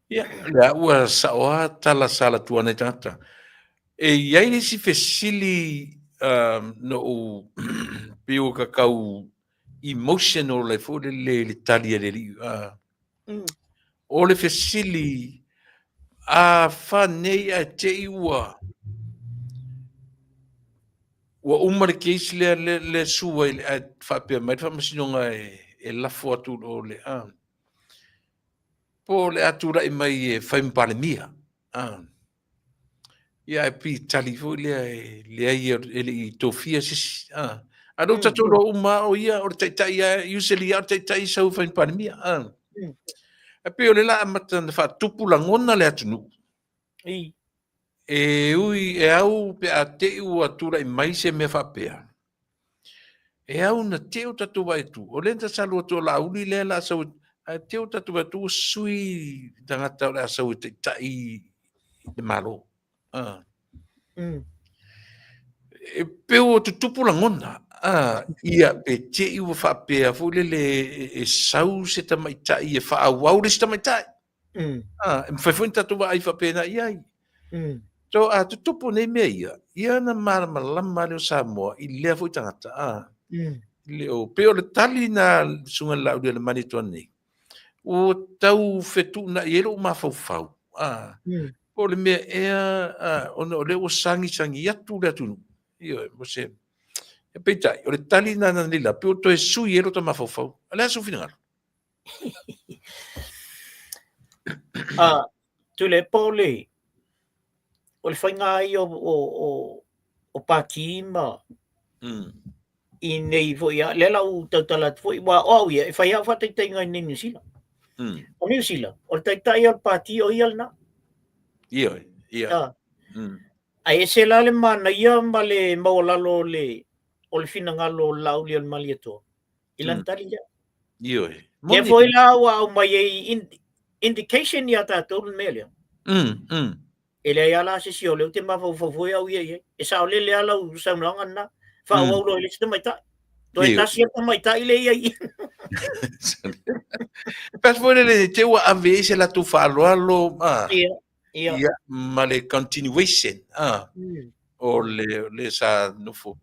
Ia, lea ua sao lava tala sa alu atu a nai tagata. E i ai le isi fesili na ou pei ua ka tau emotional ai foi lele i le tali a le alii. O le fesili, a fa nei ae te i ua ua uma le case lea le, le sua i le, ae faapea mai le faamasinoga e, e lafo atu o le a po o le a tulai mai e fai ma Palemia. A. Ia ae pei tali foi lea e leai e le i tofia se isi. A. A lea ua tatou iloa uma lava o ia o le taitai lava, usually lava o le taitai e sau e fai ma Palemia. A. Ae pei o lea la amata ona faatupu lagona le atunuu. E ui e au pe a te i ua tulai mai se mea faapea, e au na te i o tatou vaai atu, o lea na salu atu o Laauli lea la sau, ae te i o tatou vaai atu ua sui tagata o le a sau e taitai le Malo. E pei ua tutupu lagona, ia pe te i ua faapea foi lele e sau se tamaitai e faaauau le isi tamaitai. Ah, e mafai foi ona tatou vaai faapena i ai. So, a tutupu nei mea ia, ia ona malamalama lea o Samoa i lea foi tagata. Ah, le o, pei o le tali na susuga i le Laaulialemalietoa nei, ua tau fetuunai ai lou mafaufau. Ah, po o le mea ea, ah, ona o lea ua sagisagi atu le atunuu. Ioe, mo se... Peitai, o le tali na na nei la, pei ua toe sui ai lota mafaufau. O le a sou finagalo? Ah, Tuilaepa o le o le faiga lava ia o Pati ma i nei foi lava, lea la ua tautala atu foi, aua o au ia, e fai lava au faataitaiga i Niu Sila. O Niu Sila, o le taitai o le Pati o ia lena. Ioe, ia. Ah. Ae ese la le manaia ma le maualalo o le finagalo o le Laaulialemalietoa i lana tali lea. Ioe. Lea foi la ua aumai ai indication ia tatou le mea lea. E leai lava la se isi o lea ou te mafaufau foi au ia i ai. E saolele lava lau saunoaga lena. Faaauau loa i le isi tamaitai. Toe tasi lava le tamaitai lea e i ai. Pe foi lele te ua ave ai se latou faaaloalo Ia, ia. Ia, ma le continuation o le sa nofo.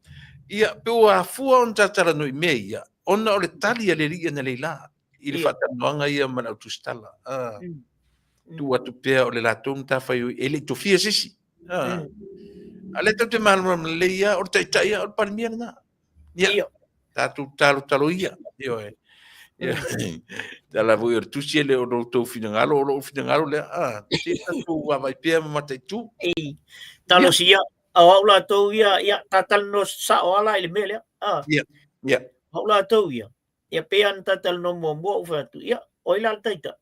Ia, pe ua afua ona talanoa i mea ia, ona o le tali a le alii analeila i le faatalanoaga ia ma le au tusitala. Tuu atu pea o le latou matafaioi e le i tofia se isi. A lea tatou te malamalama lelei lava, o le taitai lava, o le Palemia lena. Ia, tatou talotalo ia. Ioe. Tala foi o le tusi e le o lo outou finagalo, o lou finagalo lea. Se tatou vaavaai pea ma mataitu. Talosia, o au latou ia, ia, ta talanoa sao lava la i le mea lea. Ia, ia. O au latou ia, ia pei lava ona ta talanoa muamua ou fai atu, ia, o ai la le taitai?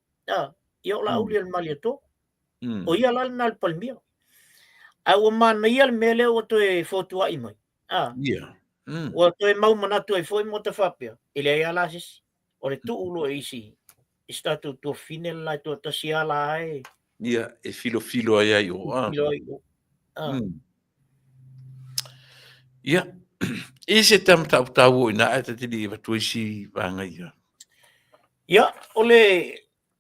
Ia o Laaulialemalietoa. O ia la lena le Palemia. Ae ua manaia le mea lea ua toe fotuai mai. Yeah. Ua toe mau manatu ai foi ma ta faapea, e leai lava la se isi. O le tuu loa i isi, i se tatou tuafafine le la e toatasi lava la e. Ia, e filofilo ai ai o. Filo ai o. Ia, e se ta mataupu taua i ina ae ta te le i avatu ai si vaega ia. Ia, o le,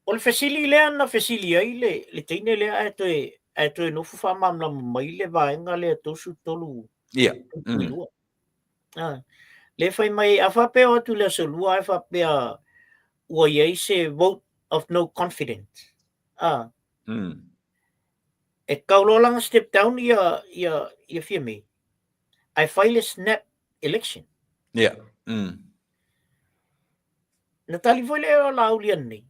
o le fesili lea na fesili ai le, le teine lea ae toe, ae toe nofo faamalamalama mai le vaega lea 33 Ia. Ah, le fai mai, a faapea o atu i le aso lua ae faapea ua i ai se vote of no confidence. Ah. E kau loa lana step down ia, ia, ia Fiame. Ae fai le snap election. Ia. Na tali foi le o Laauli ananei,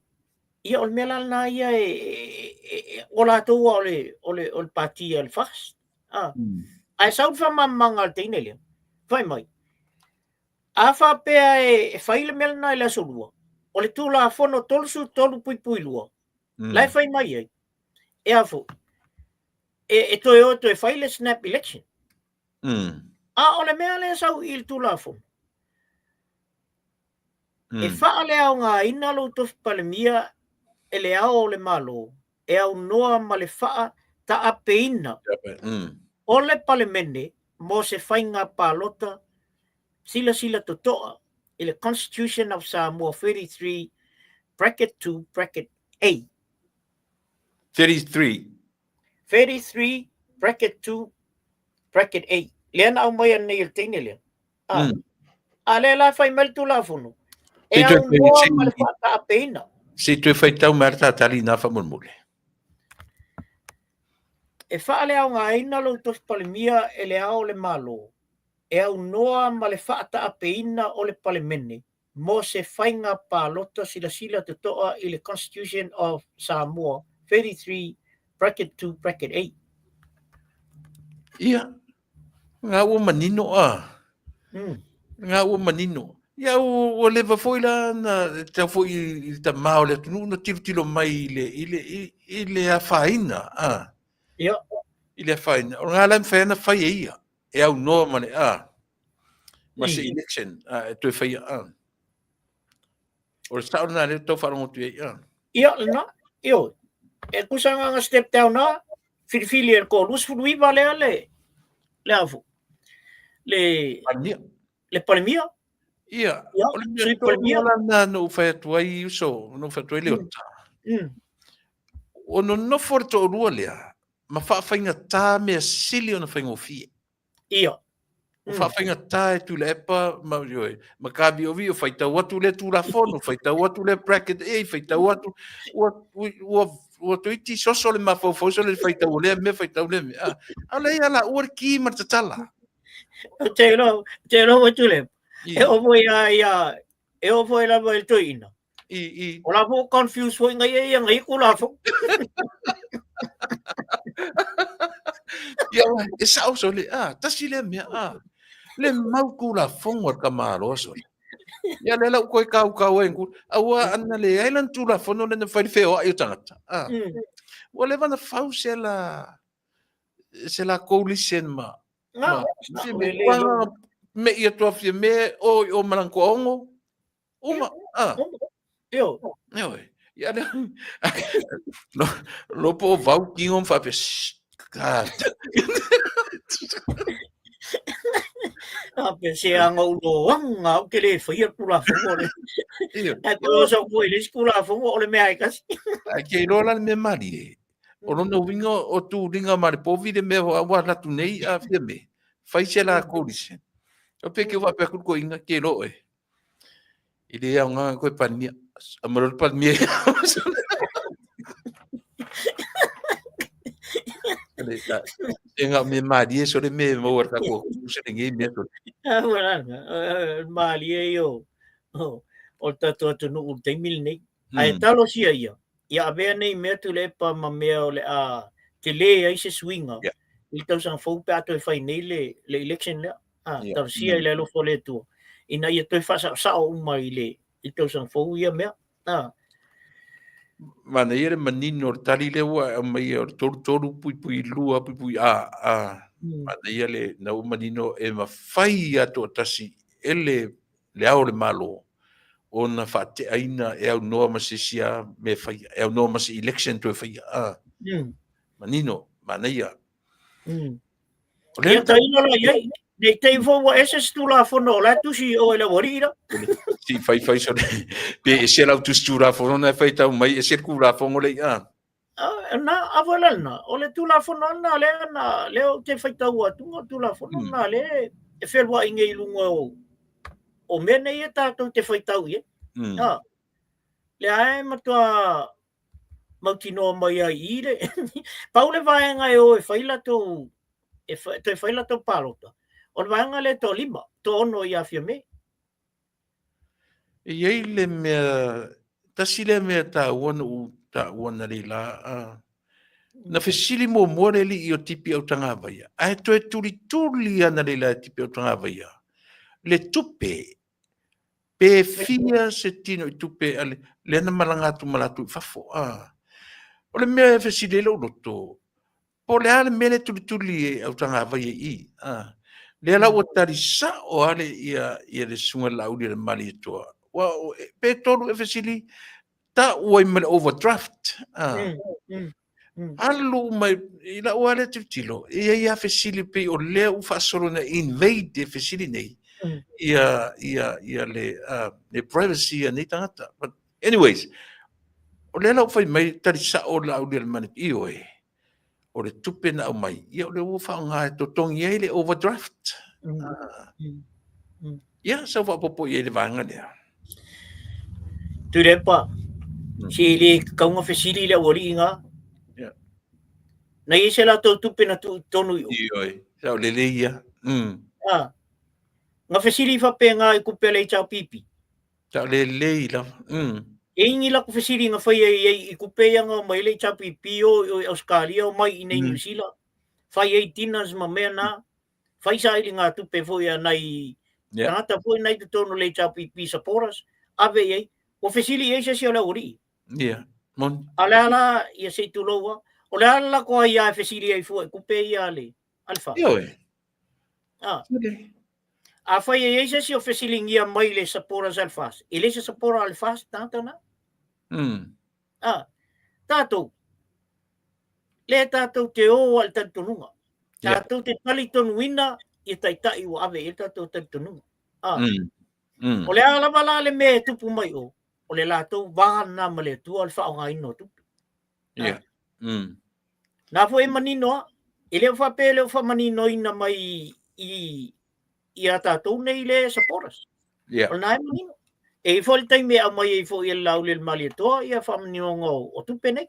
ia o le mea la lena ia e, e, e, o latou o le, o le, o le pati a le FAST. Ah. Ae sau le faamalamalamaga a le teine lea, fai mai, a faapea e, e fai le mea lena i le aso lua, o le Tulafono 33.2, la e fai mai ai, e a foi, e, e toe o toe fai le snap election. A o le mea lea e sau i le Tulafono, E faaleaogaina lou tofi Palemia e le Ao o le Malo e aunoa ma le faataapeina o le Palemene mo se faiga palota silasila totoa i le Constitution of Samoa 33 bracket 2 bracket A. 33. 33 bracket 2 bracket A. Lea na aumaia nei e le teine lea. A, a lea la e fai mai le Tulafono, e aunoa ma le faataapeina. Se i toe faitau mai lava le tātali ina faamolemole. E faaleaogaina lou tofi Palemia e le Ao o le Malo, e aunoa ma le faataapeina o le Palemene mo se faiga palota silasila totoa i le Constitution of Samoa 33 bracket 2 bracket 8. Ia, ngā ua manino a. Ngā ua manino. Ia, ua leva foi la na tau foi i le tamā o le atunuu na tilotilo mai i le, i le, i le afaina, a. Ia. I le afaina. O ngā la e mafai ona fai e ia, e aunoa ma le, a. Ma se election, a, e toe faia, a. O le sao lena lea tau faalogo atu i ai, a. Ia, lena, ioe. E tusa agaga step down a, filifili e le toa 29 lea le, le a foi, le, Palemia. le Palemia. Ia, Ia, o le mea Sui tonu Palemia. la lena na ou fai atu ai, uso, na ou fai atu ai Leota. Ua nonofo le toalua lea ma faafaigata mea sili ona faigofie. Ia. Ua faafaigata e Tuilaepa ma, ioe, ma Kaviovio, faitau atu lea Tulafono, faitau atu lea bracket A, faitau atu, ua, ua, ua toeitiiti soso le mafaufau sole le faitau o lea mea, faitau lea mea. A o lea ia laua le ki ma le tatala. Ou te iloa, ou te iloa foi Tuilaepa, e oo foi lava ia, e oo foi lava i le toeaina. I, i. O la foi confuse foi ngai ia ngai Tulafono. Ia, e sao sole, a, tasi lea mea, a, le mau Tulafono a le tamaloa sole. Ia lea la ua toe kaukau ai ku, aua ana leai lana Tulafono lea na fai le feoai o tagata. A, ua leva ona fau se la, se la coalition ma, ma, me ia toa fia me o i o malanga toaono, Uma, ah. Io. Io. Ia le lo lo po vau kingo ma faapea ka. A pe se anga u lo anga o te le whaia Tulafono le. Io. Ai ko sa ko i le Tulafono o le mea e kasi. Ai ke iloa la le mea malie. O lona uiga o tuliga ma le povi le mea ua alu atu nei a fia me. Fai se la coalition. O pe ke faapea atu le toeaina ke iloa oe. I le aoga koe Palemia. A malo le Palemia. E ngā me mārie so le me maua le tātou se le ngei mea sole. Ah, wala, mārie i o, o le tātou atunuu i le taimi lenei. Ae talosia ia, ia avea nei mea Tuilaepa ma mea o le a tele ai se suiga i le tausaga fou pe a toe fai nei le, le election lea. A, talosia i le alofa o le Atua, ina ia toe faasaosao uma i le, i le tausaga fou ia mea. A. Manaia le manino o le tali lea ua aumaia o le 33.2.A. A. Manaia le na ua manino e mafai lava toatasi e le Le Ao o le Malo ona faateaina e aunoa ma se isi lava mea e faia, e aunoa ma se election toe faia. A. Manino, manaia. O lea Ia tailo la i ai. Nei te i foi ua ese se Tulafono o la e tusi i o i le aualii la. Si fai fai sole. Pe ese lau tusi Tulafono na e faitau mai, ese le Tulafono le ia. Na, a foi la lena, o le Tulafono lena lea na, lea ou te faitau atu, o le Tulafono lena lea e feluai nei i luga o, o mea nei e tātou te faitau i ai. A, lea e matua mautinoa mai ai i le, pau le vaega e o e fai latou, e fai, toe fai latou palota, o le vaega lea e toalima, toaono ia Fiame. E i ai le mea, tasi lea mea taua na ou taua analeila, a, na fesili muamua le alii o Tipi Autagavaia, ae toe tulituli analeila e Tipi Autagavaia le tupe, pe fia se tino i tupe a le, lea na malaga atu ma latou i fafo, a. O le mea e fesili ai lou loto, Po o le a le mea lea e tulituli e Autagavaia i i? A. Lea la ua tali sao lava le, ia, ia le Susuga i le Laauli a le Malietoa. Ua, pe tolu ea fesili, tau ai ma le overdraft. A. Alu mai, i lau lava lea tilotilo, e i ai lava fesili pei o lea ua faasolo ina invade e fesili nei, ia, ia, ia le, uh, le privacy a nei tagata. But anyways, o lea la ua fai mai, tali sao le Laauli a le Malietoa, ioe, o le tupe na aumai, ia o lea ua faaaoga e totogi ai le overdraft. Ia, sau faaopoopo i ai le vaega lea. Tuilaepa, se le tatau ona fesili le aualii na. Yeah. Na i ai se latou tupe na tuu i totonu i o. Ioe, sao lelei ia. Ah. Na fesili faapena i tupe a le HRPP. Sao lelei lava. E i ni latou fesili na faia i ai i tupe ia na omai ai le HRPP o i Ausetalia omai i inei Niu Sila, fai ai dinners ma mea na, fai sailiga tupe foi a nai tagata foi na i totonu o le HRPP supporters, ave i ai. Ua fesili i ai se isi o le aualii. Ia, moni. A o le a la, ia se i tulou lava, o le a le latou aia e fesili ai fua i tupe ia a le FAST? Ioe. Ah. Afai e i ai se isi o fesiligia mai le supporters a le FAST, e le se supporter a le FAST tagata na. Ah, tātou, lea tātou te o a le talitonuga. Tātou te talitonuina ia taitai ua ave i ai le tātou talitonuga. Ah. O le a lava la le mea e tupu mai o, o le latou va lena ma le Atua o le faaaogaina o tupe. Na foi e manino a, e le o faapea e le o faamaninoina mai i i a tatou nei le supporters. Yeah. O lena e manino. E i ai foi le taimi e aumai ai foi e le Laauli a le Malietoa ia faamaninoga o tupe nei.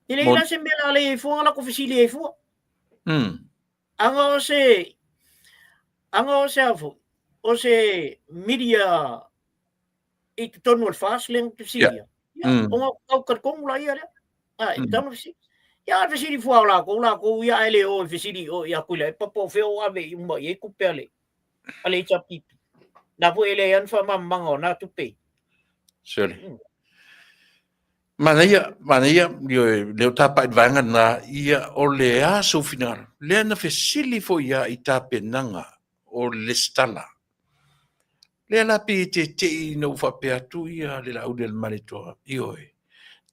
E leai la se mea o le a leai ai fua na latou fesili ai fua. Aga o se aga o se a foi, o se media i totonu o le FAST lea na te fesili ia. Ona tau talitonu la ia lea. A, e tau na fesili. Ia, a fesili fua o lakou, lakou ia ae le o e fesili i o ia Tuilaepa po o fea o ave i uma i ai tupe a le a le HRPP. Na foi e leai lava ni faamalamalamaga o na tupe. Surely. Manaia, manaia, ioe, lea o tapa'i le vaega lena, ia o le a sou finagalo? Lea na fesili foi ia i tapenaga o le lesitala. Lea la pei e tete'i ina ua faapea atu ia le Laauli a le Malietoa, ioe,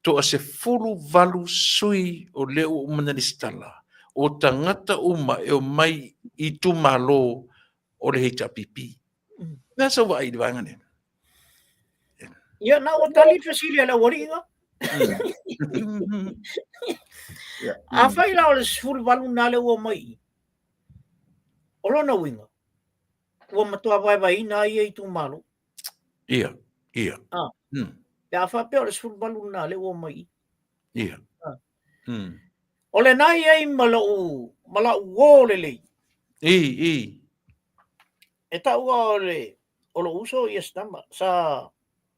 toa 18 sui o lea ua uma ona lesitala, o tagata uma e omai i itumalo o le HRPP. O le a sou vaai i le vaega lea? Ia, na ua tali le fesili a le aualii na. Afai la o le 18 na lea ua omai i i, o lona uiga, ua matua vaevaeina ai ia itumalo. Ia, ia. Ah. Pe a faapea o le 18 na lea ua omai i i. Ia. Ah. O lena i ai ma lou, ma lau uō lelei. I, i. E taua o le, o lou uso ia se tama, sa,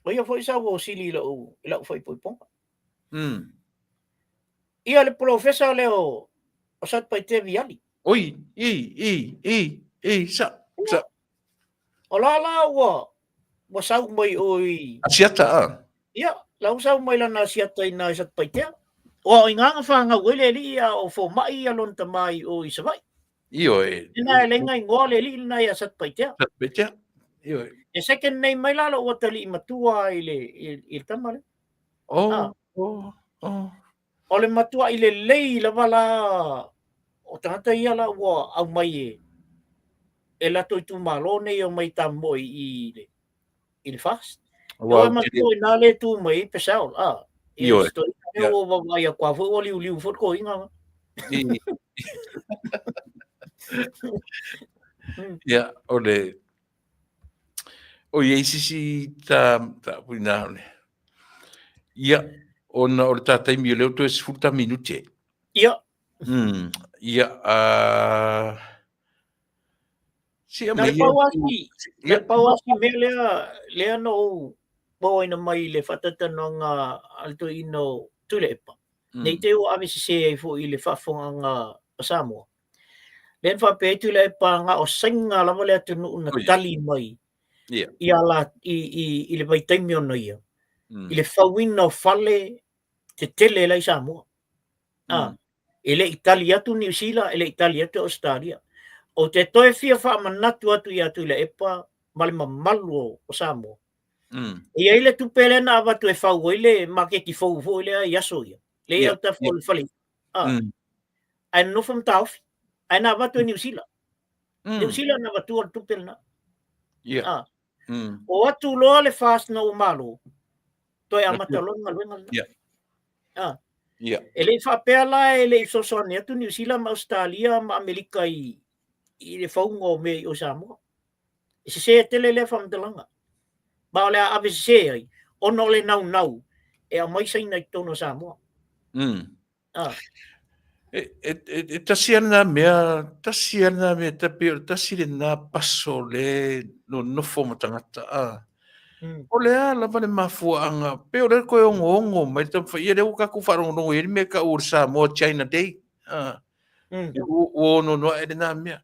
o ia foi sa uō sili i lou, i lau faaipoipoga. Ia le polofesa lea o, o Satupaitea Viali. Oi, i, i, i, i, sa, sa. O la la ua, ua sau mai o i... Asiata, a? Ia, la ua sau mai lana asiata i nā i Satupaitea. Ua o i ngā nga whāngau ai le alii a o fōma'i ia lona tama i o i Savaii. Ioe. Lena e lenga ingoa le alii lena ia Satupaitea. Satupaitea, ioe. E second name mai la lou atalii matua i le, i, i le tama lea. Oh, ah. oh, oh. O le matua'i lelei lava la o tagata ia la ua aumai e e latou itumalo nei e omai tamoe i le i le FAST. Ua matua inā le tu mai ai Purcell, a. Ioe. Ia ua vaavaai atu lava foi ua liuliu foi le toeaina. Ia, o le o i ai sisi ta ta ina o le ia ona o le ta taimi o lea ua toe 10 ta minute. Ia. Ia a Sia mai. Na pau asi, na pau asi mea lea lea na ou maoaina mai i le faataitanoaga a le toeaina o Tuilaepa. Nei te i ua ave sese ai foi i le faafofogaaga a Samoa. Lea na faapea ai Tuilaepa na o Saina lava le atunuu na tali mai ia la, i, i, i le vaitaimi ona ia, i le fauina o fale tetele la i Samoa. Ah, e le i tali atu Niu Sila, e le i tali atu Ausetalia. Ou te toe fia faamanatu atu ia Tuilaepa ma le mamalu o, o Samoa. E i ai le tupe lea na avatu e fau ai le maketi fou foi lea i aso ia. Le i autafa o le fale. Ah. Ae nonofo ma taofi. Ae na avatu e Niu Sila. Niu Sila na avatua le tupe lena. Ah. O atu loa le FAST na ua malo, toe amata loa le galuega lena. Ah. E le i faapea la e le i fesoasoani atu Niu Sila ma Ausetalia ma Amerika i, i le fauga o mea i o Samoa. E sese tele lea faamatalaga. Ma o le a ave sese ai, ona o le naunau e aumai Saina i totonu o Samoa. Ah. E, e, e, e tasi lava lena mea, tasi lava lena mea, ta pei o le tasi lena paso le nonofo ma tagata. Ah. O le a lava le mafuaaga, pei o lea toe ogoogo mai le taumafai, ia lea ua tatou faalogologo i ai le mea e tau o le Samoa China Day. Ah. Ua onoono ae lena mea.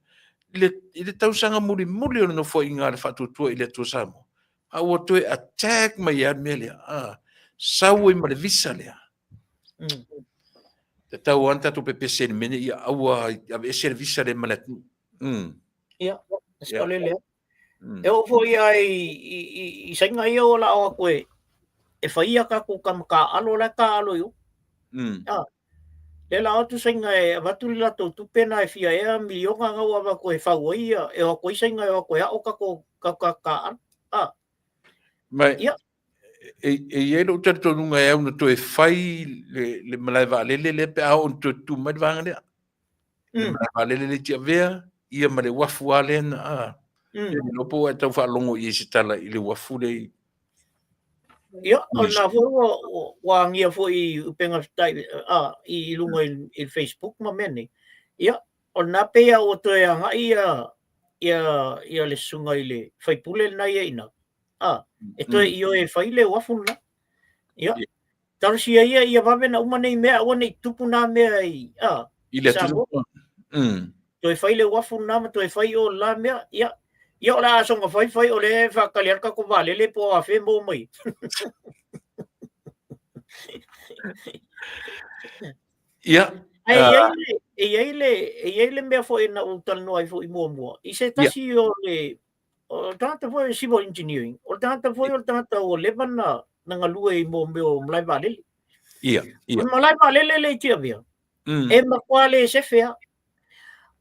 I le, i le tausaga mulimuli o le nofoaiga a le Faatuatua i le Atua Samoa, a ua toe attack mai lava le mea lea. Ah. Sau ai ma le visa lea. Tatau lava ona tatou pepese i le mea nei, ia aua aveese le visa lea ma le atunuu. Ia, sao lea. E oo foi lava i Saina ia ua lao atu e e fai ia tatou tama taaalo la e taaalo i o. Lea lao atu Saina e avatu le latou tupe na e fia ea miliona na ua avatu e fau ai ia, e o atu ai Saina e o atu e ao tatou taaalo. Mai, Ia. E, e i ai lou talitonuga e au na toe fai le, le malae vaalele lea pe a oo ina toe tutū mai le vaega lea. Le malae vaalele lea i Tiavea, ia ma le uafu lava lea na a. E le iloa po ua e tau faalogo i ai i se tala i le uafu lea i Ia, o lena foi ua, ua agia foi i upega tafaita'i a, i luga i, i le Facebook ma mea nei. Ia, o lena pei lava ua toe agai ia, ia, ia le susuga i le faipule lena ia i ina, a, e toe ioe e fai le uafu lena. Ia, talosia ia ia vave ona uma nei mea, aua ne i tutupu na mea i, a, i le atunuu. Toe fai le uafu lena ma toe fai o la mea, ia, ia o le a soona fai fai o lea e faatali atu tatou vaalele po o afea e maua mai. Ia. Ae i ai le, e i ai le, e i ai le mea foi na ou talanoa ai foi muamua, i se tasi o le, o le tagata foi o civil engineering, o le tagata foi o le tagata ua leva na, na galue i mō mea o malae vaalele. Ia, ia. O le malae vaalele le i Tiavea, e matua le sefe lava.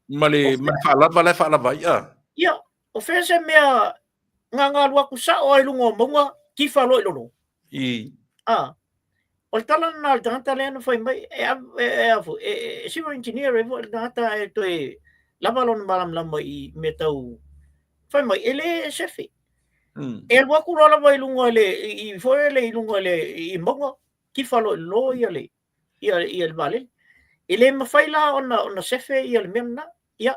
Ma le, ma le faalava la e faalava ai, a? Ia, o fea se mea na na alu atu sao lava i luga o mauga, tifa loa i lalo. I. A, o le tala lena a le tagata lea na fai mai, e, e, e, e, e civil engineer e foi le tagata e toe lava lona malamalama i mea tau fai mai, e le sefe. E alu atu loa lava i luga i le, i, foi le i luga i le, i mauga, tifa loa i lalo ia le, ia, ia le vaalele. E le mafai la ona, ona sefe ia le mea lena. Ia,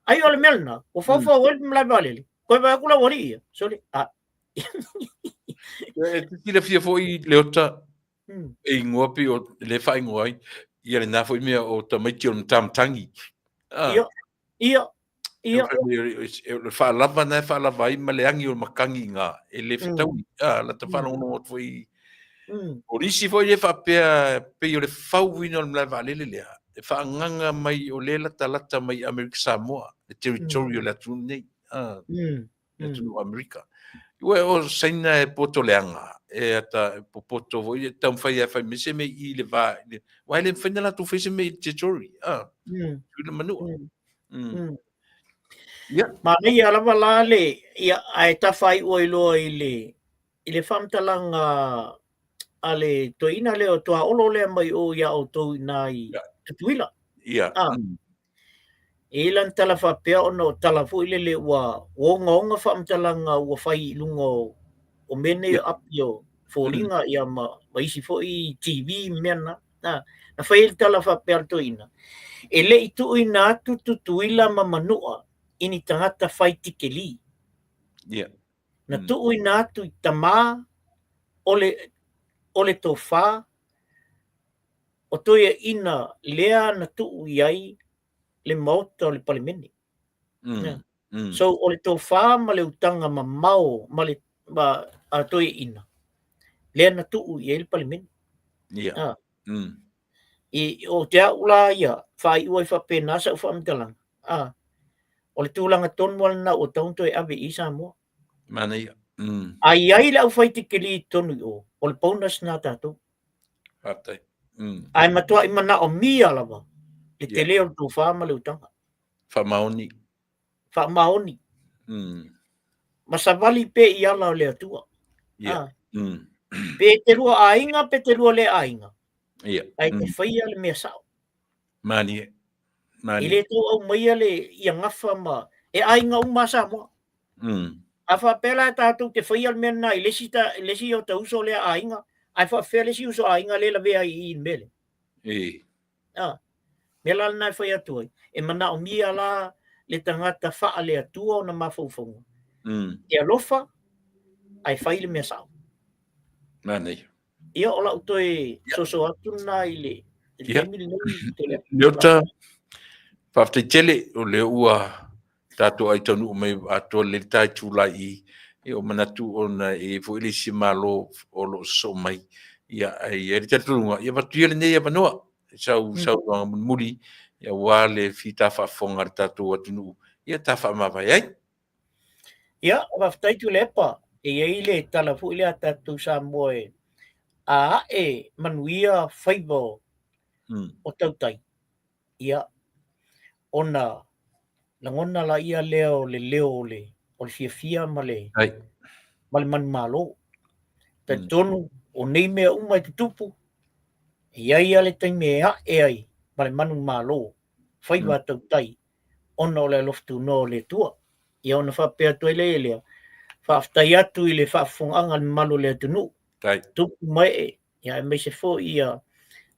ai o le mea lena, ua faufau ai le malae vaalele, toe vaai atu le aualii ia, sole, a. E te silafia foi Leota, e igoa pei o le faaigoa ai, ia lena foi mea o tamaiti o le matamatagi. Ia, ia, ia. O le faalava na e faalava ai ma le agi o le matagi i ina, e le fetaui. A, lata faalogologo atu foi. O nisi foi lea faapea pei o le fauina o le malae vaalele lea, e faaagaga mai o lea e latalata mai i Amerika Samoa, le territory o le atunuu lenei. Le atunuu o Amerika. Ua o Saina e poto leaga, e ata e popoto foi, e taumafai e fai mai se mea i le va, aua e le mafai ona latou faia se mea i le territory, Tutuila ma Manua. Ia. Manaia lava la le, ia, ae tafaai'u ai loa i le, i le faamatalaga a le toeaina lea o Tuaolo lea mai o ia outou i ina i Tutuila. Ia. E i ai lana tala faapea ona o tala foi lele ua ogaoga faamatalaga ua fai i luga o, o mea nei o api o foliga ia ma, ma isi foi TV ma mea na. Na, na fai ai le tala faapea a le toeaina, e le i tuuina atu Tutuila ma Manua i ni tagata fai tikeli. Ia. Na tuuina atu i tama o le, o le tofa o toeaiina lea na tuu i ai le Maota o le Palemene. So o le tofa ma le utaga mamao ma le ma, a toeaiina lea na tuu i ai le Palemene. Yeah. I, o te au la ia, faaiu ai faapena sau faamatalaga. O le tulaga tonu lava lena ua tatau ona toe ave i ai Samoa. Manaia. A i ai le aufai tikeli i totonu i o, o le bonus lena a tatou. Faafetai. Ae matuai manaomia lava le tele o le tofa ma le utaga. Faamaoni. Faamaoni. Ma savali pea i ala o le Atua. Yeah. Pe te lua aiga, pe te lua le aiga. Yeah. Ae te whaia le mea sao. Mānie. Mānie. I le tau aumaia le ia gafa ma e aiga uma a Samoa. A faapea la tatou te faia le mea lena i le isi ta, le isi o ta uso lea aiga, ae faapefea le isi uso aiga lea e lavea ai i i le mea lea. E. A, mea la lena e fai atu ai, e manaomia la le tagata faale-Atua ona mafaufauga. E alofa, ae fai le mea sao. Manaia. Ia, o lau toe soso atu lena i le taimi lenei. Leota, faafetai tele, o lea ua tatou ai taunuu mai atoa le ta itula i i, o manatu ona e i ai foi le isi Malo o lo o sosoo mai, ia, ae i ai le talitonuga, ia avatu ia lenei avanoa i sau saunoaga mulimuli, aua le fita faafofoga a le tatou atunuu, ia ta faamavae ai. Ia, faafetai Tuilaepa, e i ai le tala foi lea a tatou Samoa e a ae manuia faiva o tautai, ia, ona lagona laia lea o le leo o le, o le fiafia ma le, ma le manumalo. Talitonu, o nei mea uma e tutupu, e i ai lava le taimi e ae ai ma le manumalo, faiva a tautai, ona o le alofa tunoa o le Atua. Ia ona faapea atu ai lea e lea, faafetai atu i le faafofogaaga a le mamalu o le atunuu, tupu ma ee, ia aemaise foi ia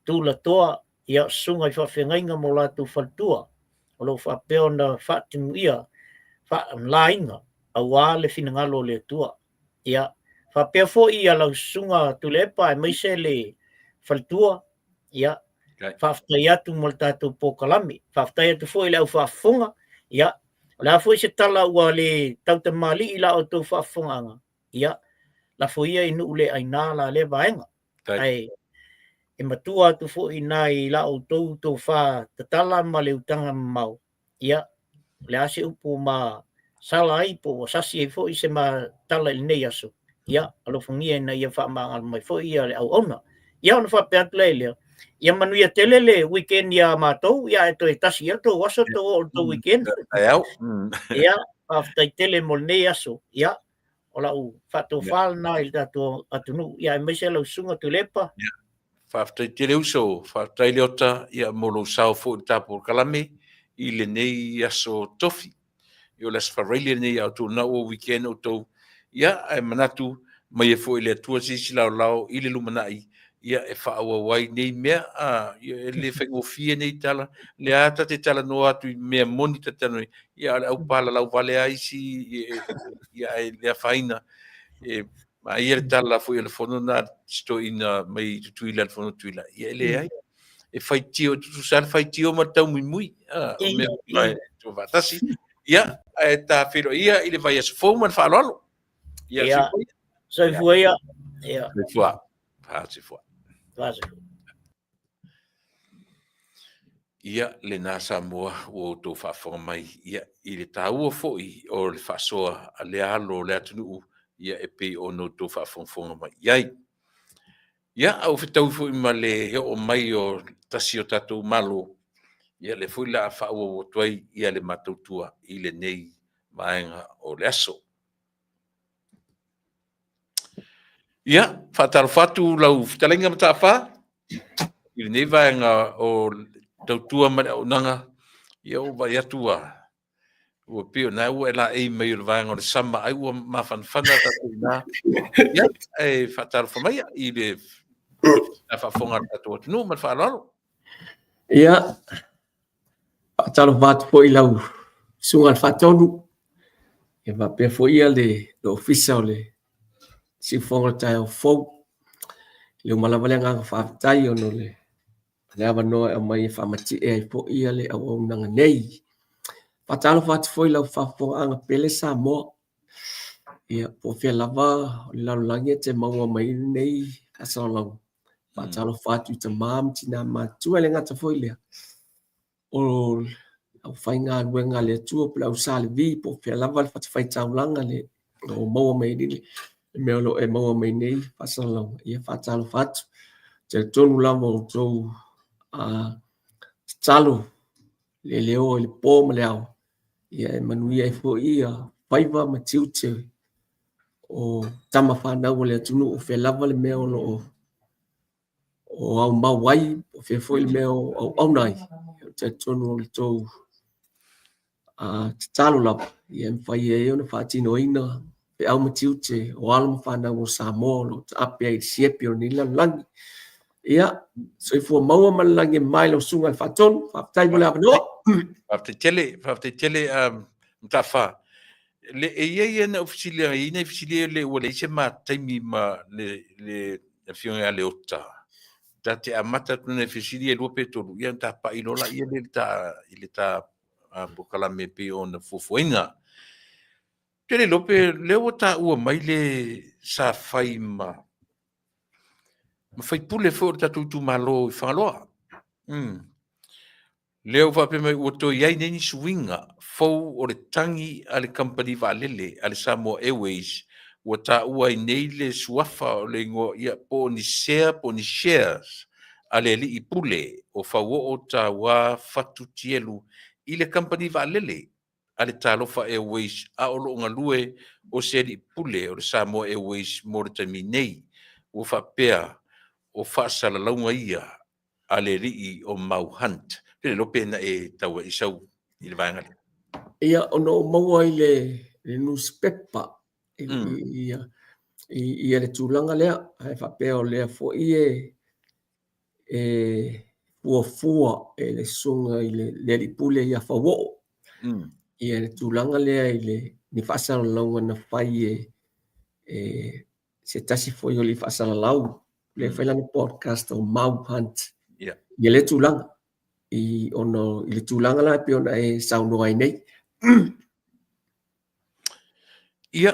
tulatoa, ia susuga i faafeagaiga ma o latou faletua, o lo o faapea ona faatimuia faalaina aua le finagalo o le Atua. Ia faapea foi ia lau susuga Tuilaepa aemaise le faletua, ia faafetai atu mo le tatou polokalame. Faafetai atu foi i le au faafofoga, ia o le a foi se tala ua le tautamalii i la outou faafofogaaga, ia lafo ia i nuu le aina la lea vaega. Ae e matua atu foi i ina i la outou tofa tatala ma le utaga mamao, ia, o le a se upu ma sala ai po ua sasi ai foi se ma tala i lenei aso, ia, alofagia ina ia faamagalo mai foi ia le auauna. Ia ona faapea atu lea i lea, ia manuia tele le weekend iā matou, ia ae toe tasi ia le tou aso tou oo i le tou weekend. Ia, faafetai tele mo lenei aso. Ia, o lau faatofa lena i le tatou atunuu, ia aemaise lau susuga Tuilaepa. Ia, faafetai tele uso, faafetai Leota, ia mo lou sao foi i le ta polokalame i lenei aso tofi. Ia o le aso Faraile lenei a outou lena ua weekend outou. Ia, ae manatu maia foi e le Atua se isi laolao i le lumanai, ia e faaauau ai nei mea, a, ia e le faigofie nei tala, lea lava ta te talanoa atu i mea moni ta te talanoa ai, ia a o le au palalau vale lava isi, ia ae le afaina. E manaia le tala foi a le fono lena a si toeaina mai Tutuila, le fono Tutuila, ia e leai. E faitio, e tutusa lava le faitio ma le taumuimui, a, o mea uma e tua faatasi. Ia, ae ta feiloai ia i le vaiaso fou ma le faaaloalo. Ia, soifua ia. Soifua ia. Ia. Soifua. Soifua. Soifua. Ia, lena Samoa ua outou faafofoga mai, ia, i le taua foi o le faasoa a lea alo o le atunuu, ia, e pei ona outou faafogafoga mai i ai. Ia, a ua fetaui foi ma le oo mai o tasi o tatou Malo, ia, lea foi o le a faaauau atu ai ia le matou tua i lenei vaega o le aso. Ia, faatalofa atu lau fetalaiga Mataafa i lenei vaega o tautua ma le auaunaga. Ia ua vaai atu ua ua pei o lena ua e laei mai o le vaega o le sama ai ua mafanafana tatou i ina. Ia, e faatalofa maia i le faafofoga a le tatou atunuu ma le faaaloalo. Ia, faatalofa atu foi i lau Susuga i le Faatonu, ia faapea foi ia le Ofisa o le Siufofoga o le Taeao Fou. E uma lava le agaga faafetai ona o le avanoa e aumai e faamatie ai foi ia le auaunaga nei. Faatalofa atu foi i lau faafofogaaga pele Samoa, ia po o fea lava o le lalolagi e te maua mai ai lenei faasalalauga. Faatalofa atu i tama ma tina matutua, e le gata foi i lea, o le aufaigaluega a le Atua po o le au Sa Levi po o fea lava le fatafaitaulaga le o maua mai ai le mea o lo o e maua mai nei faasalalauga, ia faatalofa atu. Talitonu lava o outou tatalo leleoa i le po ma le ao, ia e manuia ai foi ia faiva ma tiute o tama fanau a le atunuu, o fea lava le mea o lo o o aumau ai, o fea foi le mea o auauna ai. Ou te talitonu o le tou tatalo lava, ia e mafai ai ona faatinoina feau ma tiute o alo ma fanau o Samoa o lo o taape ai i le siepi o lenei lalolagi. Ia, soifua maua ma le lagi e mama i lau Susuga i le Faatonu. Faafetai mo le avanoa. Faafetai tele, faafetai tele Mataafa. Le, e i ai ana fesili, e i ai nai fesili le ua leai se ma taimi ma le, le Afioga ia Leota. Ta te amata atu nai fesili e lua pe tolu, ia ona ta pai loa laia lea i le ta, i le ta polokalame e pei ona fuafuaina. Ou te le iloa pe lea ua taua mai le sa fai ma ma faipule foi o le tatou itumalo i Fagaloa. Lea ua faapea mai ua toe i ai nei ni suiga fou o le tagi a le kamupani vaalele a le Samoa Airways ua taua ai nei le suafa o le igoa ia po o ni sea po o ni shares a le alii pule o Fauoo Tauā Fatu Tielu i le kamupani vaalele a le Talofa Airways a o lo o galue o se alii pule o le Samoa Airways mo le taimi nei. ua faapea o faasalalauga ia a le alii o Mau Hunt. Pe le iloa pe na e tau ai sau i le vaega lea. Ia, ona ou maua i le, le newspaper i, mm. i, i, i, le tulaga lea, ae faapea o lea foi e, e fuafua e le susuga i le, le alii pule ia Fauoo. Mm. Ia le tulaga lea i le ni faasalalauga na fai e, e se tasi foi o alii faasalalau le fai lana podcast o Mau Hunt. Yeah. Ia le tulaga i ona i le tulaga la pei ona e saunoa ai nei. Ia,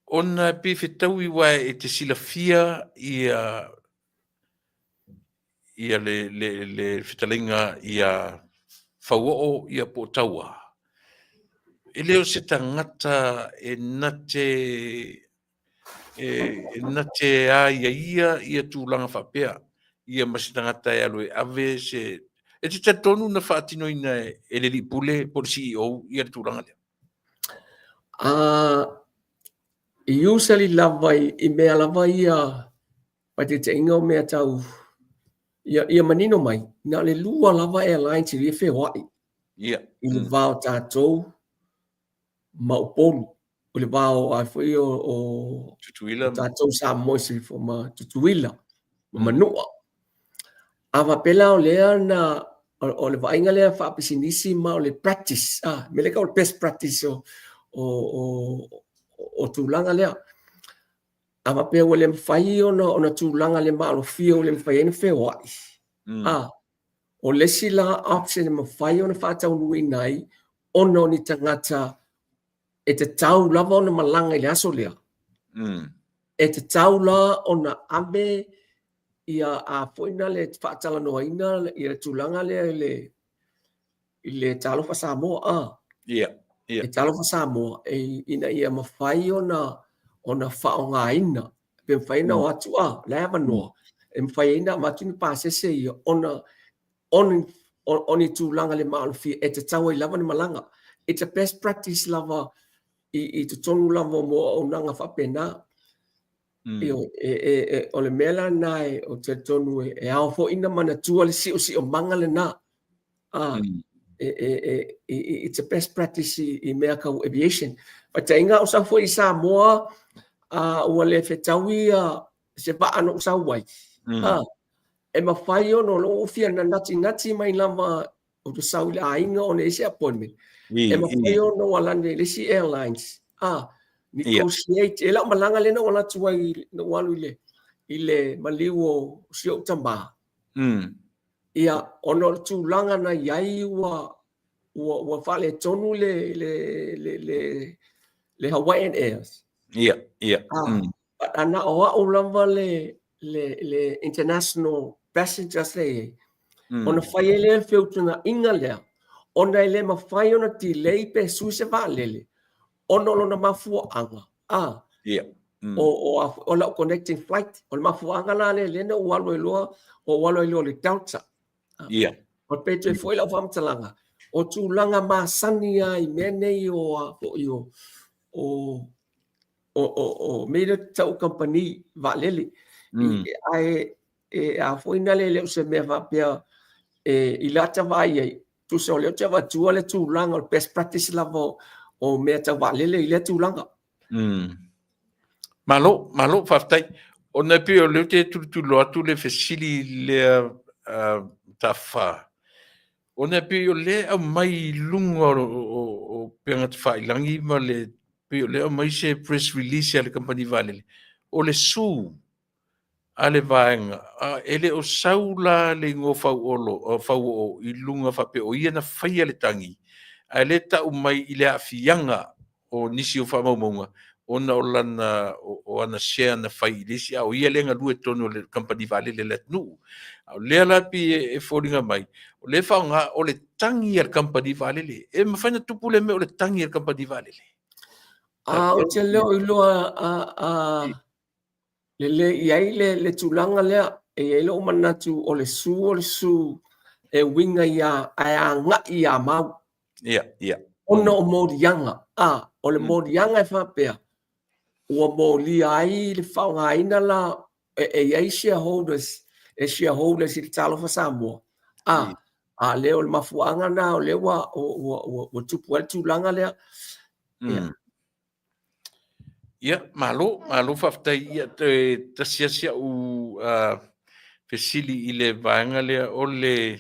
ona pe fetaui wa e te silafia ia ia le le le fetalaiga ia Fauoo ia po o Taua. E le o se tagata e na te e na te a ia ia ia tulaga faapea ia ma se tagata e alu e ave se e te talitonu na faatinoina e le alii pule po o le CEO ia le tulaga lea. Usually lava i mea lava ia faataitaiga o mea tau ia, ia manino mai, na o le lua lava airlines e feoai i le va o tatou ma Upolu, o le va o a foi o, o Tutuila o tatou Samoa i ma Tutuila ma Manua. A faapea la o lea na o le vaaiga lea faapisinisi ma o le practice, ah, me le ka o le best practice o, o, o, o tulaga lea. A faapea ua le mafai ona, ona tulaga le maalofia ua le mafai ai ona feoai, ah, o le isi la option e mafai ona faataunuuina ai ona o ni tagata e tatau lava ona malaga i le aso lea. E tatau la ona ave ia a foi na le faatalanoaina ia le tulaga lea i le i le Talofa Samoa a. Ia. Le Talofa Samoa e, ina ia mafai ona ona faaaogaina pe mafai ona o atu a la e avanoa e mafai ai ona avatu ni pasese ia ona o o ni tulaga le maalofia e tatau ai lava ona malaga. It's a best practice lava i, i totonu lava mo auaunaga faapena. Ioe, e, e, e, o le mea la lena e, ou te talitonu e, e ao foi ona manatua le siosiomaga lena. Ah, e, e, e, e, it's a best practice i, i mea tau aviation. Faataitaiga o sau foi i Samoa, uh, ua le fetaui uh, se vaa na ou sau ai. Ah, e mafai ona o lou fia natinati mai lava ou te sau i le aiga ona e i ai se appointment. E mafai ona ou alani i le isi airlines. Ah, negotiate. E lau malaga lea na ou alu atu ai, na ou alu i le, i le maliu o si ou tamā. Ia, ona o le tulaga na i ai ua, ua, ua faaletonu le, le, le, le, le Hawaiian Airs. Ia. Ah, a na o au lava le, le, le international passengers le i ai. Ona fai ai lea le feutagaiga lea, ona e le mafai ona delay pe sui se vaalele, ona o lona mafuaaga. Ah, Mm. O, o, o lau connecting flight, o le mafuaaga la lea, lea na ou alu ai loa, ou alu ai loa i le Delta. O pe toe foi lau faamatalaga, o tulaga masani lava i mea nei o a foi o, o, o, o, o mea ia tau kamupani vaalele. Ae e a foi na le le o se mea faapea e, i lata vaai ai, tusa o lea ou te avatua le tulaga o le best practice lava o, o mea tau vaalele i lea tulaga. Malo, malo, faafetai. Ona e pei o lea ou te tulituliloa atu le fesili lea uh, Tafa. Ona e pei o lea e aumai i luga o, o, o upega tafailagi ma le pei o lea e aumai se press release a le kamupani vaalele. O le sue a le vaega, a e le o sau la le igoa Fauolo, Fauoo i luga faapea o ia na faia le tagi, ae le tau mai i le aafiaga o nisi o faamaumauga ona o lana o ana share na fai i le isi, a o ia lea e galue i totonu o le kamupani vaalele a le atunuu. A o lea la pei e foliga mai, o lea e faaaoga o le tagi a le kamupani vaalele. E mafai ona tupu lea mea o le tagi a le kamupani vaalele? A, ou te le o iloa a, a, lelei i ai le, le tulaga lea. E i ai lou manatu o le sue o le sue e uiga ia, ae agai ia Mau. Ia. Ona o moliaga. A, o le moliaga e faapea, ua molia ai le faaaogaina la e i ai shareholders, e shareholders i le Talofa Samoa, a, a lea o le mafuaaga lena o lea ua, ua, ua, ua tupu ai le tulaga lea. Ia. Ia, malo, malo faafetai. Ia, toe tasi lava si au fesili i le vaega lea o le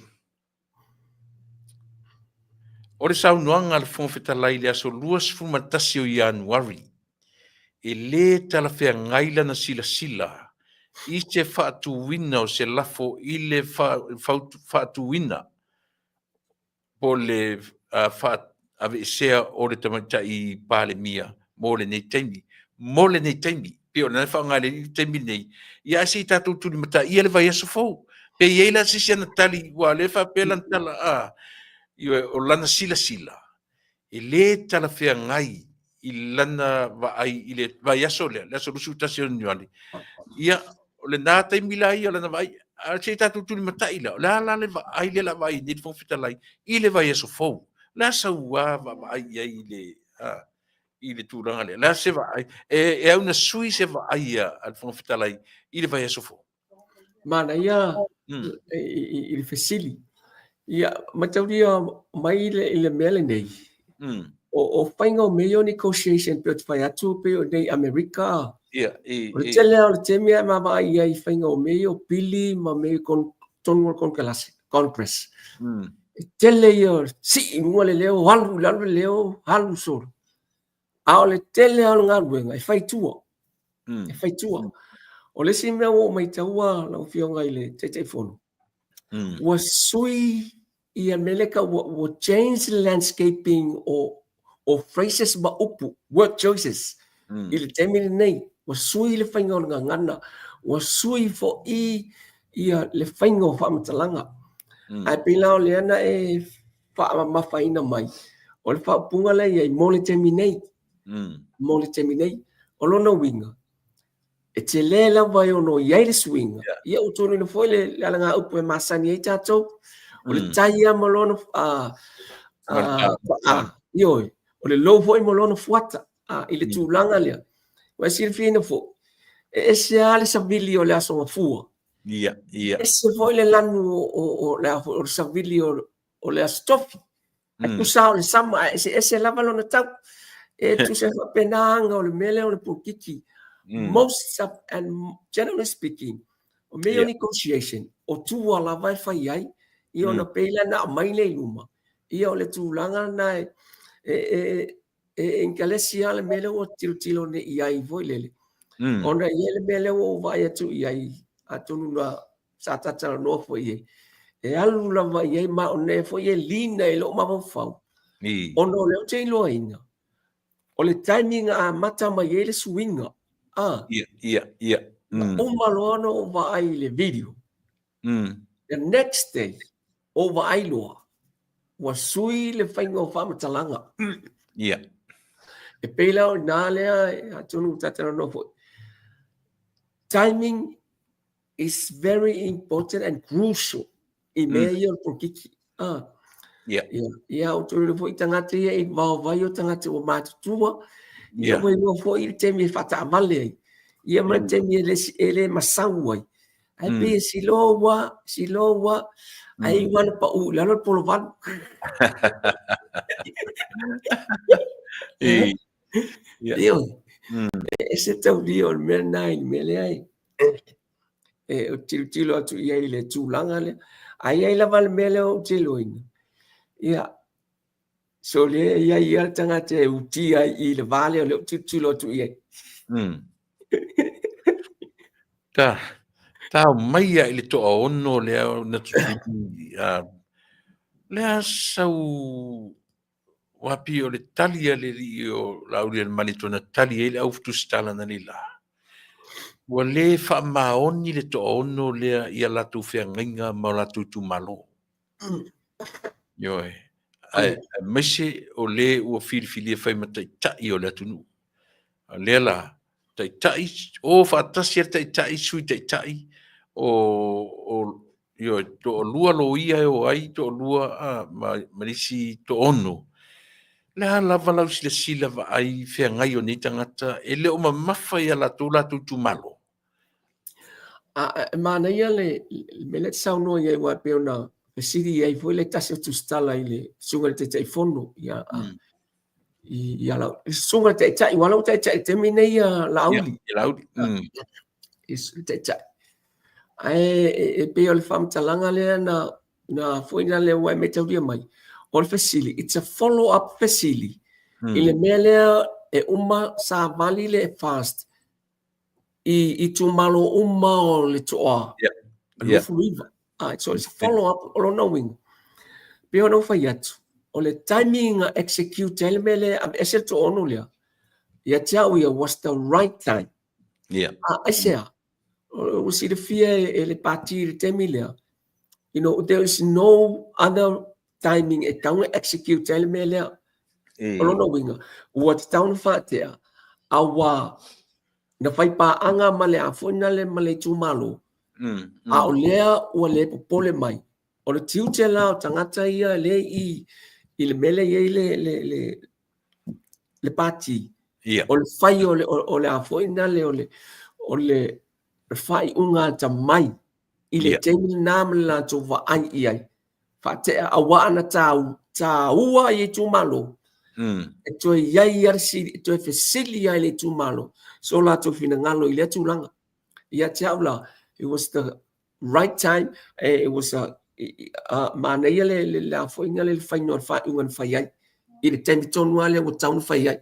O le saunoaga a le Fofoga Fetalai i le aso 21 o Ianuari, e lē talafeagai lana silasila i se faatuina o se lafo i le faatuina po o le faaveesea o le Tamaitai Palemia mo lenei taimi. Mo lenei taimi. Pei o lena e faaaoga e le alii le taimi lenei, ia ae se i tatou tulimataia le vaiaso fou. Pe i ai la se isi ana tali, aua o lea e faapea lana tala, a, ioe, o lana silasila, e lē talafeagai i lana vaai i le vaiaso lea, le aso 21 o Ianuari, ia, o lena taimi la ia o lana vaai, ae se i tatou tulimatai la, o le a la le vaai lea o le a vaai ai nei le Fofoga Fetalai i le vaiaso fou? O le a sau lava vaavaai i ai i le, a, i le tulaga lea? O le a se vaai? E, e au na sui se vaai a le Fofoga Fetalai i le vaiaso fou? Manaia i le fesili. Ia, mataulia mai i le mea lenei, o faiga o mea ia o negotiation pei ou te fai atu pei o nei Amerika, Ia, i, o le tele lava o le taimi a e vaavaai i ai i faiga o mea ia o pili ma mea i totonu o le konekarasi, Congress. E tele ia o sii i luga le leo, alu i lalo le leo, alu solo. A o le tele lava o le galuega e fai i tua. E fai i tua. O le isi mea ua ou maitaua lau Afioga i le Taitaifono, ua sui ia mea lea e tau ua change le landscaping o phrases ma upu, word choices i le taimi lenei. Ua sui le faiga o le gagana, ua sui foi ia le faiga o faamatalaga. Ae pei la o lea na e faamamafaina mai, o le faaupuga lea e i ai mo le taimi nei. Mo le taimi nei. O lona uiga, e tele lava e ono i ai le suiga, ia ua tunuina foi le, le alagaupu e masani ai tatou, o le tai lava ma lona ioe, o le lou foi ma lona fuata i le tulaga lea. Ua e silafia foi, e ese lava le savili o le Aso Gafua, Ia, ia. ese foi le lanu o, le, o le savili o le Aso Tofi. Ae tusa o le sama, ae eseese lava lona tau. E tusa e faapena aga o le mea lea o le polokiki. Most of, and generally speaking, o mea ia o negotiation, o tua lava e fai ai, ia ona pei lea na aumai lea i luma, ia o le tulaga lena e, e, e, e inkelesi lava le mea lea ua tilotilo nei i ai foi lele. Ona e i ai le mea lea ua ou vaai atu i ai, atonu na sa ta talanoa foi i ai, e alu lava i ai, ma o lea foi e lina i lou mafaufau, ona o lea ou te iloaina, o le taimi na amata mai ai le suiga, a, Ia, ia, ia. na uma loa ona ou vaai i le video, the next day, ou vaai loa, ua sui le faiga o faamatalaga. Ia. E pei la o i ina lea, atonu ua ta talanoa foi, timing is very important and crucial i mea ia o le polokiki. Ah. Yeah. Ia, ia o tolu foi tagata ia i vaovai o tagata ua matutua. Ia ua iloa foi le taimi e faataavale ai. Ia ma le taimi e le, e le masau ai. Ae pei e siloa, siloa, ae iu lava ina pau i lalo le polovalu. Ioe. E ese taulia o le mea lena i le mea lea e e tilotilo atu i ai i le tulaga lea. Ae i ai lava le mea lea ou te iloaina, ia, so lea e i ai lava le tagata e utia ai i le va lea o lea ou te tilotilo atu i ai. Ta, tau mai ia i le toaono lea na tutuli, lea sau Ua pei o le tali a le alii o Laaulialemalietoa na tali ai le au tusitala na le la. Ua le faamaoni le toaono lea i a latou feagaiga ma o latou itumalo. Ioe. Ae, aemaise o le ua filifilia fai ma taitai o le atunuu. A o lea la, taitai, o faatasi le taitai, sui taitai, o ioe, toalua loia e o ai, toalua ma le isi toaono. O le a lava lau silasila vaai feagai o nei tagata, e le o mamafa ia latou latou itumalo? A, e manaia le, le mea lea e te saunoa i ai, aua e pei ona fesili i ai foi le tasi o tusitala i le susuga i le Taitaifono, ia, i, ia lau, le susuga i le Taitai, aua lau Taitai i le taimi nei ia Laauli. Ia, Laauli. I le Taitai. Ae e, e pei o le faamatalaga lea na, na foi na lea ua e mataulia mai, o le fesili, it's a follow up fesili, i le mea lea e uma savali le fast i itumalo uma o le toa 29. Ah, so it's a follow up o lona uiga. Pei ona ou fai atu, o le timing na execute ai le mea lea, aveese le toaono lea, ia te au ia was the right time. Ah, aisea? Ua silafia e le pati i le taimi lea, you know, there is no other timing e tatau ona execute ai le mea lea. O lona uiga, ua tatau ona faatea, a ua na fai paaga ma le a foi na le ma le itumalo, a o lea ua le popole mai. O le tiute la o tagata ia lea i i le mea lea e i ai le le le le pati, o le fai o le o le a foi na le o le o le faaiuga atamai i le taimi lena ma le latou vaai i ai. Faatea aua ana taua i itumalo, e toe i ai lava le toe fesili lava i le itumalo so latou finagalo i lea tulaga. Ia te au la, it was the right time, it was a, manaia le, le, le a foi le faiga o le faaiuga na fai ai i le taimi tonu lava lea ua tatau ona fai ai.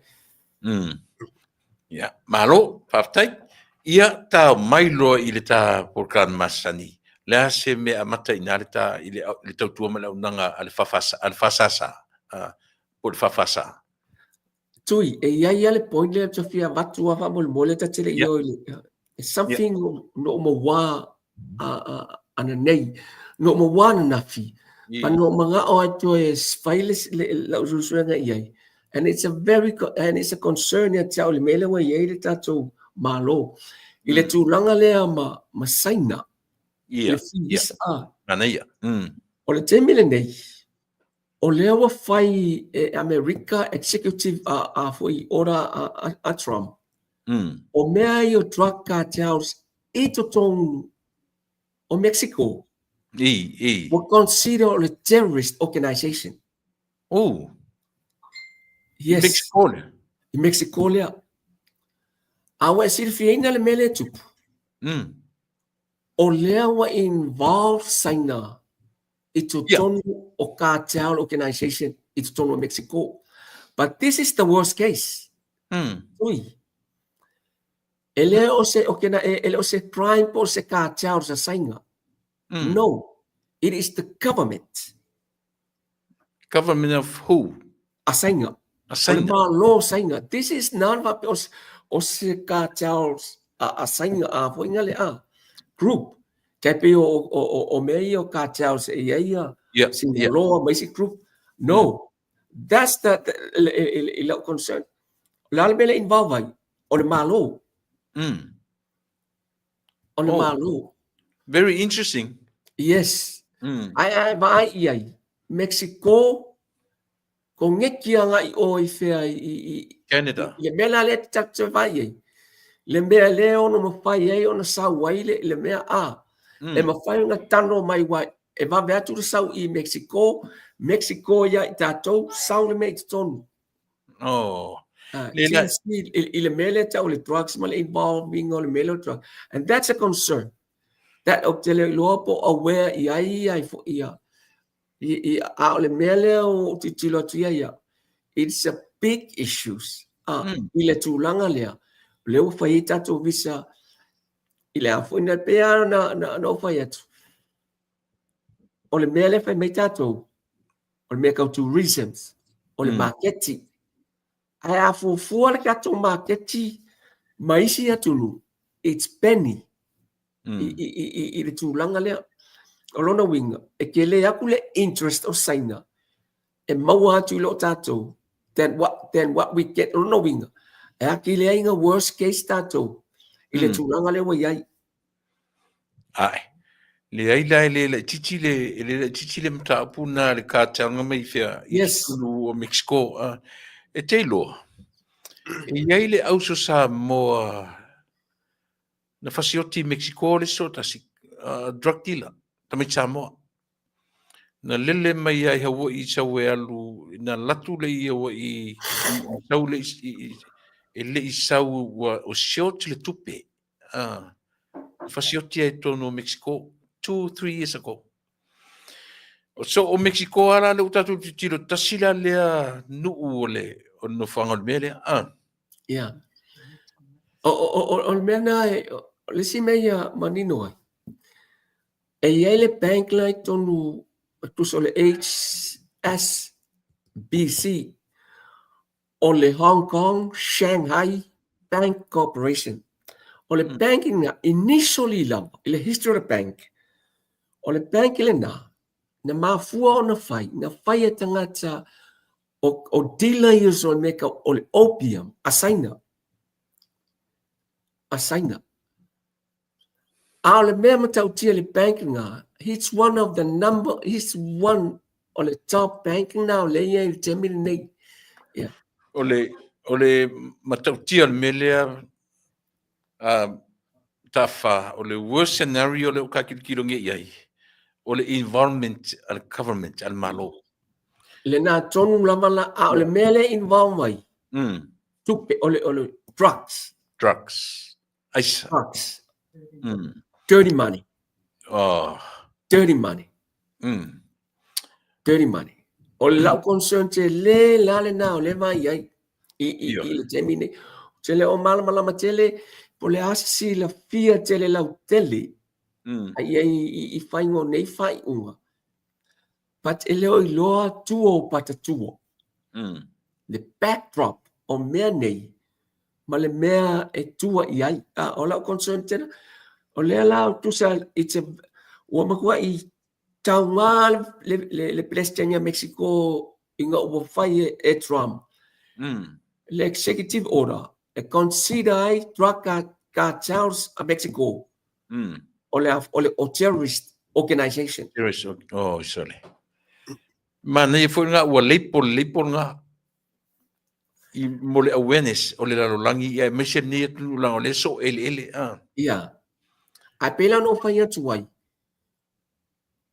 Ia, malo, faafetai. Ia, tao mai loa i le ta polokalame masani. Le a se mea amata i ina le ta, i le, le tautua ma le auaunaga a le FFS, a le FSS, po o le FFS? Tui, e i ai lava le point lea ou te fia avatu lava faamolemole ta te le i o i le, something na ou maua ananei, na ou maua ananafi, pa na ou manao lava e toe fai lau suesuega i ai. And it's a very, and it's a concern ia te au i le mea lea ua i ai le tatou Malo. I le tulaga lea ma Saina, le fees, Manaia. O le taimi lenei, o lea ua fai e Amerika executive a foi order a Trump. O mea ia o drug cartels i totonu o Mexico. Ua consider o le terrorist organization. Oh. Yes. I Mexico lea. I Mexico lea. A ua e silafiaina le mea lea e tupu? O lea ua involve Saina i totonu o cartel organization i totonu o Mexico. But this is the worst case. Ui. E le o se, o kena, e, e le o se crime po o se cartel sa Saina. No. It is the government. Government of who? A Saina. A Saina. O le Malo Saina. This is not faapea o, o se cartel a Saina a foi nga le a group. Kai pei o, o, o, o mea ia o cartels e i ai ia Sinaloa ma isi group. No. That's the, the i, i, i lau concern. O le a le mea le involve ai? O le Malo. O le Malo. Very interesting. Yes. Ae ae vaai i ai. Mexico, ko ngeki agai i o i whea i, i, i, Canada. I, le mea la lea te tatou vaai i ai. Le mea lea ono mawhai ai ona sau ai le, le mea a. E mawhai ona tano mai wa e vave atu le sau i Mexico, Mexico ia i tatou, sau le mea i totonu. Oh. Le la... I, i le mea lea tau le drugs ma le involving o le mea lea o drugs. And that's a concern. That ou te le iloa po aware i ai ia i fo ia. I, i, a o le mea lea o tilotilo atu ia ia. It's a big issues. I le tulaga lea. O lea ua fai ai tatou visa i le a foi na pea na, na, na ou fai atu. O le mea lea fai mai tatou, o le mea tau tourism, o le maketi. Ae a fuafua le tatou maketi ma isi atunuu, it's penny i, i, i, i, i le tulaga lea. O lona uiga, e tele atu le interest o Saina e maua atu i lo tatou than what we get. O lona uiga, e atili ai na worst case tatou i le tulaga lea ua i ai. Ae, leai la e le laitiiti le, e le laitiiti le mataupu na le cartel nga mai fea i Yes. totonu o Mexico. E te iloa, e i ai le auso Samoa Na fasioti i Mexico le isi toatasi, drug dealer, tamaiti Samoa. Na lele mai ai Hawaii sau e alu, na alu atu lea i Hawaii, sau le i, e le i sau ua o short le tupe. Fasioti ai totonu o Mexico, 2, 3 years ago. So o Mexico lava la lea ua tatou tilotilo, tasi la lea nuu o le o le nofoaga o le mea lea. Ia. O, o, o, o le mea lena, o le isi mea ia manino ai, e i ai le bank la i totonu, e tusa o le HSBC, o le Hong Kong Shanghai Bank Corporation. O le bank lena, initially lava, i le history o le bank, o le bank lena, na mafua ona fai, na fai e tagata o, o dealer ia o le mea o le opium a Saina. A Saina. A o le mea matautia i le bank lena, he's one of the number, he's one o le top bank lena o lea e i ai i le taimi lenei. Yeah. O le, o le matautia o le mea lea, Tafa, o le worst scenario lea ua ta tilotilo nei i ai, o le involvement a le government, a le Malo. Lena tonu lava la, a o le mea lea involve mai, tupe, o le, o le drugs. Drugs. Aisa. Drugs. Dirty money. Oh. Dirty money. Dirty money. O le lau concern tele la lena o lea vaai ai i, i, i le taimi nei. Tele o malamalama tele, po o le a se silafia tele lautele ai ai i, i faiga o nei faaiuga. But e le o iloa tua o pata tua. Le backdrop o mea nei ma le mea e tua i ai. A, o lau concern tele, o lea la o tusa, it's a, ua matuai tauga le, le, le, le Peresetene a Mexico ina ua fai e, e Trump. Le executive order e consider ai drug cartels a Mexico o le, o le o terrorist organization. Terrorist, oh, sorry. Manaia foi lena ua label, label lena i mo le awareness o le lalolagi ia aemaise lenei atunuu leaga o lea e soo eleele. Ah. Ia. Ae pei la ona ou fai atu ai,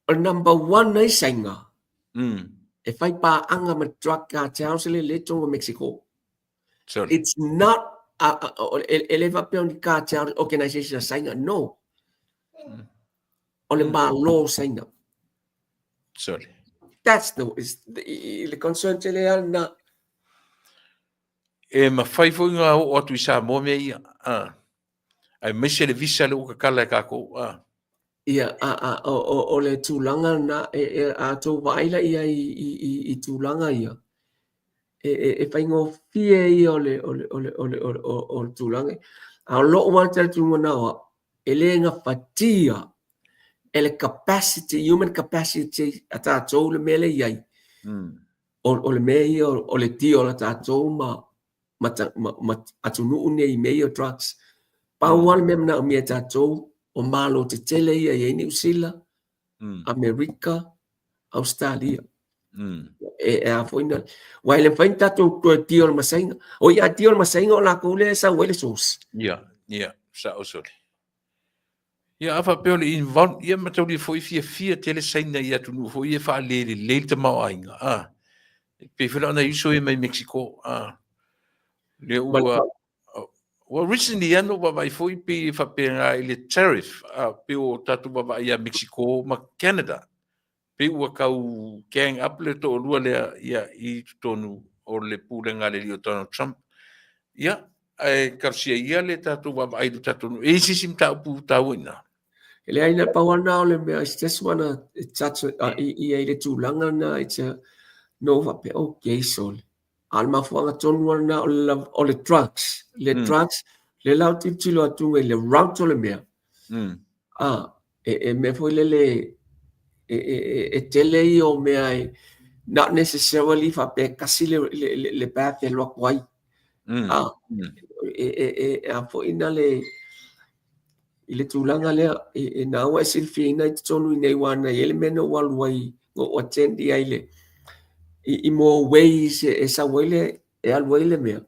o le number one ai Saina e fai paaga ma drug cartels le le tonu o Mexico. Sorry. It's not e, e le faapea o ni cartel organization a Saina, no. O le Malo o Saina. Sorry. That's the, is the, le concern tele lava lena. E mafai foi ona oo atu i Samoa mea ia. Ah. Aemaise le visa lea ua tatala e tatou. Ah. Ia, a, a, o, o, o le tulaga lena, e, e, a tou vaai la i ai i, i, i tulaga ia, e, e, e faigofie ia o le, o le, o le, o le, o le, o, o le tulaga. A o lou lava talitonuga na o au, e le gafatia e le capacity, human capacity a tatou le mea lea e i ai. O, o le mea ia o le deal a tatou ma, ma, ma, ma atunuu nei i mea ia o drugs. Pau lava le mea manaomia e tatou, o malo tetele ia e i ai Niu Sila, Amerika, Ausetalia. E, e a foi na, aua e le mafai ona tatou toe deal ma Saina. Oi a deal ma Saina o latou lea e sau ai le source. Ia, ia, sao sole. Ia, a faapea o le involve, ia mataulia foi fiafia tele Saina i atunuu foi ia e faalelelei le tamaoaiga. Ah, e pei foi la o nai uso ia mai Mexico. Ah, lea ua, ua recently lava na ou vaavaai foi pei e faapena i le tariff, ah, pei o tatou vaavaai ia Mexico ma Canada. Pei ua tau gang up le toalua lea ia i totonu o le pulega a le alii o Donald Trump. Ia, ae talosia ia le tatou vaavaai i le tatou nuu. E i ai se isi mataupu taua i ina? E leai, na pau lava lena o le mea, it's just wanna touch i ai le tulaga lena, it's a, no faapea, okay, sole. A o le mafuaaga tonu lava lena o le, o le drugs, le drugs, lea la ou tilotilo atu i le route o le mea. A, e, e mea foi lele, e, e, e, e tele ia o mea e, not necessarily faapea e tasi le, le, le, le path e alu atu ai. A, e, e, e, a foi na le, i le tulaga lea, e, e na ua e silifiaina i totonu i nei aua na i ai le mea na ou alu ai, na ou attend i ai le, i, i more ways e, e sau ai le, e alu ai le mea.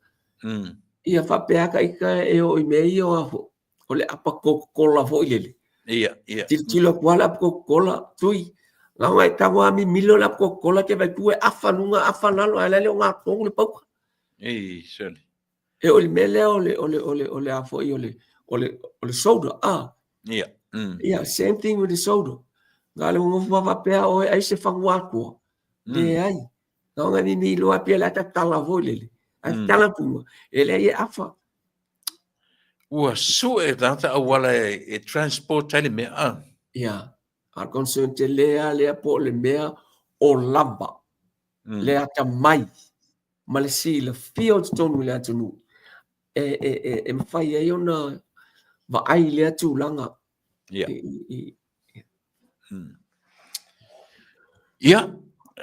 Ia faapea ka ita e oo i mea ia o a foi. o le apa Coca-Cola foi lele. Ia, ia. Tilotilo atu lava le apa Coca-Cola, tui. Na ona e tago lava mimilo le apa Coca-Cola te vaai atu e afa luga afa lalo ae la e le o gatonu le pauka. Ei, sole. E o le mea lea o le o le o le o le a foi o le o le o le soda ah. Ia. Mm. Yeah, same thing with the soda. Na le nofo ma faapea oe ai se fanua atoa. Mm. Leai. Na ona mimi loa pia le tatala foi lele. Ae tatala atu e leai e afa. Ua sue tagata auala e, e transport ai le mea a. Ia, a concern tele lava lea po o le mea o lava, mm. le atamai ma le silafia o totonu i le atunuu e, e, e, e mafai ai ona vaai lea tulaga. Ia. I, i, mm. Ia,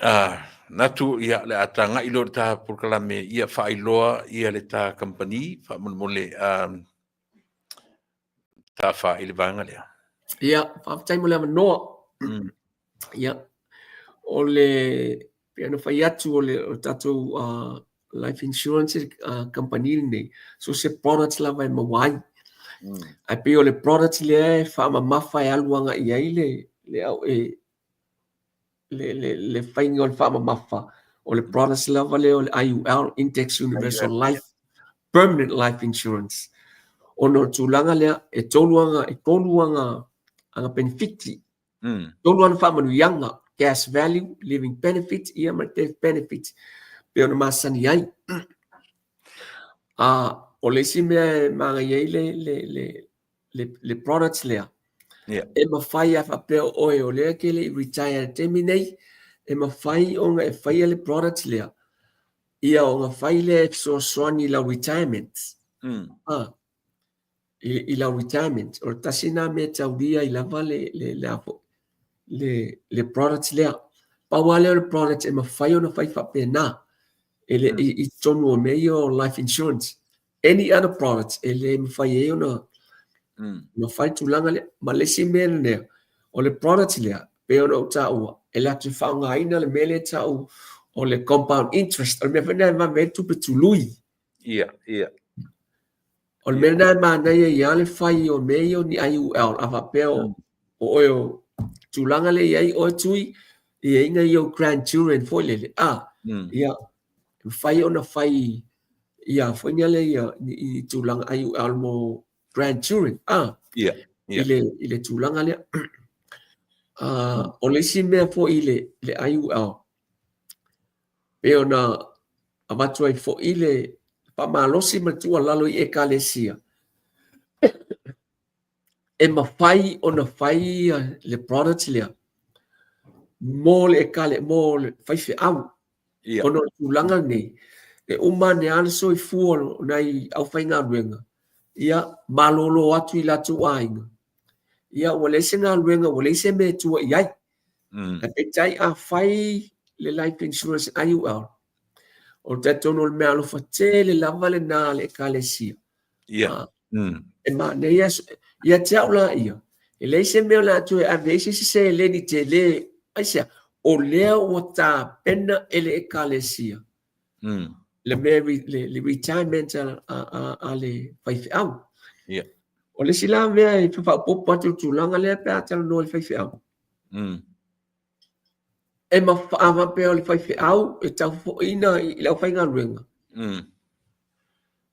uh, natu ia le a tagai loa le ta polokalame ia faailoa ia le ta kamupani faamolemole um, ta fa i le vaega lea. Ia, faafetai mo le avanoa. Mm. Ia, o le, pei ona fai atu o le, o le tatou uh, life insurance uh, company lenei, so se products lava e maua ai. Mm. Ae pei o le product lea e faamamafa e alu agai i ai le, le, au, e, le, le, le faiga o le faamamafa, o le products lava lea o le IUL, Index Universal Life, Permanent Life Insurance. Ona o le tulaga lea, e tolu aga, e tolu aga, aga penefiti Mm. Tolu ana faamanuiaga, cash value, living benefit, ia ma le death benefit, pei ona masani ai. A, o le isi mea e manaia ai le, le, le, le, le products lea, yeah. e mafai a faapea o oe o lea ke le i retire i taimi nei, e mafai ona e faia le products lea, ia ona fai lea e fesoasoani i lau retirement. Mm. A, i, i lau retirement. O le tasi nā mea taulia ai lava le, le, le, le, le, le product lea. Pau lava lea o le product e mafai ona fai faapena e le, mm. i, i totonu o mea ia o life insurance. Any other product e le mafai ai ona, mm. ona fai tulaga lea. Ma le isi mea lea, o le product lea, pei ona ou taua, e latou te faaaogaina le mea lea e tau o le compound interest. O le mea foi lea e vave ai le tupe tului. Ia, ia. O le mea lena e manaia ai lava le fai o mea ia o ni IUL, a faapea o, mm. o oe o tulaga lea i ai oe tui, e i ai nai ou grandchildren foi lele, a, mm. ia, mafai ona fai ia foi ni ale ia i tulaga IUL mo grandchildren, a, yeah, yeah. i le, i le tulaga lea. Uh, o le isi mea foi i le, le IUL, pei ona avatu ai foi le faamalosi ma le tuualalo i Ekalesia, e mafai ona fai le product lea mo le ekale, mo le faifeau. Yeah. Ona o le tulaga lenei, e uma ane lava le soifua o nai aufaigaluega, ia malolo atu i latou aiga. Ia ua leai se galuega, ua leai se mea e tua i ai. Mm. Ae peitai a fai le life insurance IUL, o le talitonu o le mea alofa tele lava lena a le ekalesia. Ia. Yeah. Mm. E manaia, ia te au la ia, e leai se mea o le a toe ave ai se isi seleni tele, aisea, o lea ua tapena e le ekalesia. Mm. Le mea, le, le retirement a, a, a, a le faifeau. Yeah. O le isi la mea e faaopoopo atu i le tulaga lea pe a talanoa i le faifeau. Mm. E mafaa faapea o le faifeau e taufofoina i le aufaigaluega. Mm.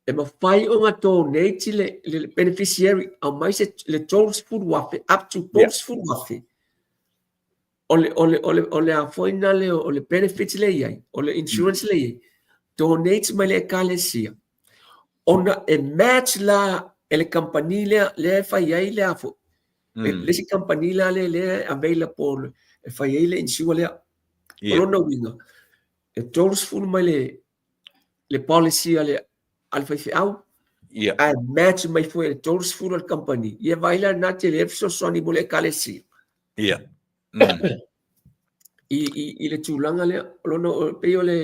E mafai ona donate le, le beneficiary aumai se le 30,000 up to 30,000. Yeah. O le, o le, o le, o le a foi na le, o le benefits le i ai, o le insurance mm. le i ai, donate mai le ekalesia. Ona e match la e le company lea, lea e fai ai le a foi. Mm. Le isi company la lea, lea available e fai ai le insure lea. Yeah. O lona uiga, e 30 mai le, le policy a le, a le faifeau, yeah. ae match mai foi le 30 a le company. Ia vaai la na tele e fesoasoani mo le ekalesia. Yeah. Mm. I, i, i le tulaga lea, o lona, o, pei o le,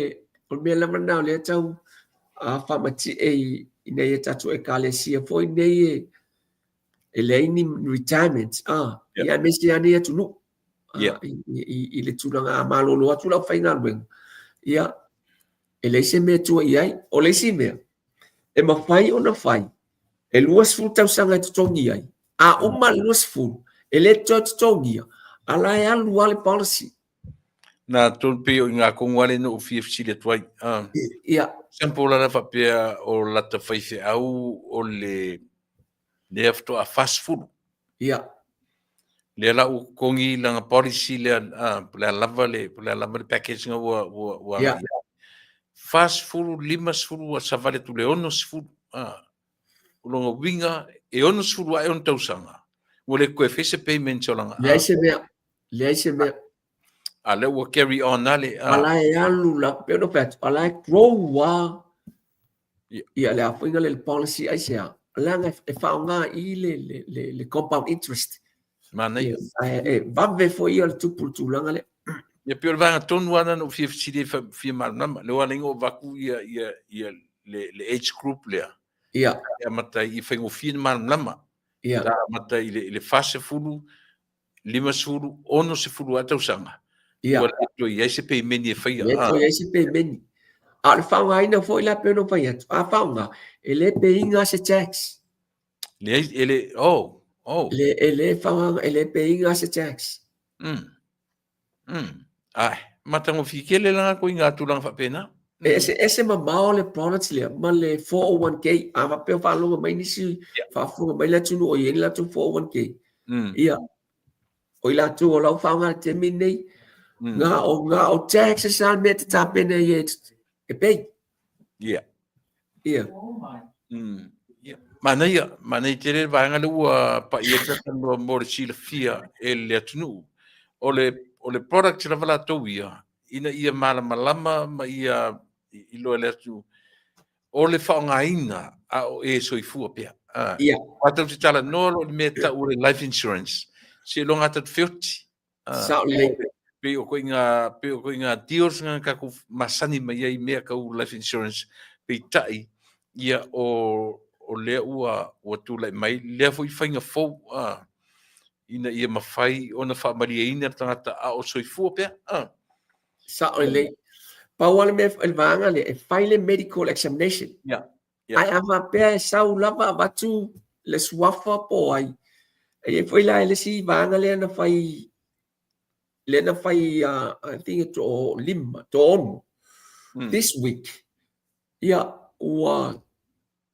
o le mea lava lena o lea tau a faamatie i, i nei e tatou ekalesia foi nei e, e leai ni retirement, ah, yeah. ia aemaise lava nei atunuu, ah, yeah. i, i, i le tulaga a malolo atu le aufaigaluega, ia, e leai se mea e tua i ai. O le isi mea, e mafai ona fai, E 20 tausaga e totogi ai. A uma le 20, e le toe totogia, a la e alu lava le policy. Na tonu pei o i ngā kongu ale no fia fesili atu ai. Ia. Sample la faapea o lata faifeau o le lea faatoa 40. Ia. Lea la ua totogi lana policy lea, po o le a lava le, po o le a lava le package na ua, ua, ua Ia. 40, 50, ua savali atu le 60. O lona uiga, e 60 ae ona tausaga, ua le toe fai se payment o lana. Leai se mea, leai se mea. A lea ua carry on a le. A la e alu la, pei ona fai atu, a la e grow a ia le afoiga le policy aisea, leaga e faaaoga i le, le, le, le compound interest. Manaia. Ia, e vave foi ia le tupu le tulaga lea. Ia pei o le vaega tonu lava lena na ou fia fesili ai fia malamalama. Lea ua ala ai ona ou avatu ia, ia, ia le, le age group lea. Ia. E amata i faigofie ona malamalama. Ia. Ta amata i le, i le 40, 50, 60 lava tausaga. Ia. Ua le toe i ai se peimeni e faia. Le toe i ai se peimeni. A o le faaaogaina foi la pei ona ou fai atu, a faaaoga, e le pay ina se tax. Leai, e le, oh, oh. Le, e le faaaoga, e le pay ina se tax. Ai, matagofie tele la ko i ngā tulaga faapena. E ese, ese mamao le products lea ma le 401k. A faapea o faalogo mai nisi, faafofoga mai le atunuu o i ai le latou 401k. Ia, o i latou o lau faaaoga i le taimi lenei, na o, na o taxes lava le mea e te tapena i ai e pay. Ia. Ia. Ia. Manaia, manaia tele le vaega lea ua paia ai le talanoa mo le silafia e le atunuu. O le, o le product lava latou ia, ina ia malamalama ma ia iloa e le atunuu, o le faaaogaina a o e soifua pea. Ia. Aua tatou te talanoa loa i le mea e tau o le life insurance, seiloga tatou te feoti. Sao lelei. Pei o koiga, pei o koiga deals na tatou masani mai ai i mea tau life insurance, peitai, ia o, o lea ua, ua tulai mai lea foi faiga fou, ina ia mafai ona faamalieina le tagata a o soifua pea. Sao lelei. Pau lava le mea, le vaega lea, e fai le medical examination. Ia. Ae a faapea e sau lava avatu le suafa po o ai, e i ai foi la le isi vaega lea na fai, lea na fai I think e toalima, toaono this week. Ia, ua,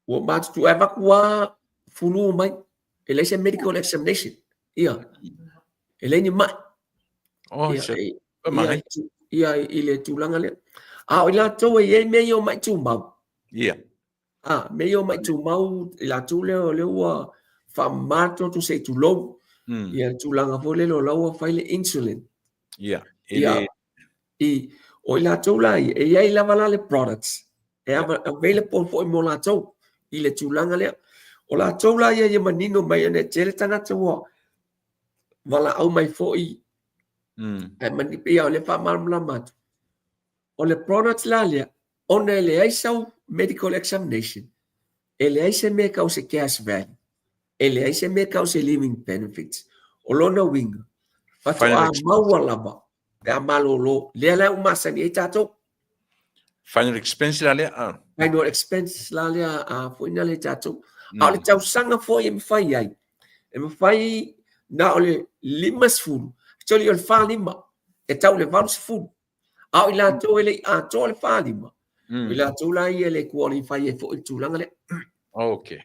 ua matutu, e avatu lava fulu mai, e leai se medical examination. Ia, e leai ni mai. Oh, Ia, ia, ia, i le tulaga lea. A o i latou e i ai mea ia o mai tumau, Ia. A, mea ia o mai tumau, i latou lea o lea ua faamama le toto se i tulou. Ia le tulaga foi lele o la ua fai le insulin. Ia. Ia. I, o i latou la ia, e i ai lava la le products, e available foi mo latou i le tulaga lea. O latou la ia ia manino mai ona e tele tagata ua valaau mai foi, ae mani, ia o lea e faamalamalama atu. O le product la lea, ona e leai sau medical examination, e leai se mea e tau se cash value, e leai se mea e tau se living benefits. O lona uiga, faatoa maua lava pe a malolo, lea la ua masani ai tatou. Final expense la lea? Ah. Final expense la lea a foi na le tatou. A o le tausaga foi e mafai ai, e mafai na o le 50, actually o le 45, e tau i le 80. A o i latou e le i atoa le 45, o i latou la ia e le qualify ai foi i le tulaga lea. Ok.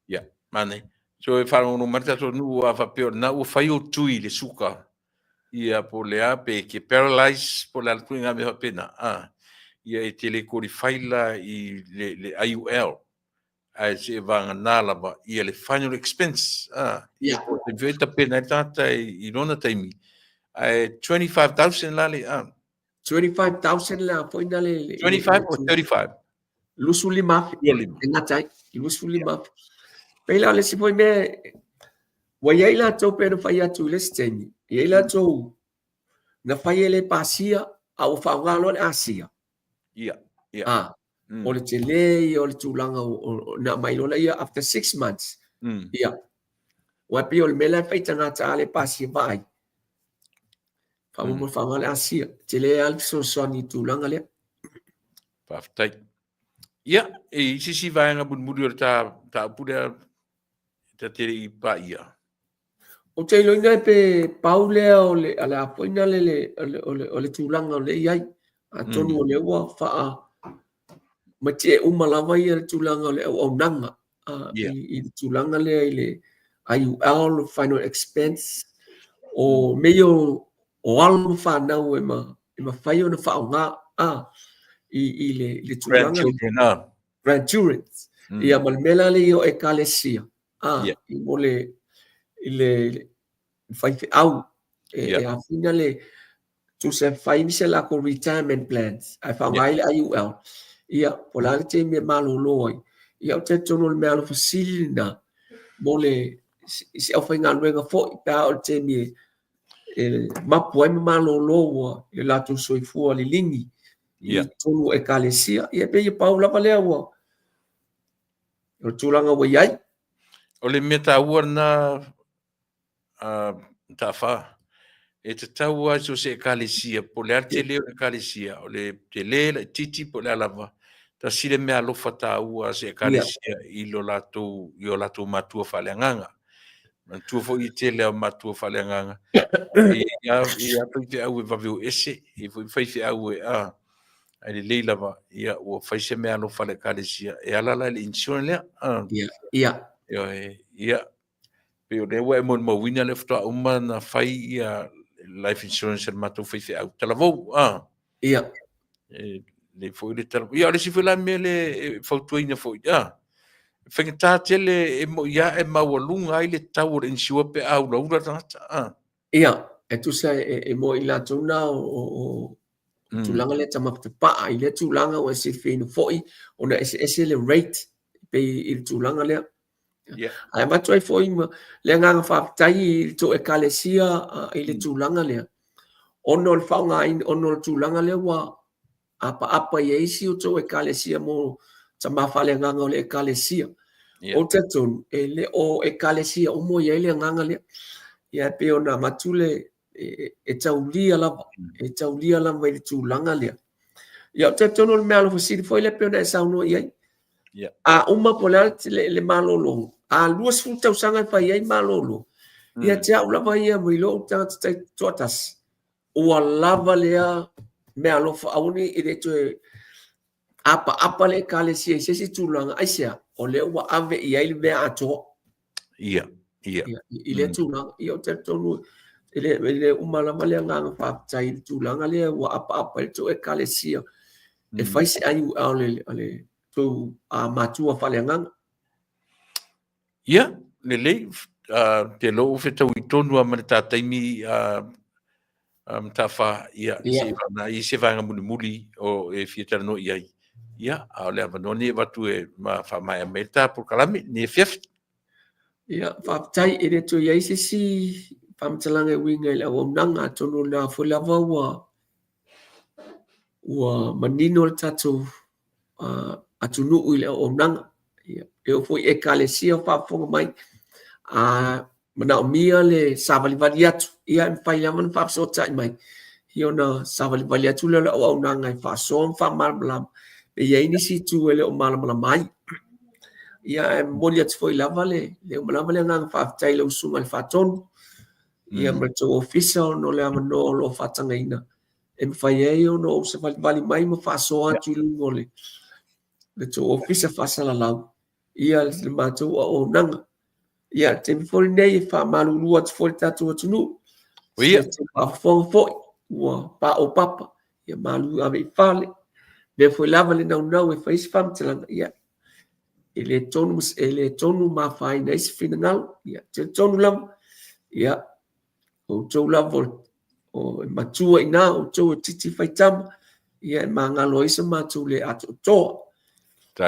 Ia, manaia. So e faalogologo mai le tatou nuu a faapea o lena ua fai ou tui i le suka, ia po o le a, pe ke paralyze po o le a le ituaiga mea faapena, a, ia e te le qualify la i le, le IUL, ae seivagana lava ia le final expense, a, Ia. Po o le taimi foi e tapena ai le tagata i lona taimi, ae 25,000 la le, a. 25,000 la foi na le... 25 or 35? 25,000. 25. E gata ai, 25,000. Pei la o le isi foi mea, ua i ai latou pei ona fai atu i le isi taimi, e i ai latou na fai e le pasia, a ua faaaoga loa le asia. Ia, ia. A, o le tele ia o le tulaga na aumai loa lea after 6 months. Ia. Aua e pei o le mea la e fai tagata a le pasia vaai. Faamolemole faaaoga le asia. Tele lava le fesoasoani i le tulaga lea. Faafetai. Ia, e i se isi vaega mulimuli o le mataupu lea ta te le i paia. Ou te iloaina pe pau lea o le, o le a foi na le, le, o le, o le, o le tulaga o lea e i ai. Atonu o lea ua faa matie uma lava ia le tulaga o le auaunaga i le tulaga lea i le IUL, final expense, o mea ia o alo ma fanau e mafai ona faaaoga i le tulaga Grandchildren, Grandchildren. Ia ma le mea la lea o Ekalesia, mo le i le faifeau e afina le tusa e fai ni se latou retirement plans ae faaaoga ai le IUL. Ia, po o le a le taimi e malolo ai. Ia, ou te talitonu o le meaalofa sili lena mo le se aufaigaluega foi pe a oo i le taimi e mapu ai ma malolo ua i le latou soifua liligi i totonu o Ekalesia. Ia, e pei e pau lava lea ua o le tulaga ua i ai. O le mea taua lena Mataafa, e tatau lava i so o se Ekalesia, po o le a le tele o le Ekalesia, o le tele, laitiiti po o le a lava, tasi le meaalofa taua a se Ekalesia i lo latou, i o latou matua faaleagaga. Manatua foi le tele o matua faaleagaga, e i ai lava faifeau e vave o ese, e i ai foi faifeau e, a, ae lelei lava, ia, ua fai se meaalofa a le Ekalesia e ala la i le insurance lea. Ioe, ia, pei o lea ua e molimauina lea faatoa uma na fai ia life insurance a le matou faifeau talavou, a. E lelei foi le talavou. Ia, o le isi foi la mea lea e fautuaina foi, a, faigata tele e moi lava e maualuga ai le tau o le insure pe a ulaula le tagata, a. Ia, e tusa e mo i latou na o tulaga lea tamafatapaa i lea tulaga ua e silafia foi ona eseese le rate pei i le tulaga lea. Ae avatu ai foi ma le agaga faafetai i le tou Ekalesia i le tulaga lea, ona o le faaaogaina, ona o le tulaga lea ua apaapa i ai isi o tou Ekalesia mo tama faaleagaga o le Ekalesia. Ou te talitonu, e le o Ekalesia uma o i ai le agaga lea. Ia e pei ona avatu le, e taulia lava, e taulia lava i le tulaga lea. Ia, ou te talitonu o le meaalofa sili foi lea pei ona e saunoa i ai. A uma po o le a le malologa, a 20 tausaga e fai ai malolo, ia te au lava ia mai lou tagata taitoatasi, ua lava lea meaalofa, aua ne i le toe apaapa le Ekalesia i se isi tulaga. Aisea? O lea ua ave i ai le mea atoa. Ia, ia. Ia, i lea tulaga. Ia, ou te talitonu e le uma lava le agaga faafetai i le tulaga lea ua apaapa ai le tou Ekalesia e fai se IUL a le tou matua faaleagaga. Ia, lelei, te lou fetaui tonu lava ma le ta taimi Mataafa, ia, se i vana i se vaega mulimuli o e fia talanoa i ai. Ia, a o le avanoa lenei e avatu e ma faamaea mai le ta polokalame i lenei afiafi. Ia, faafetai, e le toe i ai se isi faamatalaga e uiga i le auaunaga, atonu o lena foi lava ua manino le tatou atunuu i le auaunaga. Ia, e oo foi i Ekalesia o faafofoga mai, a manaomia le savalivali atu, ia e mafai lava ona faafesootai mai, ia ona savalivali atu lea o le auaunaga e faasoa ma faamalamalama, pe i ai nisi itu e le o malamalama ai. Ia, ae momoli atu foi lava le uma lava le agaga faafetai i lau Susuga i le Faatonu, ia ma le tou ofisa ona o le avanoa o lo o faatagaina e mafai ai ona ou savalivali mai ma faasoa atu i luga o le tou ofisa faasalalau ia le matou auaunaga. Ia, le taimi foi lenei e faamalulu atu foi le tatou atunuu. Ia. Faafofoga foi ua paopapa, ia malu ave i fale. Mea foi lava le naunau e fai se faamatalaga, ia, e le tonu, e le tonu ma afaina ai se finagalo. Ia, talitonu lava, ia, outou lava o e matua i ina, outou e titi faitama, ia e magalo ai se matou le atoatoa.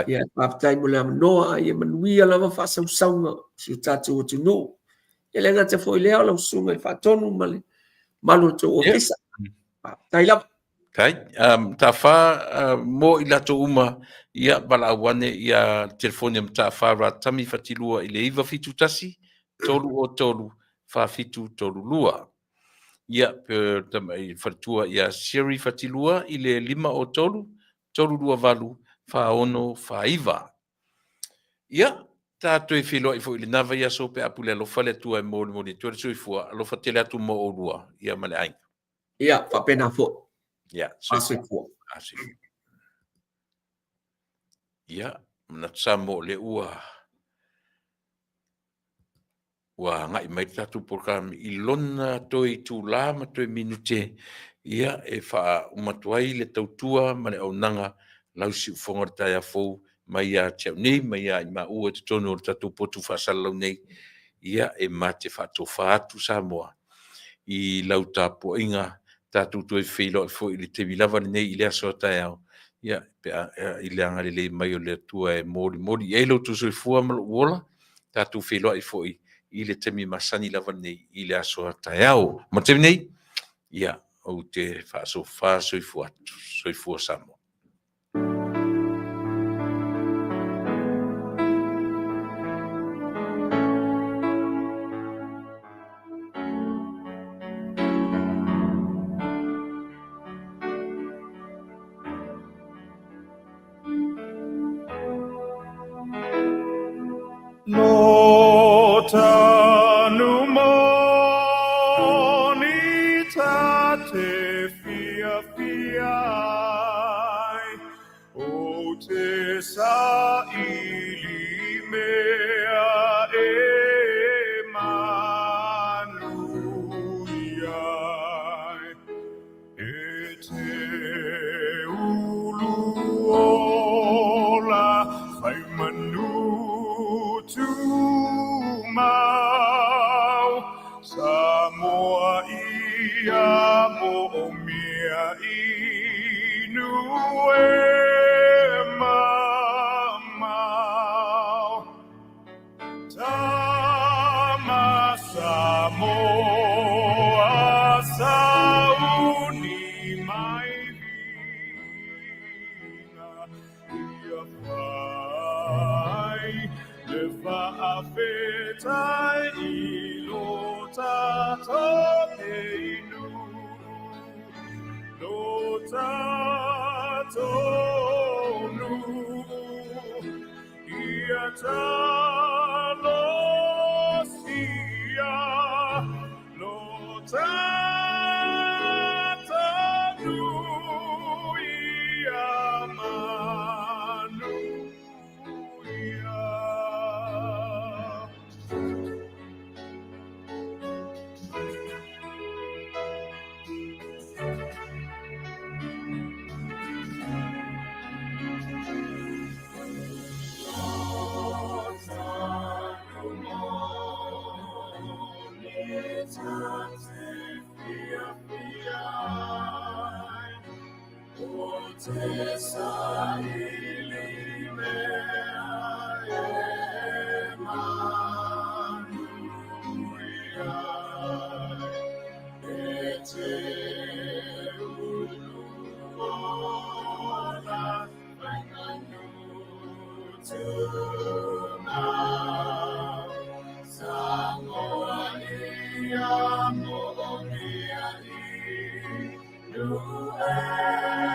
Ia, faafetai mo le avanoa, a ia manuia lava faasausauga o si o tatou atunuu. Ia le gata foi lea o lau susuga i le Faatonu ma le mamalu o le tou ofisa. Faafetai lava. Tai, Mataafa, mo i latou uma, ia, valaau ane ia telefoni a Mataafa Ratami Fatilua i le 971 303 4732. Ia, pe o le tamai faletua ia Sherry Fatilua i le 503 328 46 49. Ia, ta toe feiloai foi i lena vaiaso pe a pule alofa le Atua e molimoli atu ai le soifua, alofa tele atu mo oulua, ia ma le aiga. Ia, faapena foi. Ia, soifua. A soifua. Ia, manatu Samoa o lea ua ua agai mai le tatou polokalame i lona toe itulā ma toe minute, ia, e faauma atu ai le tautua ma le auaunaga lau siufofoga o le taeao fou mai ia te au nei ma ia i maua i totonu o le tatou potu faasalalau nei, ia, e ma te faatofa atu Samoa i lau tapuaiga tatou toe feiloai foi i le taimi lava lenei i le aso a taeao, ia, pe a i le agalelei mai o le Atua e molimoli i ai lo outou soifua ma lou ola, tatou feiloai foi i le taimi masani lava lenei i le aso a taeao. Mo le taimi nei, ia, ou te faasofa soifua atu. Soifua Samoa. Lo tanu moni ta te fiafia ai, o te saili mea e manuia ai. E te ulu ola fai manu tumau, Samoa ia moomia inu e mamao. Tama Samoa sauni mai viga ia fai le faafetai i lo tatou inu, lo tatou nuu. Ia talosia lo tatou nuu ia manuia. Te saili mea e manuia ai, e te ulu ola fai manu tumau. Samoa ia moomia inu e.